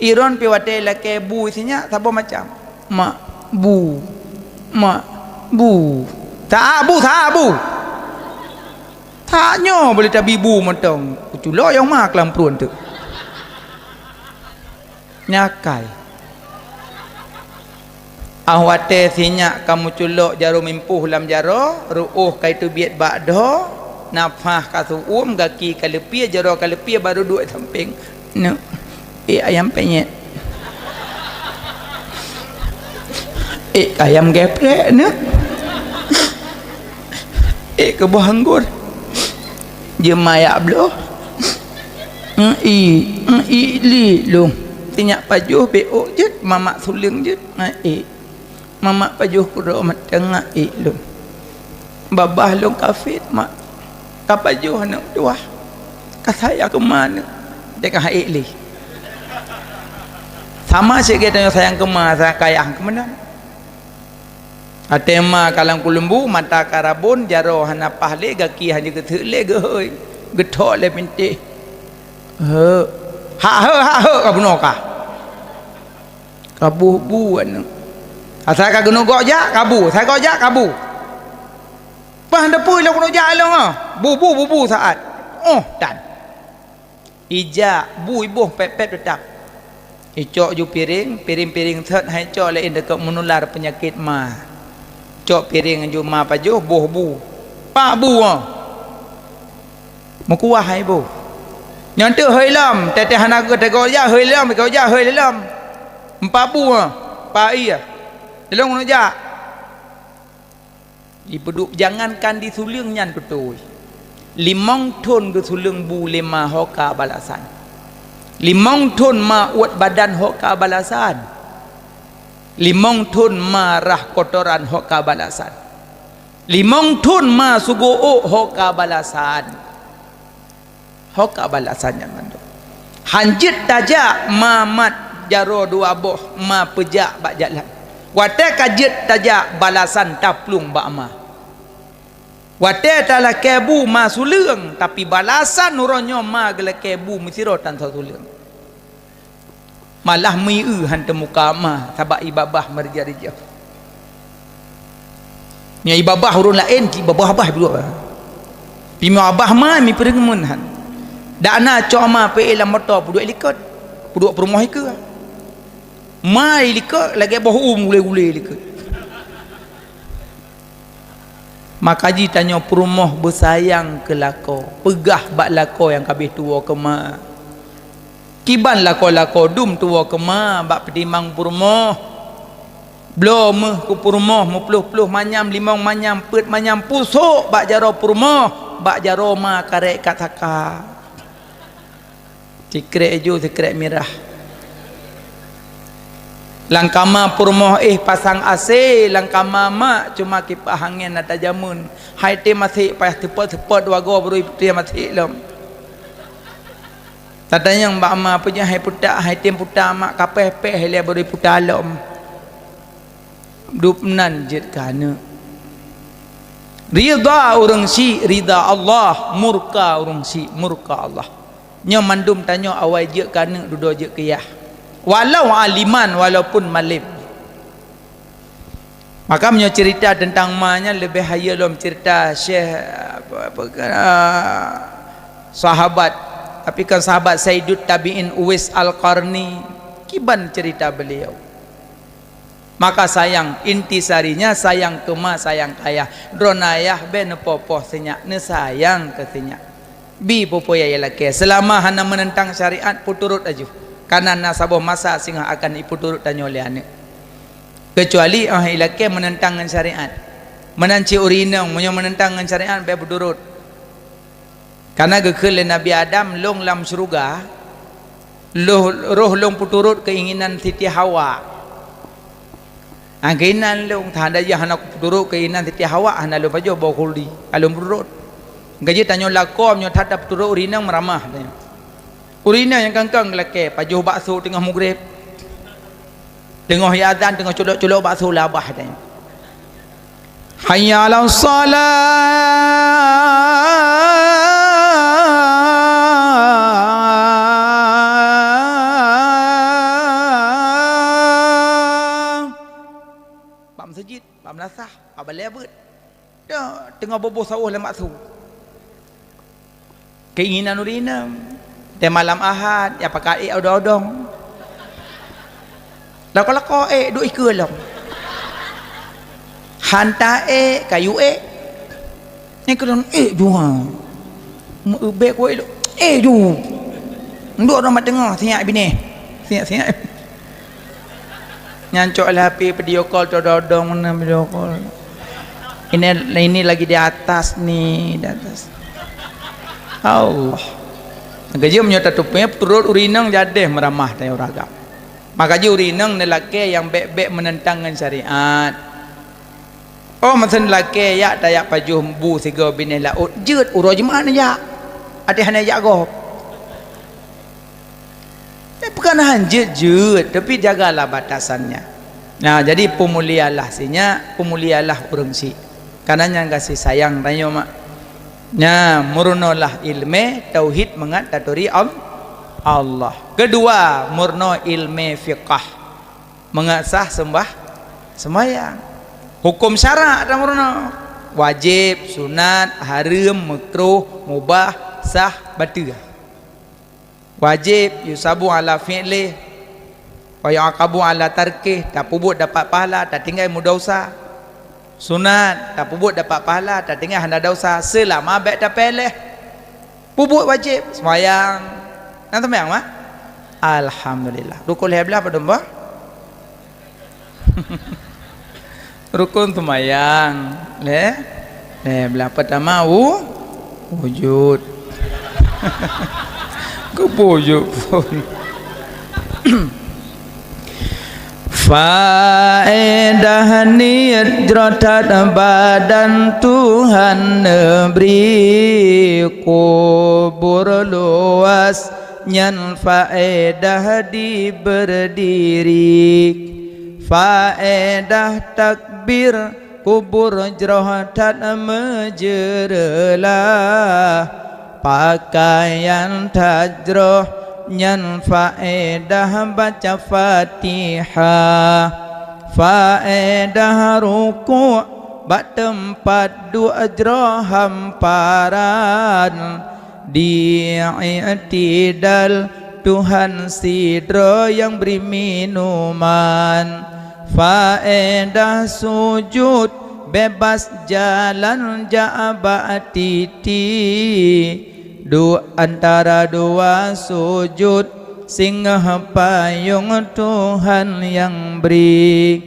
Iron pih watée lakée bu sinyak saboh macam. Mak bu, mak bu. Sa-a bu, sa-a bu. Tanyoe boleh tabi bu mantong. Kuculok nyang ma keulampruen teuk. Nyakai. Ah watée sinyak ka meuculok jaroe mimpoh lam jaroe, ruôh ka iteubiet bak dhoe, nafah ka seu-uem, gaki ka leupie, jaroe ka leupie, barô duek sampéng. Neuk, ék ayam penyet. Ék ayam geprek, neuk. Ék keuboh anggor. Jeuem ayak bloe. Ii, ii li lôn. Sinyak pajoh bék ôk jeuet, mamak suleueng jeuet. Ngai ék. Mamak pajoh keudroe mantong ngai ék lôn. Babah lôn ka fit, mak. Ka pajoh aneuk tuah. Ka sayang keu ma aneuk. Teuka han ék lé. Sama cit geutanyoe sayang keu ma, sayang keu ayah keu meunan. Até ma ka lam kulumbu, mata ka rabon, jaroe hana paih lé, gaki hana jeuet geuteuk lé, geuhôi, geuthok lé pintéh. Heu. Hak heu, hak heu ka bunoe ka. Ka boh bu aneuk. Asai ka keuneuk gok jak, ka bu. Asai gok jak, ka bu. Paih teupeu lôn keuneuk jak lôn ah. Bu, bu, bu, bu saát. Oh, tan. Ijak, bu iboh pép-pép teutap. Icok ju piréng, piréng-piréng sot hai cok laén takot meunular peunyakét ma. Cok piréng ju ma pajoh, boh bu. Pak bu ah. Meukuah hai bu. Nyan teuk hôi lom, teuh-teuh hana geuteugok jak, hôi lom, gok jak, hôi lom. Empat bu ah. Pak iya. Lôn keuneuk jak. Ipeuduek jangankan di suleueng nyan beutôi. Limong thon geusuleueng bu lé ma ho ka balasan. Limong thon ma uet badan ho ka balasan. Limong thon ma rhah kotoran ho ka balasan. Limong thon ma sugoe ôk ho ka balasan. Ho ka balasan nyan mandum. Han jeuet tajak ma mat jaroe dua boh ma peujak bak jalan. Watée ka jeuet tajak balasan taplueng bak ma. Watée talakée bu ma suleueng, tapi balasan uroe nyoe ma geulakée bu meusidroe tan soe suleueng. Malah meu-eu han teumuka ma sabab ibabah meurija-rija. Nyoe ibabah ureuëng laén, cit babah-babah peuduek. Pih meu abah ma mi peureumeun han. Dak na cok ma peuék lam moto peuduek likot, peuduek peurumoh ikeue. Ma likot lagée boh uem gulée-gulée likot. Maka jih tanyoe peurumoh beusayang keu lakoe, peugah bak lakoe nyang ka abéh tuwoe keu ma. Kiban lakoe-lakoe dum tuwoe keu ma bak peutimang peurumoh. Bloe méuh keu peurumoh meuploh-ploh manyam, limong manyam, peuet manyam, pusok bak jaroe peurumoh, bak jaroe ma karek ka saka. Sikrek ijo, sikrek mirah. Lam kama peurumoh éh pasang AC, lam kama mak cuma kipah angén na tajameun. Hai tem masék payah teupot-teupot dua goe baru item masék lom. Tatanyong bak ma, "Peue jeuet hai puta, hai tem puta mak, ka péh-péh ilée baru iputa lom?" Dub nan jeuet keu aneuëk. Ridha ureuëng syiek, ridha Allah, murka ureuëng syiek, murka Allah. Nyoe mandum tanyoe awai jeuet keu aneuëk dudoe jeuet keu yah. Walau aliman, walaupun malém. Maka meunyoe cerita teuntang ma nyan leubeh hayeue lom cerita Syekh, apa, apa, ah, sahabat, tapi kon sahabat, Saidut Tabi'in Uwais Al-Qarni. Kiban cerita beliau. Maka sayang, intisarinya sayang keu ma, sayang keu ayah. Droeneuh ayah bèk neupoh-poh sinyak, neusayang keu sinyak. Bi peue-peue nyang ilakèe, seulama hana meunentang syariat, peuturot laju. Kareuna na saboh masa singoh akan ipeuturot tanyoe lé aneuëk. Keucuali óh ilakèe meunentang ngon syariat. Meunan cit ureuëng inong, meunyoe meunentang ngon syariat, bèk peuturot. Kareuna geukheun lé Nabi Adam, "Lôn lam syeuruga, lôn, roh lôn peuturot keuinginan Siti Hawa." Keuinginan lôn, teuhadap jih hana kupeuturot keuinginan Siti Hawa, hana lôn pajoh boh khuldi, ka lôn peuturot. Ka jeuet tanyoe lakoe, meunyoe that tapeuturot ureuëng inong meuramah tanyoe. Ureuëng inong nyang kangkang lakèe, pajoh bakso teungoh mugreb. Teungoh azan, teungoh culok-culok bakso labah tanyoe. Hayya 'alas shalah. Bak meuseujid, bak meulasah, bak balèe beuet. Dak, teungoh boboh sawoh lam bakso. Keuinginan ureuëng inong, watèe malam Ahad, ya pakat ék odong-odong. Lakoe-lakoe ék, duek ikeue lom. Hanta ék, kayue ék. Nyan keuh lôn ék jua. Meu-ubek kueh lôn ék ju. Ndok rhot mat teungoh, sinyak binéh. Sinyak-sinyak. Nyan cok lé H P video call, cok dodong meunan video call. Ini, ini lagi di atas ni, di atas. Allah. Ka jeuet meunyoe tateupeue peuturot ureuëng inong jadeh meuramah tanyoe ureuëng agam. Maka jih ureuëng inong neulakèe nyang bèk-bèk meunentang ngon syariat. Oh, masa neulakèe jak tajak pajoh bu sigoe binéh laôt, jeuet uroe Jumat neujak. Até hana jak gob. Eh, bukan hana jeuet-jeuet, tapi jagalah batasannya. Nah, jadi peumulialah sinyak, peumulialah ureuëng syiek. Kareuna nyan gaséh sayang tanyoe mak. Nah, meurunoelah iéleumé tauhid mangat taturi Al-, Allah. Keudua, meurunoe iéleumé fiqah. Mangat sah seumbah, seumbahyang. Huköm syarak tameurunoe. Wajéb, sunat, hareuem, meukruh, mubah, sah, bateue. Wajéb, yusabu 'ala fi'lih, wa yu'aqabu 'ala tarkih, tapeubuet dapat pahala, tatinggai meudesya. Sunat, tapeubuet dapat pahala, tatinggai hana desya, seulama bèk tapeuéh. Peubuet wajéb, seumayang. Na seumayang, mak? Alhamdulillah. Rukon lhèe blah padum boh? Rukon seumayang, lhèe, lhèe blah. Pertama, wu-, wujud. Keupeue wujud phon? Faedah niet jroh that badan Tuhan neubri, kubur luwas nyan faedah dibeurdiri. Faedah takbir kubur jroh that meujeureulah, pakaian that jroh nyan faedah baca Fatihah. Faedah rukuk bak teumpat duek jroh hamparan, di i'tidal Tuhan sidroe nyang bri minuman. Faedah sujud bebas jalan jak bak titi, duek antara dua sujud, singoh payong Tuhan nyang bri.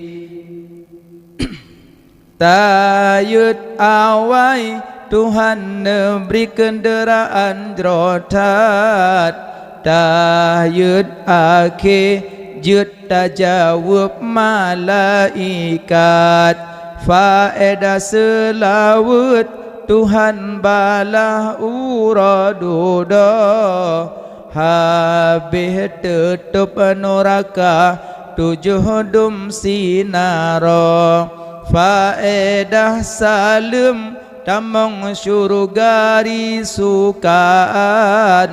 Tayeuet awai Tuhan neubri keundeuraan jroh that, tayeuet akhé jeuet tajaweueb malaikat. Faedah seulaweuet Tuhan balaih uroe dudoe, habéh teutôb nuraka tujoh dum sinaroe. Faedah saleuem tamong syeuruga risukaan,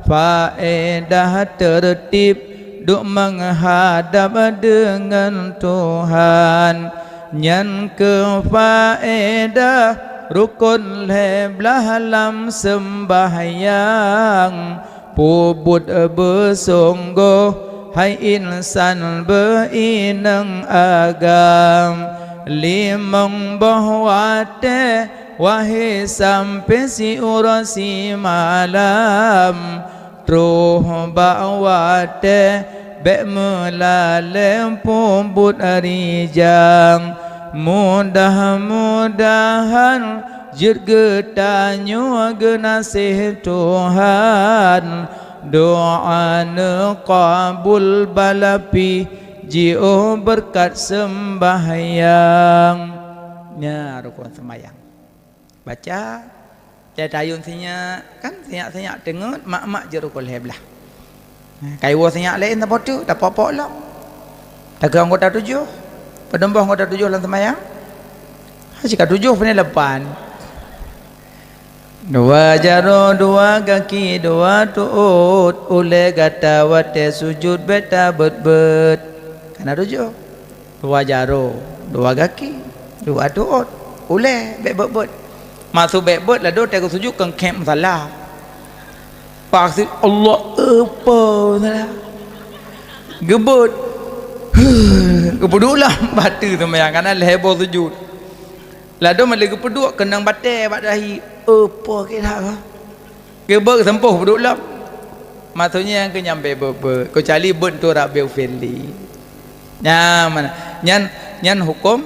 faedah teurtib duek meuhadab deungon Tuhan. Nyan keuh faedah rukon lhée blaih lam seumbahyang, peubuet beusunggoh hai insan beuinong agam. Limong boh watée wahé sampoe siuroe simalam, troh bak watée bék meulalée peubuet rijang. Mudah-mudahan jeuet geutanyoe geunaséh Tuhan, doa neuqabul balapi jiôh beureukat seumbahyang. Nya rukon seumbahyang. Baca, tayong sinyak, kan sinyak-sinyak teungeut, mak-mak jeuet rukon lhée blaih. Nah, kaiwoe sinyak laén tapoteuk, tapok-pok lom. Takeu anggota tujoh, padum boh anggota tujoh lam seumayang? Hai, sika tujoh, pane lapan. Dua jaroe, dua gaki, dua tuôt, ulée gata watée sujut bék tabeuet-beuet. Kana tujoh. Dua jaroe, dua gaki, dua tuôt, ulée bék beuet-beuet. Maksud bék beuet, ladôm teuka sujut keu khém musala. Maksud Allah, eupeu musala. Geubeuet. Geupeuduek lam batée seumayang, kana lhée boh sujut. Ladôm lé geupeuduek keunong batée bak dahi, eupeu kira. Geubeuet seumpôh peuduek lom. Maksudnya nyang keu nyang bék beuet-beuet, keucuali beuet tu Rabbi ufirli. Nyan, nyan, nyan huköm,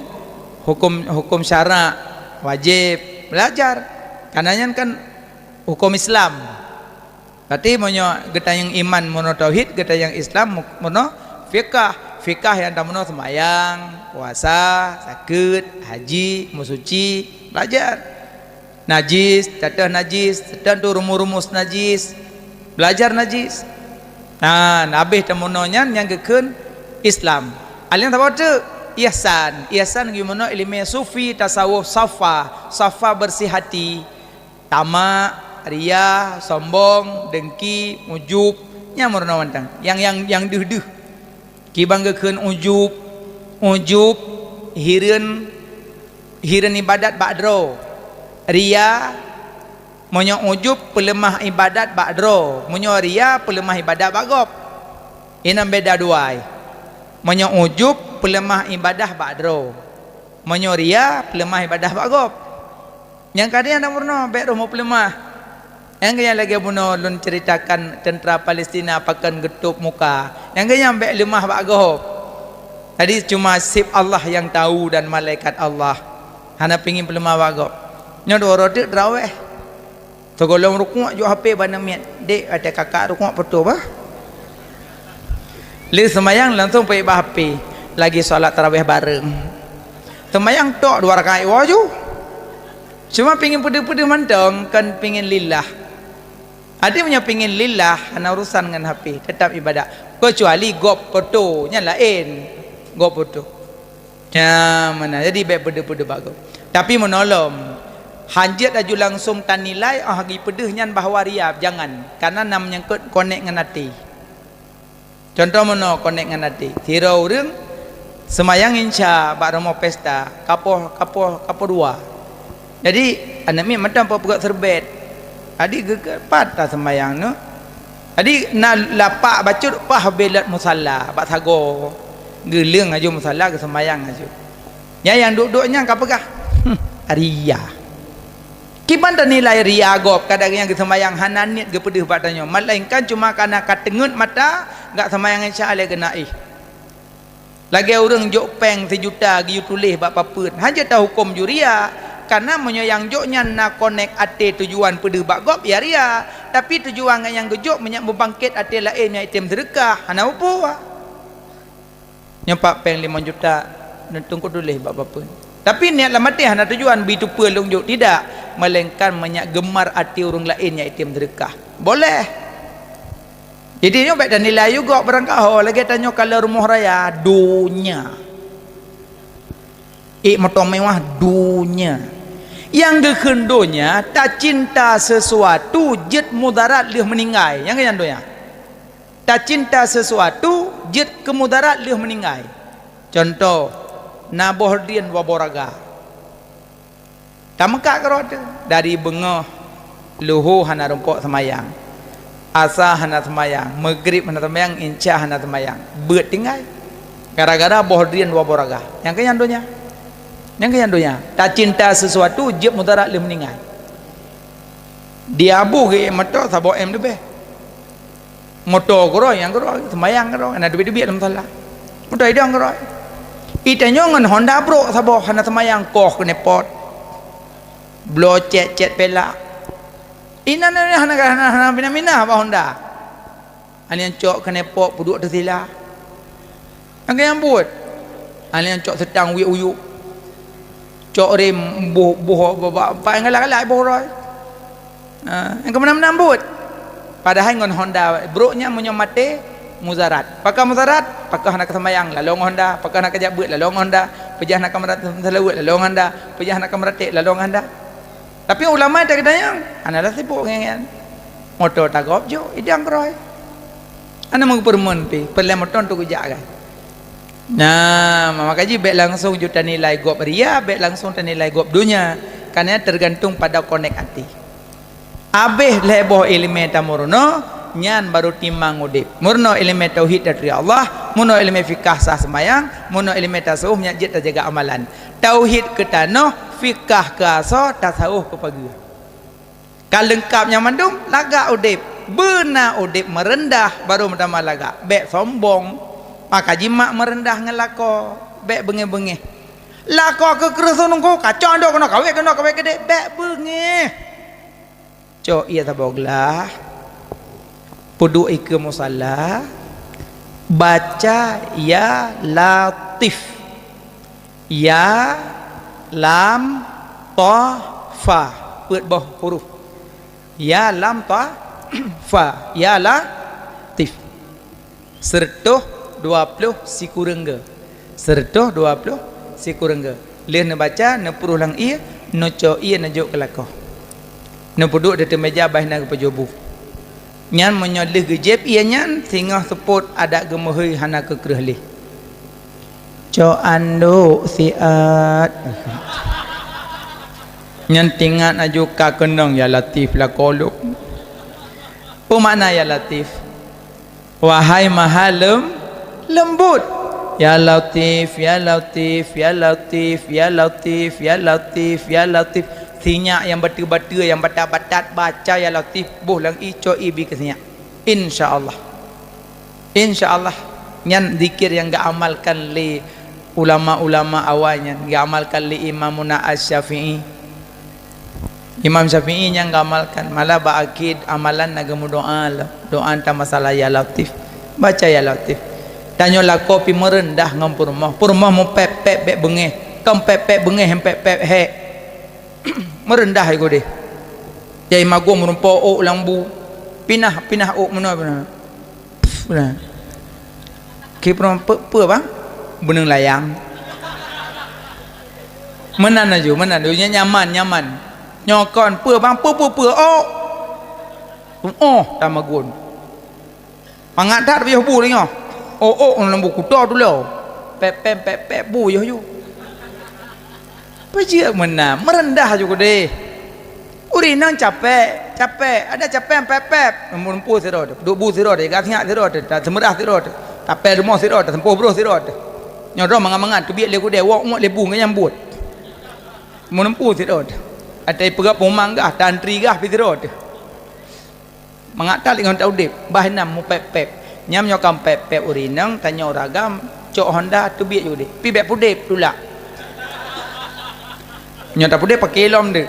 huköm, huköm syarak wajéb belajar. Karena nyan kan huköm Islam. Berarti meunyoe geutanyong iman meunoe tauhid, geutanyong Islam meunoe fikah. Fikah nyang tameunoe seumayang, puasa, sakét, haji, meusuci, belajar. Najis, teutoh najis, teutoh rumus-rumus najis, belajar najis. Nah, habéh tameunoe nyan nyang geukheun Islam. Aleng saboh teuk ihsan. Ihsan geumono ileumé sufi, tasawuf, safa. Safa bersih hati. Tamak, ria, sombong, dengki, ujub, nyang meurunoe mantong. Nyang, nyang, nyang deuh-deuh. Kiban geukheun ujub, ujub, hireuen, hireuen ibadat bak droe. Ria, meunyoe ujub peuleumah ibadat bak droe, meunyoe ria peuleumah ibadat bak gob. Inan beda dua. Meunyoe ujub peuleumah ibadah bak droe, meunyoe ria peuleumah ibadah bak gob. Nyang ka nyan meurunoe bék roh meupeuleumah. Nyang keu nyan lagée bunoe lôn ceuritakan teuntra Palestina pakon geutôb muka. Nyang keu nyan bék leumah bak gob. Jadi cuma seb Allah nyang tahu dan malaikat Allah. Hana pingin peuleumah bak gob. Nyoe dua uroe teuk teurawéh. Sigohlom rukuk jok H P bak aneuk miet. "Dek, watée kakak rukuk peutoe bah." Lheueh seumayang langsong peuék bak H P. Lagi salat tarawéh bareng. Seumayang tok dua rakaat woe ju. Cuma pingin peudeuh-peudeuh mantong, kon pingin lillah. Adak meunyoe pingin lillah, hana urusan ngon H P, teutap ibadat. Keucuali gob peutoe, nyan laén. Gob putôh. Nyan meunan. Jadi bék peudeuh-peudeuh bak gob. Tapi meunolom, hanjeuet laju langsung tanilai, ah, jipeudeuh nyan bahwa ria, jangan. Karena na meunyangkot konek ngon até. Contoh meunoe konek ngon até. Sidroe ureuëng seumayang insya bak rumoh pesta, kapoh, kapoh, kapoh dua. Jadi, aneuk miet mantong peuet-peuet seurbet. Jadi, geugeue pat taseumayang nyoe. Jadi, na lapak bacut paih bak musala, bak sagoe. Geuleueng laju musala, geuseumayang laju. Nyan nyang duek-duek nyan ka peugah, "Hmm, ria." Kiban tanilai ria gob, kadang nyang geuseumayang hana niet geupeudeuh bak tanyoe, melainkan cuma kareuna ka teungeut mata, geuseumayang insya lé geunaéh. Lagée ureuëng jok péng sijuta geuyue tuléh bak papeuen, hana tahuköm jih ria, kareuna meunyoe nyang jok nyan na konek até tujuan peudeuh bak gob, ya ria. Tapi tujuan nyang geujok meunyak meubangket até laén nyang item seudeukah, hana peue-peue. Nyoe pat péng limong juta, neuteungku tuléh bak papeuen. Tapi niet lam até hana tujuan bit tupeue lôn jok, tidak, melainkan meunyak geumar até ureuëng laén nyang item seudeukah. Boleh. Jadi nyoe bék tanilai yue gob barangkaho lagée tanyoe kalon rumoh raya, donya. Ék moto mewah, donya. Nyang geukheun donya, tacinta sesuatu jeuet mudarat lheueh meuninggai. Nyang keuh nyan donya. Tacinta sesuatu jeuet keu mudarat lheueh meuninggai. Contoh, na boh drien dua boh raga. Tameukat keudroe teuh, dari beungoh luho hana rumpok seumayang, asa hana seumayang, meugrib hana seumayang, insya hana seumayang, beuet tinggai. Gara-gara boh drien dua boh raga. Nyang keuh nyan donya. Nyang keuh nyan donya. Tacinta sesuatu jeuet mudarat lheueh meuninggai. Di Abu geuék moto saboh M leubeh. Moto keudroe, nyang keudroe, seumayang keudroe, hana teubiet-teubiet lam musala. Moto idong keudroe. Itanyoe ngon Honda brok saboh, hana seumayang, koh keuneupot. Bloe cét-cét pelak. Inan hana, hana, hana minah-minah bak Honda. Hana nyang cok keuneupot peuduek teusila. Nyang keuh nyan buet. Hana nyang cok seutang uyuek-uyuek. Cok rem boh, boh, ba, ba, ba, nyang galak-galak boh keudroe. Ha, nyang keu meunan-meunan buet. Padahai ngon Honda brok nyan meunyoe maté, mudarat. Pakon mudarat? Pakon hana ka seumayang, lalu ngon Honda. Pakon hana ka jak beuet, lalu ngon Honda. Peujah hana ka meurat-, seulaweuet, lalu ngon Honda. Peujah hana ka meuratéb, lalu ngon Honda. Tapi ulama teuka nyang hana lom sibuk ngon nyan. Moto tagob jok, idong keudroe. Hana meupeureumeun pih, peureulée moto untuk geujak kan. Nah, maka jih bék langsung ju tanilai gob ria, bék langsung tanilai gob donya. Karena tergantung pada konek até. Abéh lhée boh iéleumé tameurunoe, nyan baru timang udeb. Meurunoe iéleumé tauhid taturi Allah, meurunoe iéleumé fikah sah seumayang, meurunoe iéleumé tasawuf nyan jeuet tajaga amalan. Tauhid keu tanoh, fikah keu asoe, tasawuf keu pageue. Ka leungkab nyan mandum, lagak udeb. Beuna udeb meureundah, baru meutamah lagak. Bék sombong. Maka jimat meureundah ngon lakoe. Bék beungéh-beungéh. Lakoe keu kreueh seuneuk, kacok dok keunoe, kawét keunoe, kawét keudeh. Bék beungéh. Cok ié saboh glah, peuduek ikeue musala, baca Ya Latif. Ya, Lam, Tha, Fa. Peuet boh huruf. Ya, Lam, Tha, Fa. Ya Latif. Seureutôh dua ploh sikureueng geu. Seureutôh dua ploh sikureueng geu. Lheueh neubaca, neupruh lam ié, neucok ié neujok keu lakoe. Neupeuduek di ateueh meuja bah na geupeujôh bu. Nyan meunyoe lheueh geujieb ié nyan, singoh seupôt adak geumeuhôi hana keu kreueh lé. Cok anduk siat. Nyan tingat aju ka keunong Ya Latif lakoe lôn. Peue makna Ya Latif? Wahai Maha Lem-, Lembut. Ya Latif, Ya Latif, Ya Latif, Ya Latif, Ya Latif, Ya Latif. Sinyak nyang bateue-bateue, nyang batat-batat, baca Ya Latif, boh lam ié, cok ié bi keu sinyak. Insya Allah. Insya Allah. Nyan zikir nyang geuamalkan lé ulama-ulama awai nyan, geuamalkan lé Imamuna Asy-Syafi'i. Imam Syafi'i nyang geuamalkan, malah bak akhé amalan na geumeudoá lom. Doá teumasala Ya Latif. Baca Ya Latif. Tanyoe lakoe pih meureundah ngon peurumoh. Peurumoh meupép-pép bék beungéh. Kon pép-pép beungéh, pép-pép hék. Meureundah ié udeh. Jai magong meurumpok ôk lam bu. Pinah, pinah ôk meunoe, pinah. Pff, nah. Ki peurumoh, peue, peue, bang? Beuneueng layang. Meunan laju, meunan laju. Nyan nyaman, nyaman. Nyoe kon peue bang, peue, peue, peue. Oh. Oh, tamagun. Mangat that piôh bu nyoe. Oh, oh, lam bu kuto tu lo. Pep, pep, pep, pep, bu yoh yu. Peujeuet meunan, meureundah ju keudeh. Ureueng inong capek, capek, ada capek pep-pep. Meumpu sidroe teuh, duek bu sidroe teuh, gasnyak sidroe teuh, taseumeurah sidroe teuh, tapèe rumoh sidroe teuh, seumpôh broh sidroe teuh. Nyoe droe mangat-mangat, teubiet lé keudè, wok ngot lé bu ngon nyang buet. Meumpu sidroe teuh. Atai peugah peumang gah, tantri gah pi sidroe teuh. Mangat that lé ngon taudép, bah inan meupép-pép. Nyan nyoe ka meupép-pép ureueng inong, tanyoe ureueng agam, cok honda, teubiet ju udép. Pi bèk peudép, tulak. Nyoe tapeudép paké lom deuh.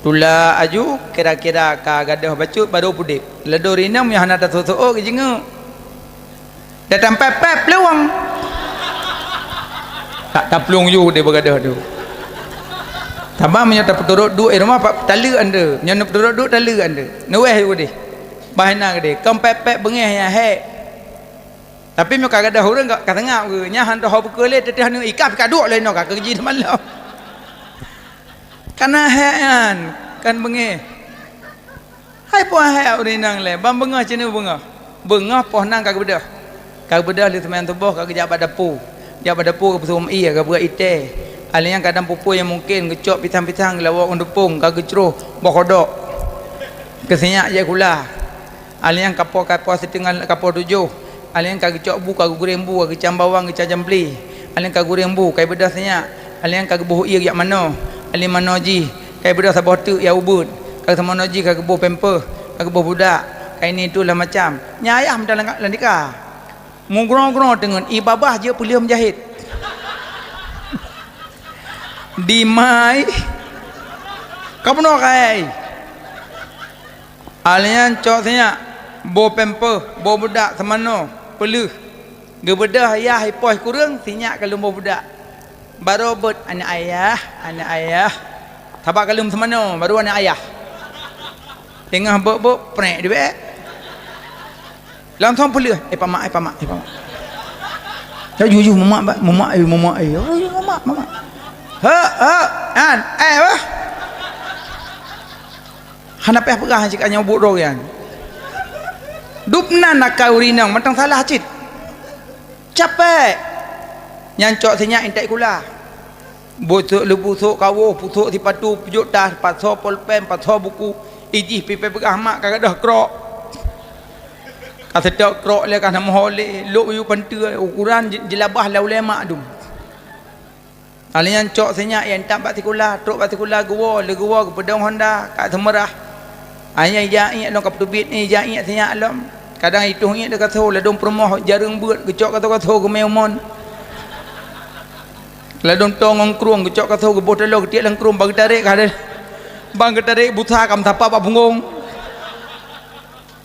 Tulak aju, kira-kira ka gadôh bacut, barô peudép. Ladôm ureueng inong, meunyoe hana tasôk-sôk, geujingeuk. Datang pép-pép leuwang. Tak taplueng ju deh beugadoh tu. Sabab meunyoe tapeuturot duek i rumoh, pak taleuek ande. Meunyoe neupeuturot duek, taleuek ande. Neuweh ju deh. Bah inan deh. Kon pép-pép beungéh nyang hék. Tapi meunyoe ka gadoh ureueng ka, ka seungab geuh. Nyan han teuho beukeue lé, teuh-teuh aneuk ikat ka duek lé inoe ka keuji seumalam. Kana hék nyan, kan beungéh. Hai puah hai ureueng inong lé, ban beungoh cit beungoh. Beungoh poh nam ka geubeudôh. Ka geubeudôh lheueh seumayang suboh ka geujak bak dapu. Jak bak dapu geupeuseumeung ié, geupeugöt ié teh. Alèh nyan kadang peue-peue nyang mungken, geucok pisang-pisang, geulawok ngon teupông, ka geucroh boh kodok. Keu si nyak jai sikula. Alèh nyan kapoh, kapoh siteungoh, kapoh tujoh. Alèh nyan ka geucok bu, ka geugureng bu, ka geucam bawang, geucam jamplé. Alèh nyan ka gureng bu, ka geubeudôh si nyak. Alèh nyan ka geuboh ié geujak manoe. Alèh manoe jih, ka geubeudôh saboh teuk nyang ubit. Ka geuseumeung jih, ka geuboh pampers, ka geuboh budak, ka ini itu lah macam. Nyan ayah meunan lam, lam tika. Meugroe-groe teungeut, ié babah jeuet peuleueh meujahét. Dimai. Ka bunoe kai. Alèh nyan cok si nyak, boh pampers, boh budak seumanoe, peuleueh. Geubeudôh yah ipoh kureueng, si nyak ka lheueh boh budak. Barô beuet, "Aneuk ayah, aneuk ayah." Sabab ka lheueh meuseumanoe, barô aneuk ayah. Teungoh beuet-beuet, prek dibèk. Langsong peuleueh, "Eh, pamak, eh, pamak, eh, pamak." Ya, ju, ju, mamak, ba-, mamak, eh, mamak, eh. Oh, ya, mamak, mamak. Hek, hek, an, eh, wah. Hana payah peugah cit ka nyoe buet droe nyan. Dub nan akai ureueng inong, mantong salah cit. Capek. Nyan cok si nyak intat sikula. Busôk leubeh, busôk kawoh, busôk sipatu, peujuek tas, pasoe polpen, pasoe buku, ijih pih peugah mak ka gadôh krok. Ka seutôt krok lé, ka na meuho lé, lok yue panteue, ukuran ji-, jilabah lé ulée mak dum. Alèh nyan cok si nyak, intat bak sikula, trok bak sikula geuwoe, lé geuwoe geupeudong honda, ka seumeurah. Hai nyan ija iék lom ka peuteubiet nyan, ija iék si nyak lom. Kadang itueng iék di gasoe, ladôm peurumoh jareueng beuet, geucok gasoe-gasoe geumé umon. Ladôm toe ngon krueng, geucok gasoe geuboh taloe geutiek lam krueng, bak geutarek ka deh. Bak geutarek busa ka meusapat bak punggong.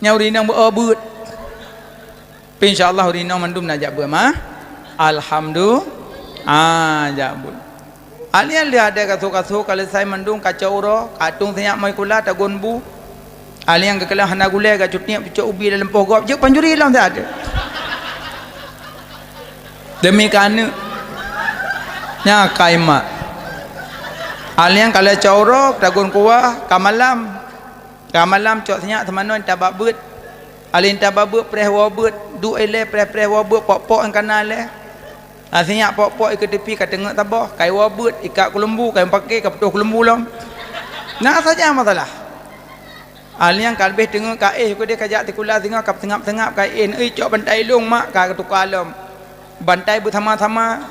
Nyan ureueng inong beu-o beuet. Tapi insya Allah ureueng inong mandum na jak beuet mah. Alhamdulillah. Ah, jak beuet. Alèh nyan lheueh adak gasoe-gasoe ka leusai mandum, ka cok uroe, ka tueng si nyak meusikula tagon bu. Alèh nyan geukalon hana gulée, ka cutiek peucok ubi dalam poh gob, jeuet pancuri lom siat. Demi keu aneuk. Nyan akai mak. Alèh nyan ka lheueh cok uroe, tagon kuah, ka malam. Ka malam cok si nyak seumanoe intat bak beuet. Alèh intat bak beuet preh woe beuet, duek ilée preh-preh woe beuet, pok-pok nyang kana lé. Ah, si nyak pok-pok ikeue tepi ka teungeut saboh, ka iwoe beuet, ikat keulumbu, ka ipaké, ka putôh keulumbu lom. Na saja masalah. Alèh nyan ka leubeh teungeut ka éh, keudeh ka jak sikula singoh ka peuseungab-seungab ka éh, neucok bantai ilông mak ka geutuka lom. Bantai beusama-sama.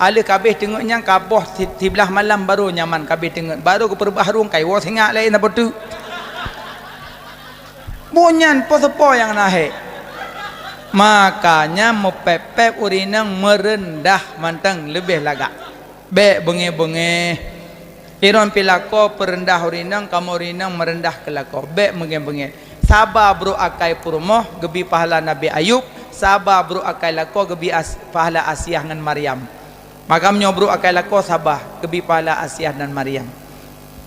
Alèh ka abéh teungeut nyan ka boh si-, siblaih malam barô nyaman ka abéh teungeut, barô geupeureubah rueng ka iwoe si nyak laén saboh teuk. Buet nyan po-, soe po nyang na hék. Makanya meupép-pép ureueng inong meureundah mantong leubeh lagak. Bèk beungéh-beungéh. Iron pih lakoe peureundah ureueng inong, kamoe ureueng inong meureundah keu lakoe. Bèk beungéh-beungéh. Saba brôk akai peurumoh geubi pahala Nabi Ayub, saba brôk akai lakoe geubi as-, pahala Asiah ngon Maryam. Makam nyoe brôk akai lakoe saba geubi pahala Asiah dan Maryam.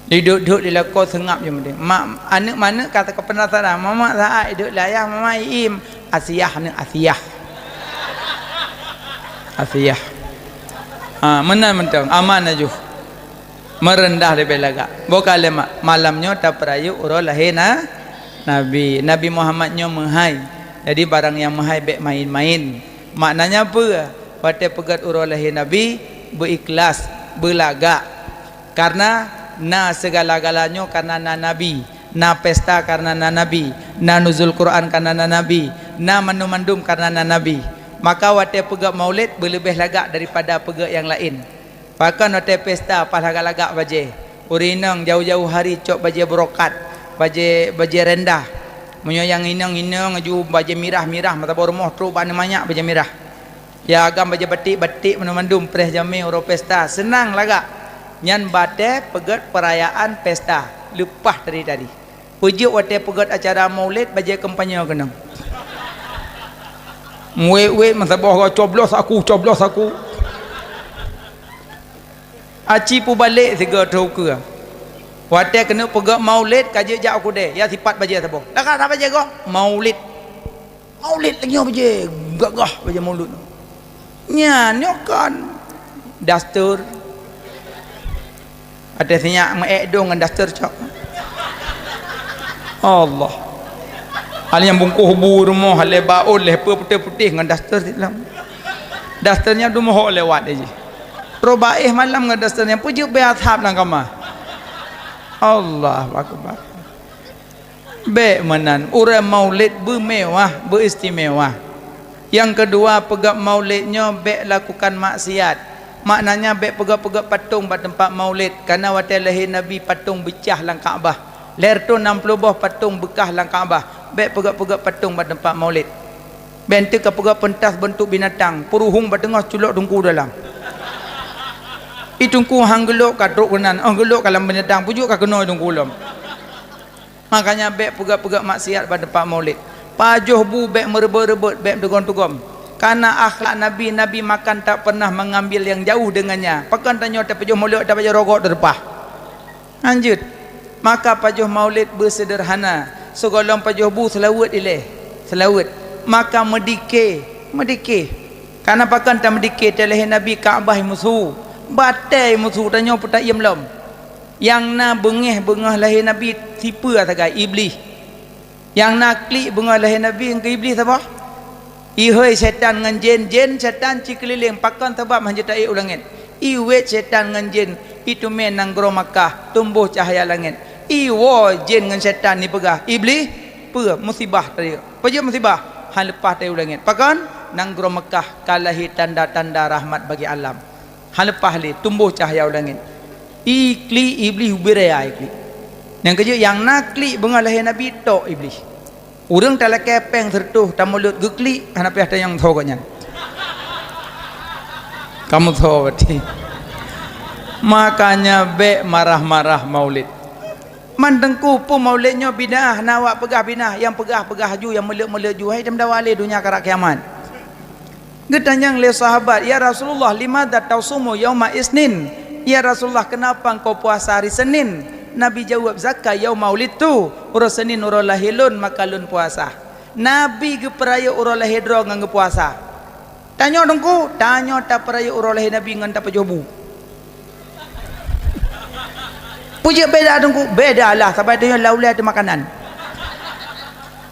Diduek-duek di lakoe seungab je meudeh. Mak, aneuk maneuk ka teuka penasaran, "Mamak saát iduek lé ayah, mamak ié." Asiah aneuk Asiah. Afiah. Ha, meunan mantong, aman laju. Meureundah leubeh lagak. Boh ka lé ma-, malam nyoe tapeurayeuk uroe lahé na-, Nabi. Nabi Muhammad nyoe meuhai. Jadi barang nyang meuhai bék main-main. Maknanya peue? Watée peugét uroe lahé Nabi, beu ikhlas, beu lagak. Karena na segala-galanya karena na Nabi, na pesta karena na Nabi, na nuzul Quran karena na Nabi, na mandum-mandum karena na Nabi. Maka watée peugét maulid beuleubeh lagak daripada peugét nyang laén. Pakon watée pesta paih lagak-lagak bajée. Ureuëng inong jauh-jauh hari cok bajée brokat, bajée, bajée rendah. Meunyoe nyang inong-inong aju bajée mirah-mirah, meusaboh rumoh trok bak aneuk manyak bajée mirah. Ya agam bajée batik-batik mandum-mandum preh jamé uroe pesta, seunang lagak. Nyan batée peugét peurayaan pesta, leupah tadi-tadi. Peujeuet watée peugét acara maulid bajée kampanye keunong. Muet-uet meusaboh coblos aku, coblos aku. Aci pubalek sigoe teukeue. Watée keuneuk peugét maulid ka jeuet jak u keudée, ya sipat bajée saboh. Lagak that bajée goh, maulid. Maulid lagée nyoe bajée, gagah bajée maulid. Nyan nyoe kan daster. Watée sinyak meuék dong ngon daster cok. Allah. Hal nyang bungkôh bu rumoh lé baon lé peue putéh-putéh ngon daster silam. Daster nyan dumohok lewat aja. Roh baéh malam ngon daster nyan peujeuet beu asab lam kama. Allahu akbar. Bék meunan, uroe maulid beumewah, beuistimewa. Nyang keudua, peugét maulid nyoe bék lakukan maksiat. Maknanya bék peugét-peugét patong bak teumpat maulid, karena watée lahé Nabi patong beucah lam Ka'bah. Lhée reutôh nam ploh boh patong beukah lam Ka'bah. Bék peugét-peugét patong bak teumpat maulid. Bék enteuk ka peugét peuntas beuntuk binatang, peuruhueng bak teungoh culok teungku dalam. I teungku han geulok ka trok keunan, óh geulok ka lam binatang, peujeuet ka keunoe teungku lom. Makanya bék peugét-peugét maksiat bak teumpat maulid. Pajoh bu bék meureubot-reubot, bék meutugom-tugom. Karena akhlak Nabi, Nabi makan tak pernah mengambil yang jauh dengannya. Pakon tanyoe tapajoh maulid, tapajoh rogok di depan. Lanjut. Maka pajoh maulid beuseuderhana. Sigohlom pajoh bu seulaweuet ilée. Seulaweuet. Maka meudike, meudike. Karena pakon tameudike, talahé Nabi Ka'bah musu. Batée musu tanyoe peutaiem lom. Nyang na beungéh beungoh lahé Nabi sipeue sagai? Iblih. Nyang na klik beungoh lahé Nabi keu Iblih saboh? Ihôi setan ngon jén, jén setan cikeulileng pakon sabab hana taék u langét. Iwét setan ngon jén iteumé nanggroe Makkah tumboh cahya langét. Iwoe jén ngon setan ipeugah, "Iblih, peue musibah tadi? Peue jeuet musibah?" Han leupah taék u langét. Pakon? Nanggroe Makkah ka lahé tanda-tanda rahmat bagi alam. Han leupah lé tumboh cahya u langét. I klik Iblih ubé raya i klik. Nyang keujeuet nyang na klik beungoh lahé Nabi tok Iblih. Ureuëng talakée péng seureutôh tamulot geuklik hana payah tanyong tho gobnyan. Kamu tho berarti. Makanya bék marah-marah maulid. Man teungku peue maulid nyoe bidah, na awak peugah bidah, nyang peugah-peugah ju, nyang meuleut-meuleut ju, hai dem dawa lé donya karab kiamat. Geutanyong lé sahabat, "Ya Rasulullah, limadza tasumu yauma isnin?" "Ya Rasulullah, kenapa engkau puasa hari Senin?" Nabi jawab, "Zaka yauma ulidtu, uroe Senin uroe lahé lôn, maka lôn puasa." Nabi geupeurayeuk uroe lahé droe ngon geupuasa. Tanyoe teungku, tanyoe tapeurayeuk uroe lahé Nabi ngon tapajoh bu. Peue jeuet beda teungku? Beda lah, sabai tanyoe lam ulée teuh makanan.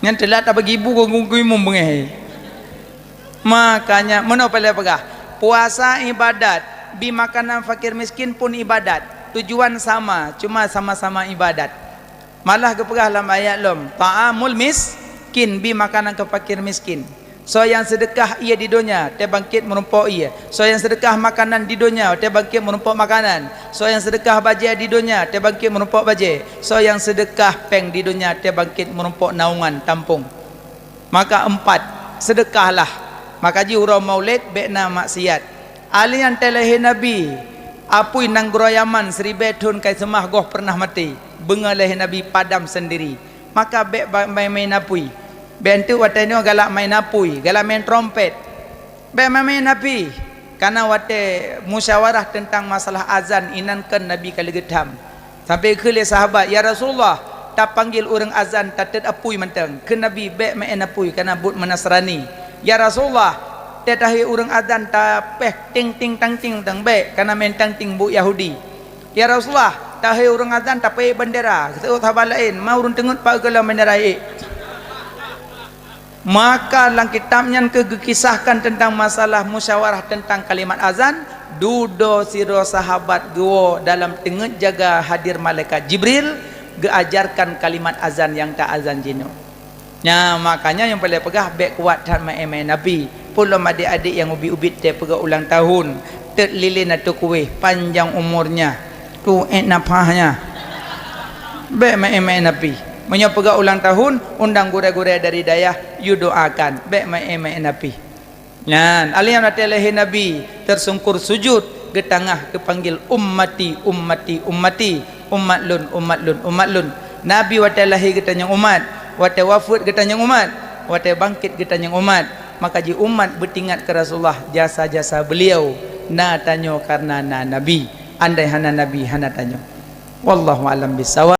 Nyan teulat tabagi bu keu geuimum beungéh. Makanya meunoe peureulée peugah, puasa ibadat, bi makanan fakir miskin pun ibadat. Tujuan sama, cuma sama-sama ibadat. Malah geupeugah lam ayat lom, "Ta'amul miskin," bi makanan keu fakir miskin. Soe nyang seudeukah ié di donya, teuh bangkét meurumpok ié. Soe nyang seudeukah makanan di donya, teuh bangkét meurumpok makanan. Soe nyang seudeukah bajée di donya, teuh bangkét meurumpok bajée. Soe nyang seudeukah péng di donya, teuh bangkét meurumpok naungan tampông. Maka empat, seudeukahlah. Maka jih uroe Maulid bék na maksiat. Ali nyang talahé Nabi, apui nanggroe Yaman siribée thon kai seumah goh peureunah maté, beungoh lahé Nabi padam seundiri. Maka bék ba-, main-main apui. Bék enteuk watée nyoe galak main apui, galak main trompet. Bék main-main apui. Kana watée musyawarah teuntang masalah azan inan kon Nabi ka leugeut tham. Sampai kheun lé sahabat, "Ya Rasulullah, tapanggil ureuëng azan tatet apui mantong." Kheun Nabi, "Bék meu'en apui, kana buet meunasrani." "Ya Rasulullah, Watée tahé ureuëng azan tapéh ting ting tang ting tang bék, kana meu'en tang ting buet Yahudi. "Ya Rasulullah, tahé ureuëng azan tapéh bendera," geuseuôt sahabat laén, "Ma ureuëng teungeut pat geulom bendera ék?" Maka lam kitab nyan keuh geukisahkan teuntang masalah musyawarah teuntang kalimat azan, dudoe sidroe sahabat geuwoe dalam teungeut jaga hadir malaikat Jibril, geuajarkan kalimat azan nyang ta azan jinoe. Nyan, makanya nyang paleng peugah bék kuat that meu'en-meu'en Nabi. Peulom adék-adék nyang ubit-ubit teupeugah ulang tahun, teuk lilin ateueh kuéh, panjang umurnya, tuék nafasnya. Bék meu'en-meu'en Nabi. Meunyoe peugah ulang tahun, undang gurée-gurée dari dayah, yue doakan. Bék meu'en-meu'en Nabi. Nyan, alèh nyan watée lahé Nabi, tersungkur sujud, geutangah geupanggil, "Ummati, ummati, ummati, umat lôn, umat lôn, umat lôn." Nabi watée lahé geutanyong umat, watée wafeuet geutanyong umat, watée bangkét geutanyong umat. Maka ji umat beutingat keu Rasulullah, jasa-jasa beliau na tanyoe kareuna na Nabi. Andai hana Nabi, hana tanyoe. Wallahu a'lam bissawab.